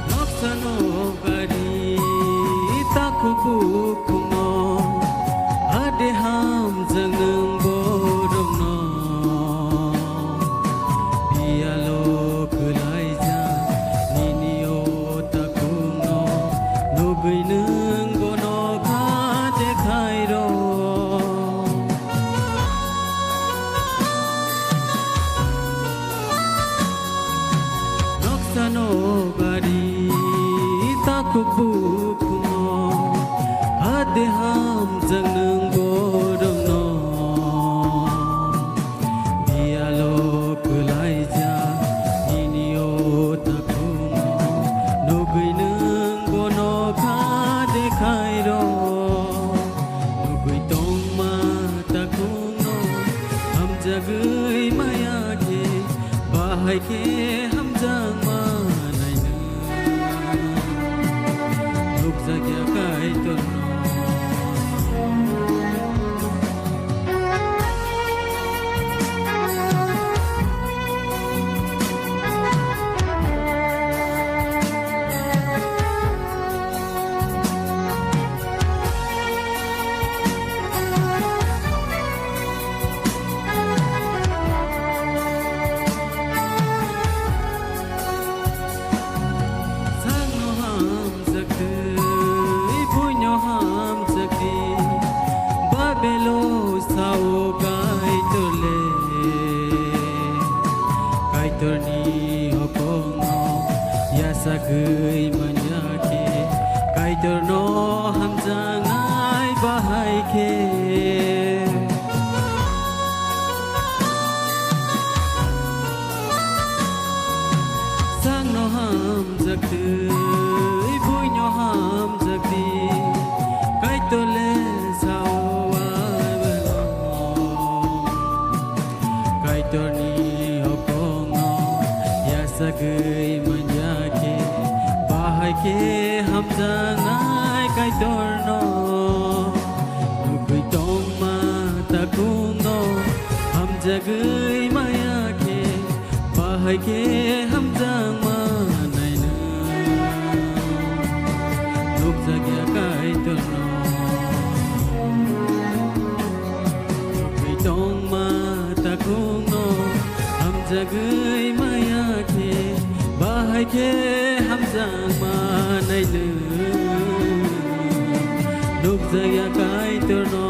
Noksano gari takhuk bukhukno, hade hamjak nwng borokno. Biyalo kwlaijak nini o takhukno, nugwi nwng bono kha de khairo. Noksano gari takhuk bukhukno, hade hamjak nwng borokno. Biyalo kwlaijak nini o takhukno, nugwi nwng bono kha de khairo. Nugwi tongma takhukno, hamjagwi maya khe, bahai khe hamjakma nainw. Nukjakya Kaitorno. Sakno hamjak twi, buino hamjak di, Babelo sao Kaitor le. Kaitorni hokongno yasagwi manya khe, Kaitorno hamjaknai bahai khe. Sakno hamjak twi, buino hamjak di, Kaitor le sao Babelo. Kaitorni hokongno yasagwi manya khe, bahai khe hamjaknai Kaitorno. Nugwi tongma takhukno, hamjagwi maya khe, bahai khe hamjakma nainw. Nukjakya Kaitorno. Nugwi tongma takhukno, hamjagwi maya khe, bahai khe hamjakma nainw. Nukjakya Kaitorno,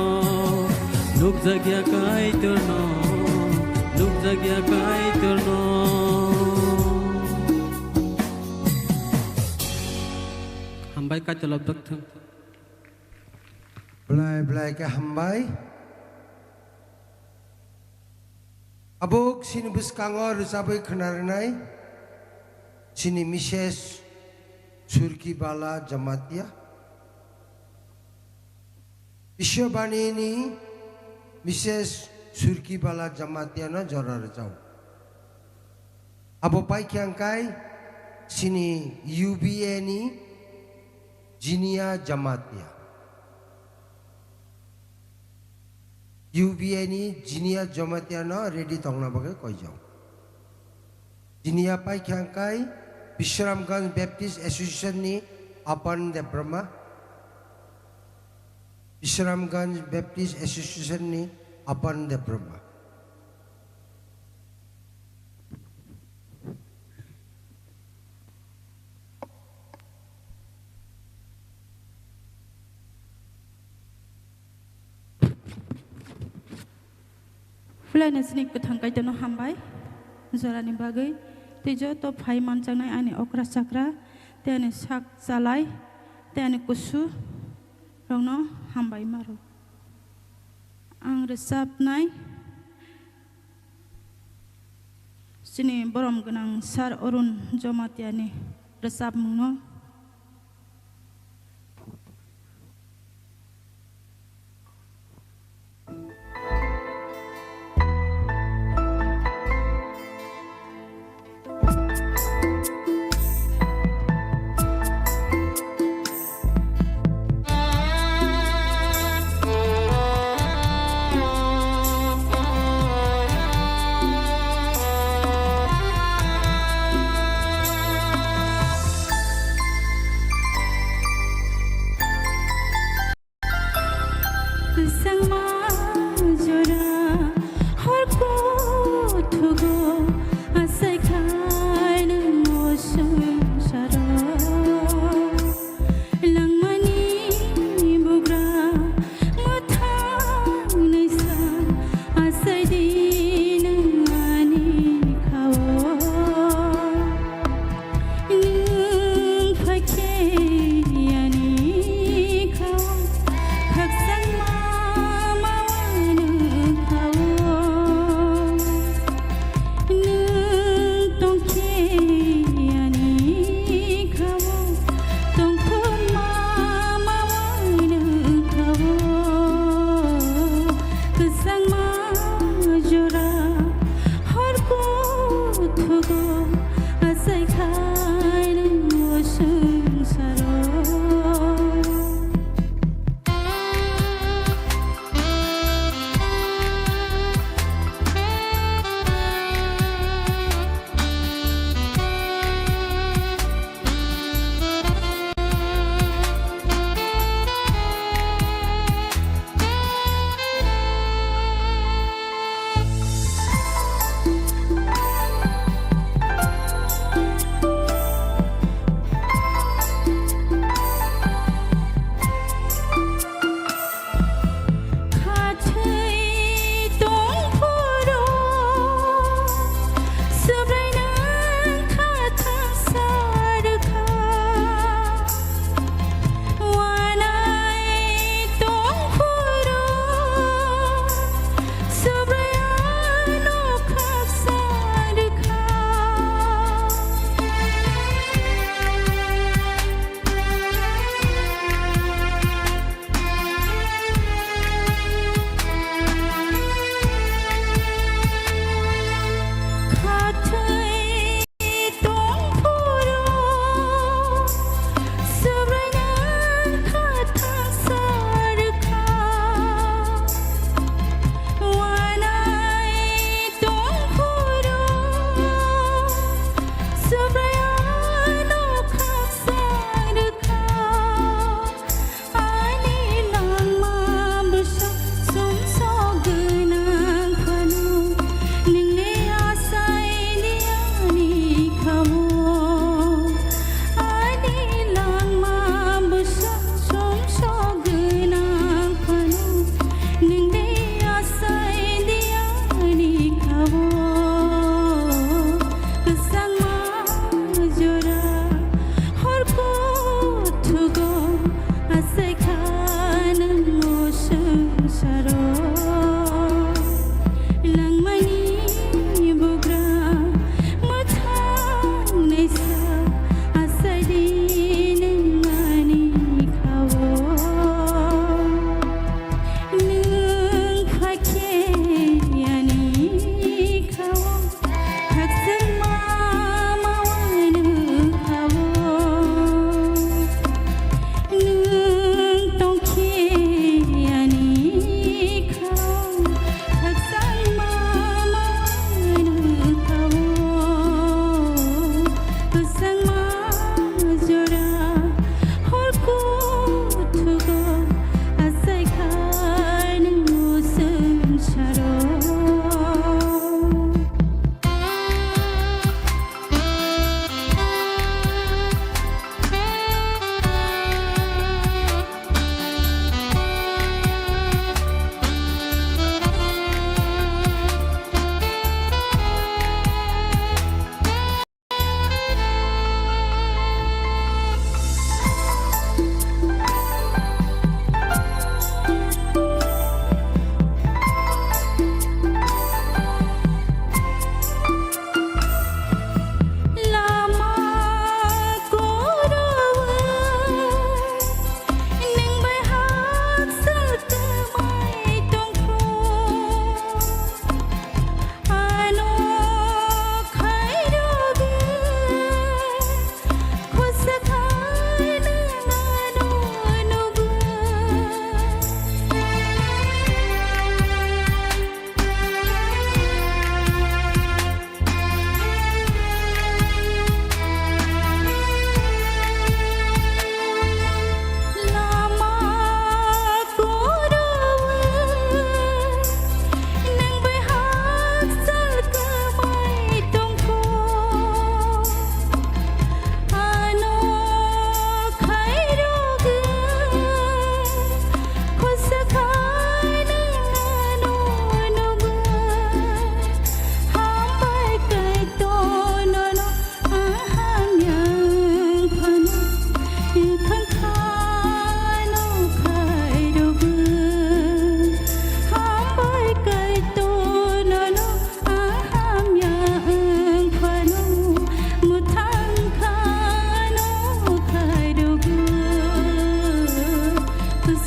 nukjakya Kaitorno, nukjakya Kaitorno. Hambai, Kaitor lobjak thung. Belai belai khe hambai. Abo chini bwskango rwchabwi khwnarinai chini Missus Surkibala Jamatia. Biswabani ni Missus Surkibala Jamatia no jora rwchao. Abo paikha hwnkhe chini U B A ni Jinia Jamatia. U B A ni Jinia Jamatia no ready tongna bagwi koijao. Jinia paikha hwnkhe Bisramganj Baptist Association ni Apan Debbarma. Bisramganj Baptist Association ni Apan Debbarma. Phulaino chini kwthang Kaitorno hambai jorani bagwi, tei joto phai manjaknai ani okra chakra, tei ani sak chalai, tei ani kusu rokno hambai maro. Ang rwchapnai chini borom gwnang Sir Arun Jamatia ni rwchapmungno. Kwchangma jora hor kuthugo achai khai nwng o swngcharo. Langmani bugra mwthang naisa achai di nwng ani khao. Nwng phaikhe ani khao khakchangma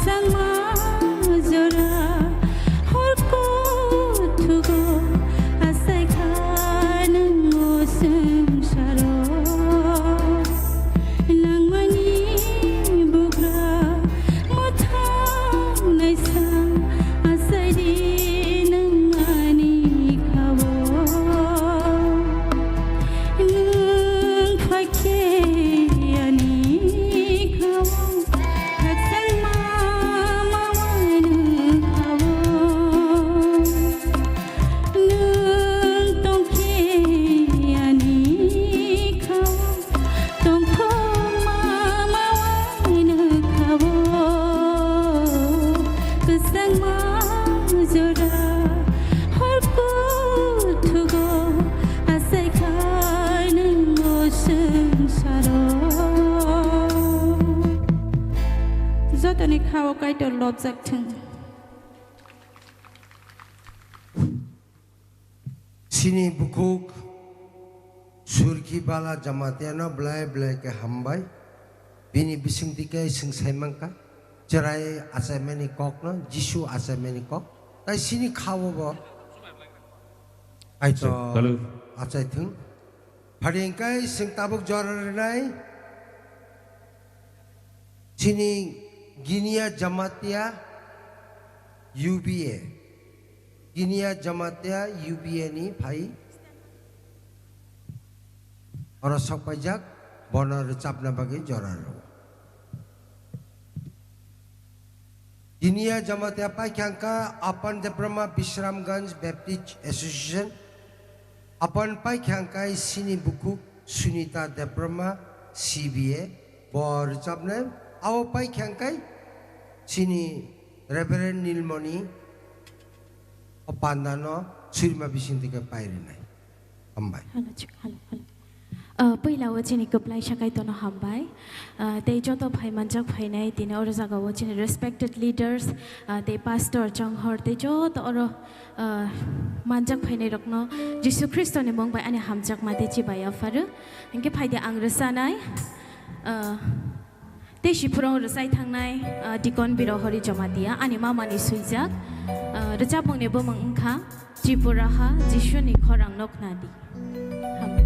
Tangma jora hor kuthugo asai kha nwng o swngcharo. Nangmani bugra mwthang naisa asai di nwng ani khao. Nwng phaikhe ani khao, khakchangma mawai nwng khao. Nwng tongkhe ani khao, tongthokma mawai nwng khao. Kwchangma jora hor kuthugo asai khai nwng o swngcharo. Jotoni khao Kaitor lobjak thung. Chini bukhuk Surki Bala Jamatia no belai belai khe hambai. Bini bisingtwi khe swng sai mankha, chwrai achaimani kok no, Jisu achaimani kok. Tai chini khao bo Kaitor achai thung. Phadi hwnkhe chwng tabuk jora rwnai chini Ginia Jamatia U B A. Ginia Jamatia U B A ni phai oro sok paijak, bono rwchapna bagwi jora rwo. Ginia Jamatia paikha hwnkha Apan Debbarma Bisramganj Baptist Association. Apan paikha hwnkha chini bukhuk Sunita Debbarma C B A. Bo rwchapnai. Abo paikha hwnkha chini Reverend Nilmoni o pandano surima bisingtwi khe pairinai. Hambai. Hello, chik, hello, hello. Ah, puila o chini kwplaisa Kaitorno hambai. Ah, tei joto phai manjak phainai tini oro jaga o chini respected leaders, ah, tei pastor chonghor tei joto oro, ah, manjak phainai rokno Jisu Khristo ni mung bai ani hamjakma tei chibai yapharu. Hinkhe phaidi ang rwchanai, ah, tei siphurung rwchai thangnai, ah, Deacon Birohori Jamatia, ani mama ni swijak, ah, rwchapmung ni bumung wngkha Tripura ha Jisu ni khorang no khnadi. Hambai.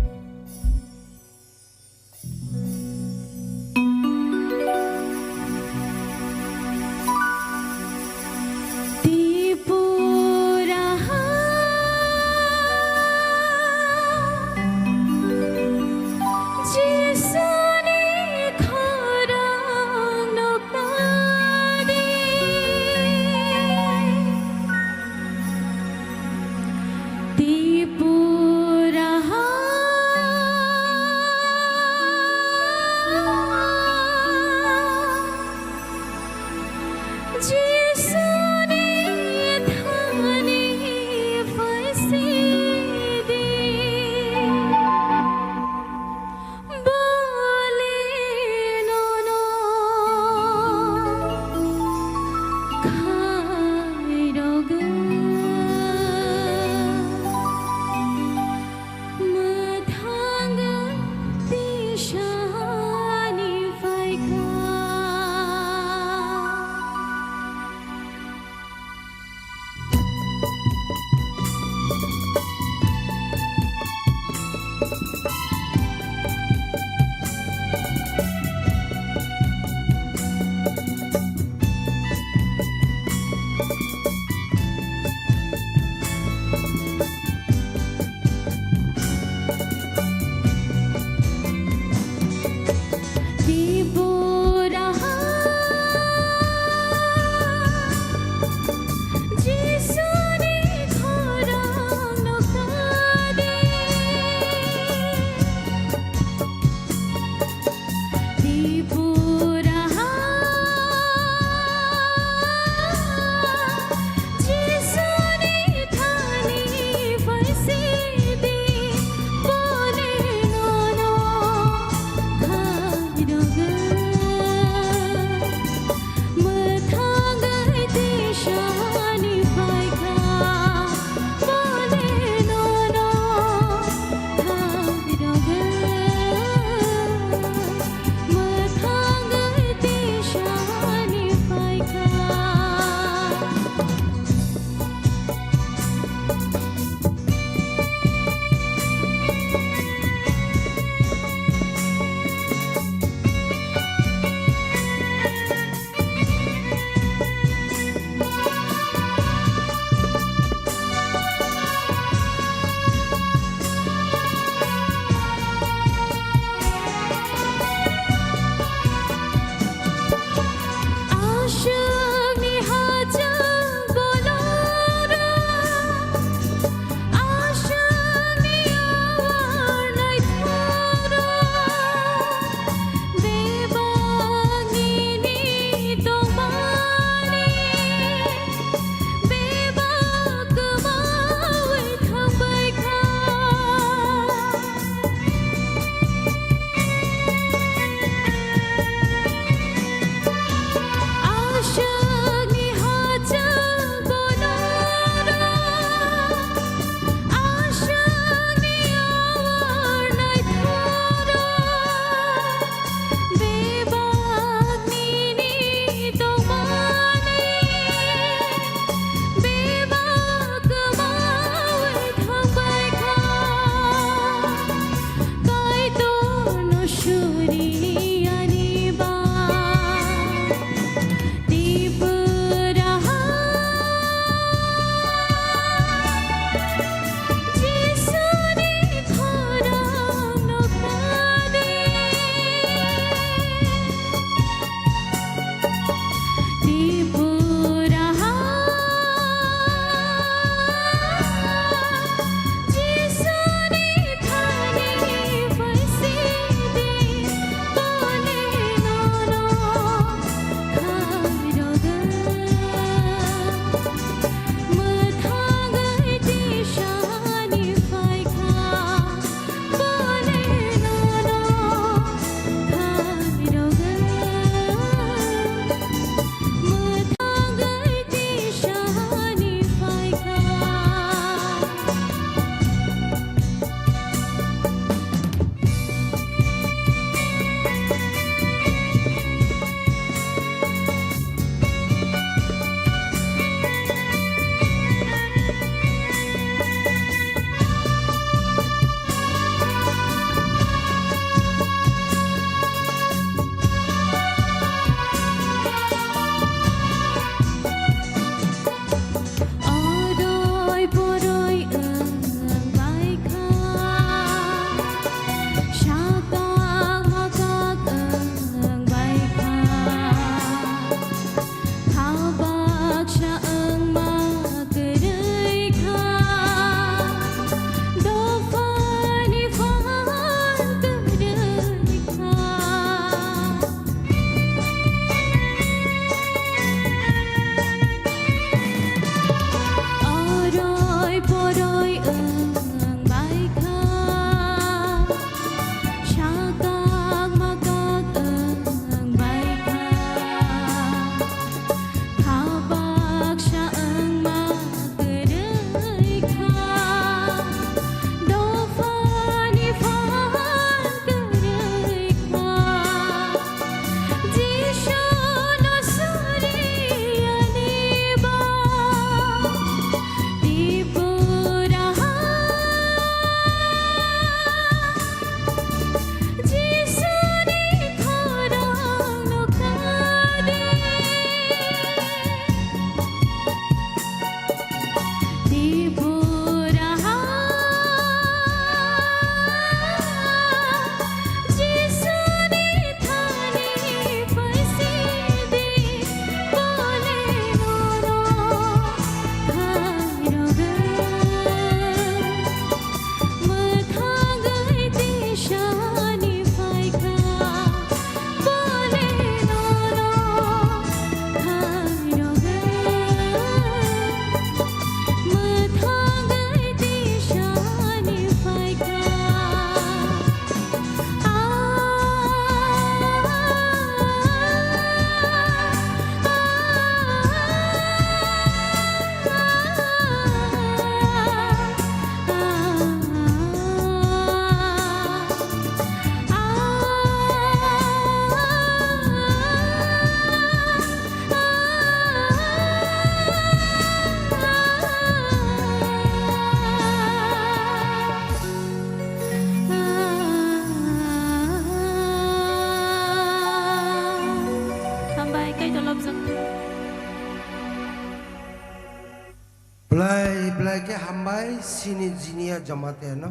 Belai belai khe hambai chini Jinia Jamatia no.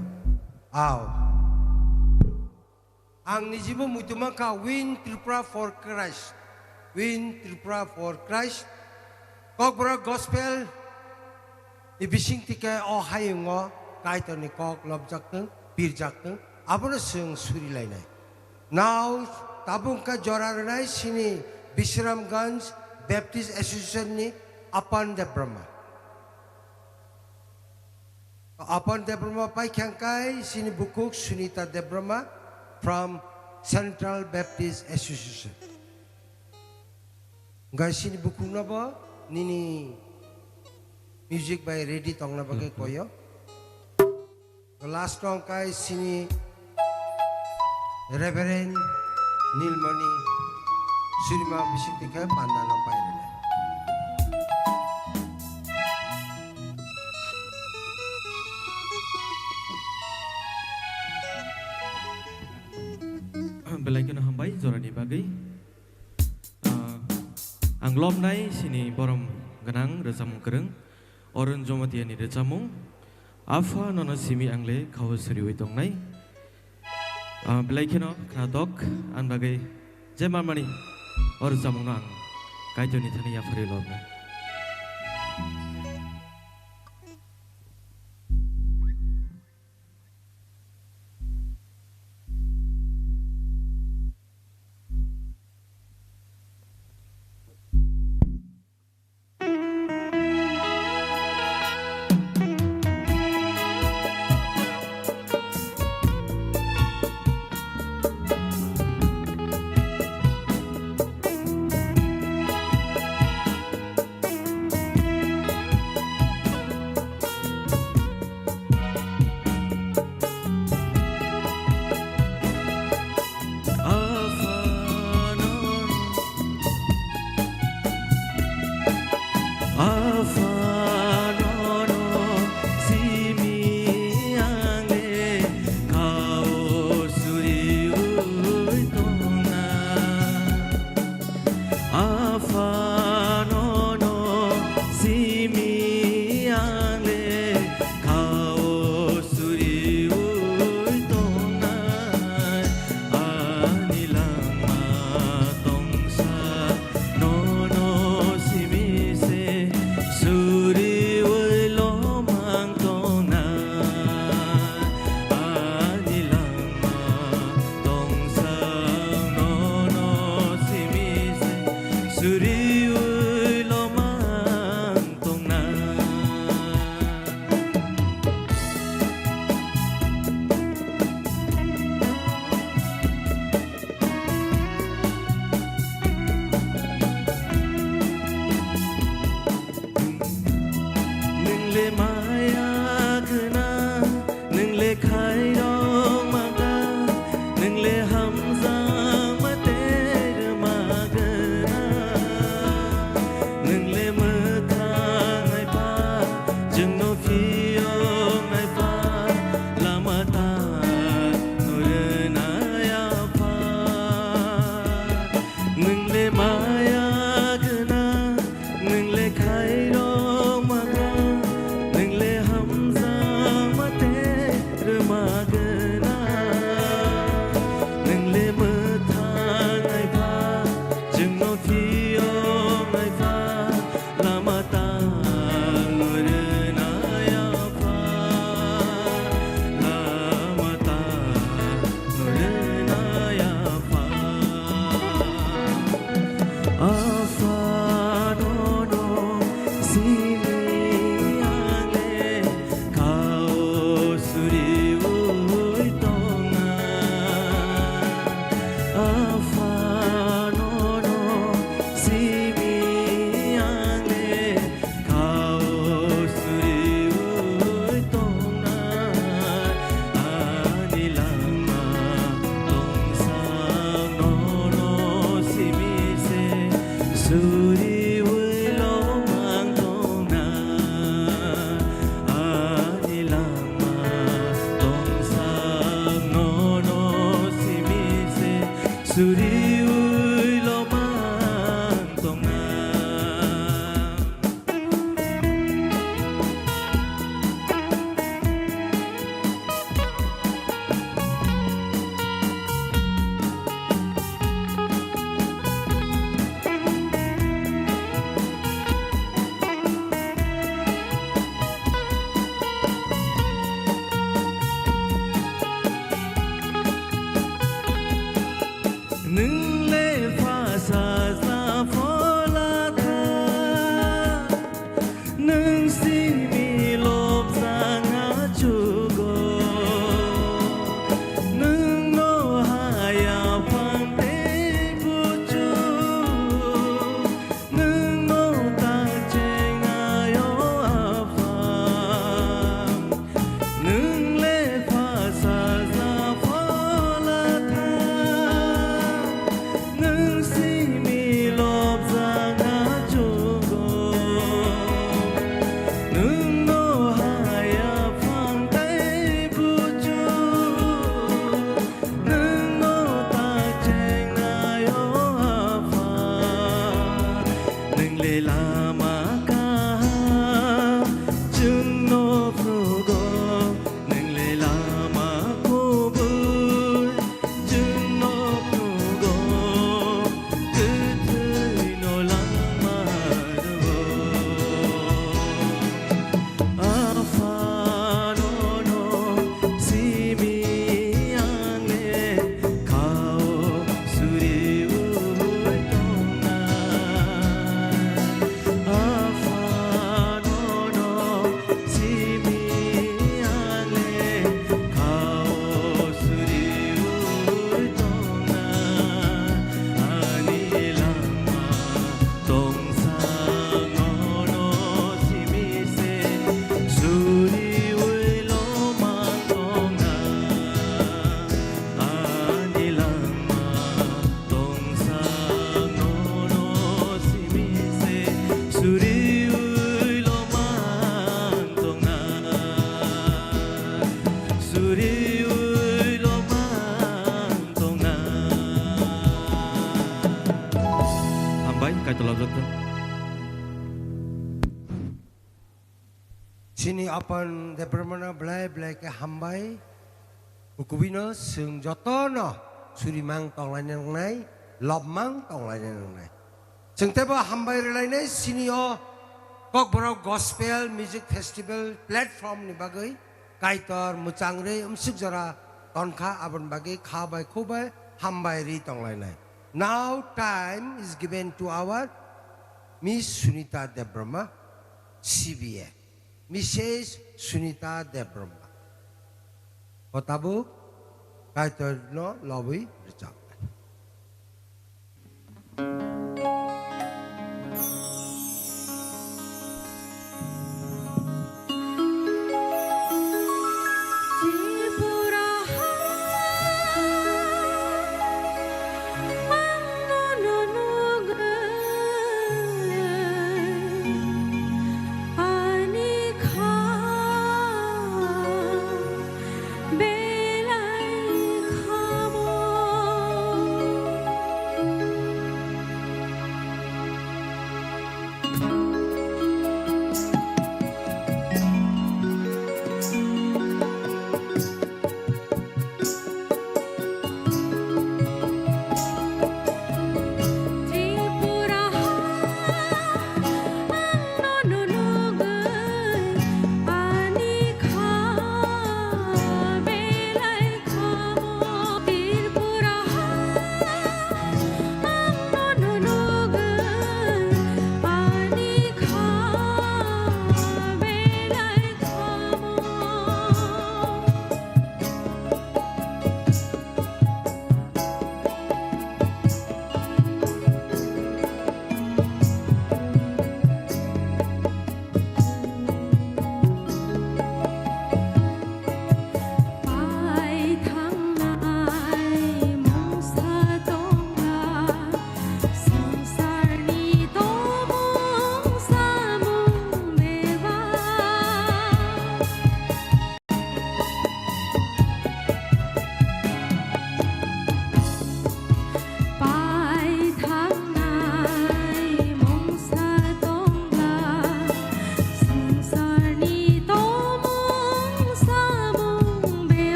Ao. Ang nijibo muitu mankha Win Tripura for Christ. Win Tripura for Christ. Kokborok Gospel ni bising tike o hayungo Kaitorni kok lobjak thung, pirjak thung. Abono chwng suri lainai. Nao tabuk khe jora rwnai chini Bisramganj Baptist Association ni Apan Debbarma. Apan Debbarma pai khe hwnkhe chini bukhuk Sunita Debbarma from Central Baptist Association. Hwnkhe chini bukhuk no bo nini music bai ready tongna bagwi koyo. Last o hwnkhe chini Reverend Nilmani Surima bising twi khe panda no pai rwnai. Belai kheno hambai jorani bagwi. Ah, ang lobnai chini borom gwnang rwchapmung kwrwng Arun Jamatia ni rwchapmung Apha nono simi ang le khao suriui tongnai. Ah, belai kheno khnatok, ani bagwi je manmani o rwchapmung no ang Kaitor ni thani yapharwi lobnai. Apha nono simi ang le khao suriui tongnai, ani langma tongsa nono simi se suriui lomang tongnai, ani langma tongsa nono simi se suriui lomang tongnai. Nwng le maya gwnang, nwng le khairokma ta, nwng le hamjakma tei rwma gwnang. Nwng le mwthang hai pha, chwngno phiyoknai pha, lama ta no rwnai Apha. Nwng le maya gwnang, nwng le khairokma gwnang, nwng le hamjakma tei rwma gwnang. Nwng le mwthang hai pha, chwngno phiyoknai pha, Lama kaham chwngno phrugo, nwng le lama kubui chwngno phrugo, kwthwino langma rwo. Aphano no simi ang le khao suriui tongnai. Aphano no simi ang le khao suriui tongnai. Ani langma tongsa ngono simi se suriui lomang tongnai. Ani langma tongsa ngono simi se suriui lomang tongnai. Suriui lomang tongnai. Hambai, Kaitor lajak. Chini Apan Debbarmano belai belai khe hambai. Ukubino chwng jotono surimang tonglaina nangnai, lobmang tonglaina nangnai. Chwng teibo hambai rwlainai chini o Kokborok Gospel Music Festival platform ni bagwi Kaitor mwchang rwi umsuk jora tonkha, aboni bagwi kha bai khuk bai hambai rwi tonglainai. Now time is given to our Miss Sunita Debbarma, C B A. Missus Sunita Debbarma. O tabuk Kaitorno lobwi rwchapnai.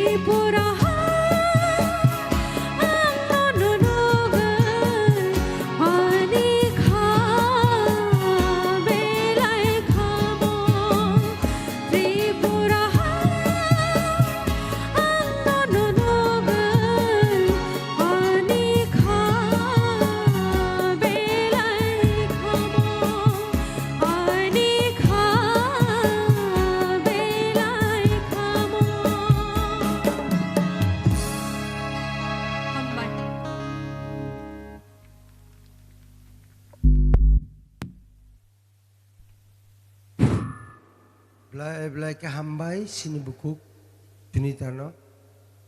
Tripura ha, ang no nugwi ani kha belai khamo. Tripura ha, ang no nugwi ani kha belai khamo. Ani kha belai khamo. Hambai. Belai belai khe hambai chini bukhuk Sunitano.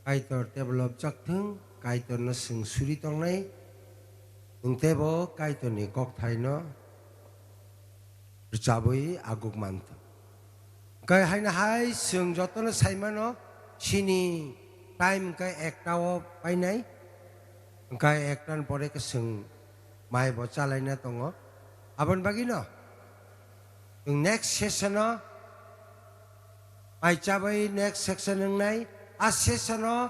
Kaitor tebo lobjak thung, Kaitorno chwng suri tongnai, chwng tebo Kaitorni kokthaino rwchabwi aguk manthung. Hwnkhe haino hai chwng jotono saimano, chini time hwnkhe ekta o painai, hwnkhe ekta ni pore khe chwng mai bo chalaina tongo. Aboni bagwino chwng next session o mai chabai next section wngnai. A session o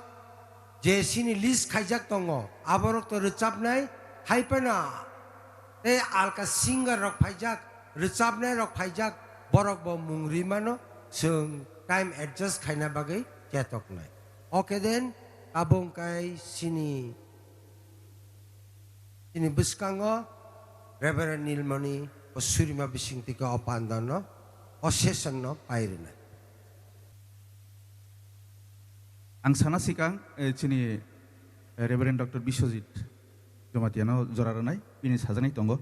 je chini list khaijak tongo, aborok to rwchapnai, hai phano tei alka singer rok phaijak, rwchapnai rok phaijak, borok bo mung rimano, chwng time adjust khaina bagwi chetoknai. Okay then, tabuk kai chini, chini bwskango Reverend Nilmani o surima bisingtwi khe o pandano, o session no pai rwnai. Ang sana sikang, eh, chini, eh, Reverend Doctor Biswajit Jomatiano jora rwnai, bini sajani tongo.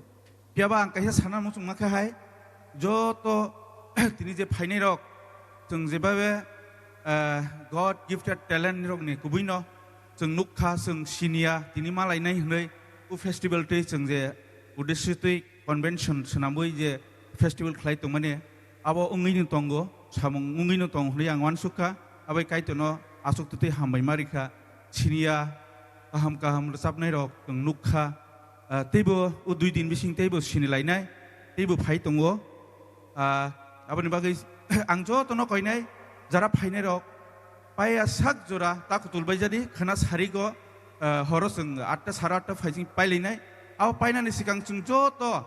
Phiya ba ang kaisa sana muchungma kha hai, joto tini je phainai rok, chwng jebabe, eh, God gifted talent rokni kubui no chwng nukha, chwng siniya, tini malainai hwnwi o festival twi chwng je uddesho twi convention swnamwi je festival khlai tongmani, abo wngwi no tongo, samung wngwi no tong hwnwi ang uansukha. Abai Kaitorno aswk twtwi hambai ma rikha, siniya kaham kaham rwchapnai rok chwng nukha. Ah, teibo o dui din bising teibo sini lainai, teibo phai tongo. Ah, aboni bagwi ang jotono koinai, jara phainai rok, paiya sak jora ta kutul bai jadi khwna sarigo, ah, horo chwng atta sara atta phaising pailainai. Abo painani sikang chwng joto,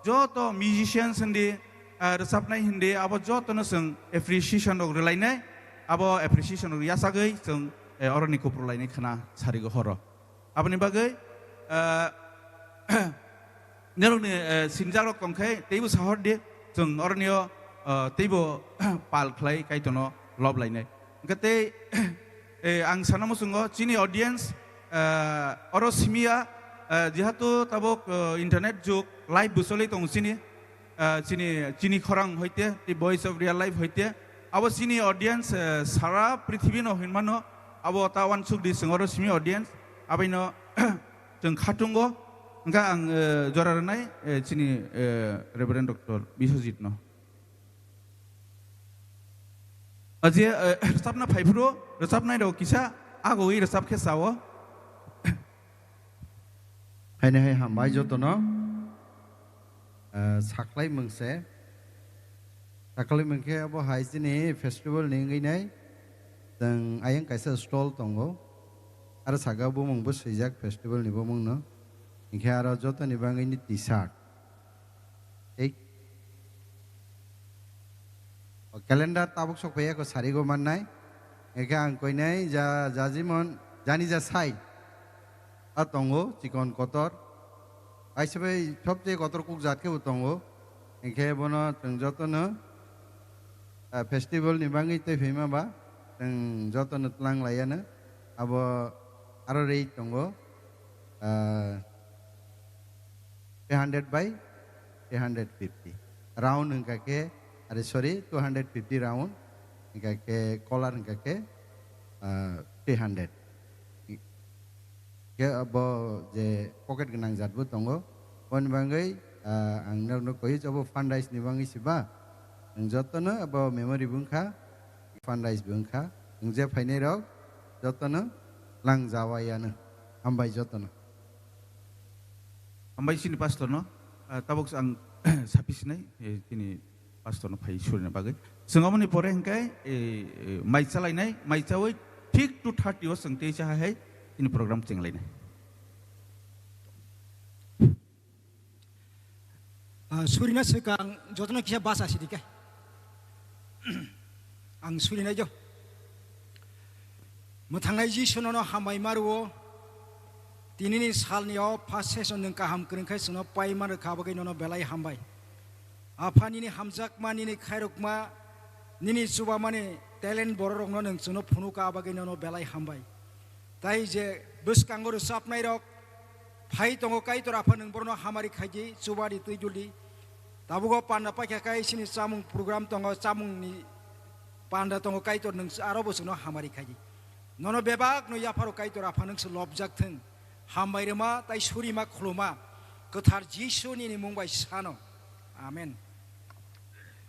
joto musicians hindi, ah, rwchapnai hindi, abo jotono chwng appreciation rok rwlainai. Abo appreciation rok yachagwi chwng, eh, oroni kupru lainai khwna sarigo horo. Aboni bagwi, ah, Norokni, eh, sinijak rok tongkhe teibo sahor di, chwng oronio, eh, teibo pal khlai Kaitorno lob lainai. Hwnkhe tei, eh, ang sana muchungo chini audience, eh, oro simiya, eh, jihatu tabuk, eh, internet jug, live bo choli tongo chini, eh, chini, chini khorang hoite, tei Voice of Real Life hoite. Abo chini audience, eh, sara prithibi no hinmano, abo ta uansuk di chwng oro simi audience, abaino chwng khatungo, hwnkhe ang, eh, jora rwnai, eh, chini, eh, Reverend Doctor Biswajit no. Ah, je, eh, rwchapna phaiphuru, rwchapnai rok kisa agoi rwchap khe sao. Haino hai hambai jotono, eh, saklai mungse. Saklai mungkhe abo hai chini festival ni wngwi nai. Chwng ayang kaisa stall tongo. Aro saka bumung bo swijak festival ni bumung no. Hinkhe aro jotoni bagwi ni T-shirt. Ei. O calendar tabuk sok phaiya ko sarigo mannai. Hinkhe ang koinai ja, jajimon, jani ja sai. A tongo, chikon kotor. Kaisa bai sobse kotor kuk jat khe bo tongo. Hinkhe bono chwng jotono, ah, festival ni bagwi tei phaima ba, chwng jotono tlang laiya no. Abo aro rei tongo. Ah, three hundred by three hundred fifty. Round hwnkha khe, are, sorry, two hundred fifty round, hwnkha khe color hwnkha khe, ah, three hundred. Khe abo je pocket gwnang jat bo tongo. Boni bagwi, ah, ang norokno koi, abo fundraise ni bagwi se ba. Ang jotono abo memory bo wngkha, fundraise bo wngkha. Ang je phainai rok jotono lang jawai ano. Hambai jotono. Hambai chini pastor no, ah, tabuk ang sapi sinai, eh, chini pastor no phai surina bagwi. Chwng aboni pore hwnkhe, eh, eh, mai chalainai, mai chawi, Thik two thirty o chwng tei cha hai hai ini program chenglainai. Ah, surina swkang jotono kisa basa sidi khe. Ang surinai jo. Mwthangnai Jisu nono hambai maruo. Tinini salni o first session nwng kaham kwrwng khai chwngno pai man rwkha bagwi nono belai hambai. Apha nini hamjakma, nini khairokma, nini chubamani talent bororokno nwng chwngno phunuka bagwi nono belai hambai. Tai je bwskango rwchapnairok phai tongo, Kaitor Apha nwng borokno hamari khaidi, chubadi twi duldi. Tabugo panda paikha kai sini chamung program tongo, chamungni panda tongo, Kaitor nwng aro bo chwngno hamari khaidi. Nono bebakno yapharo Kaitor Apha nwng se lobjak thwng. Hambai rwma tai surima khuluma kwthar Jisu nini mung bai sano. Amen.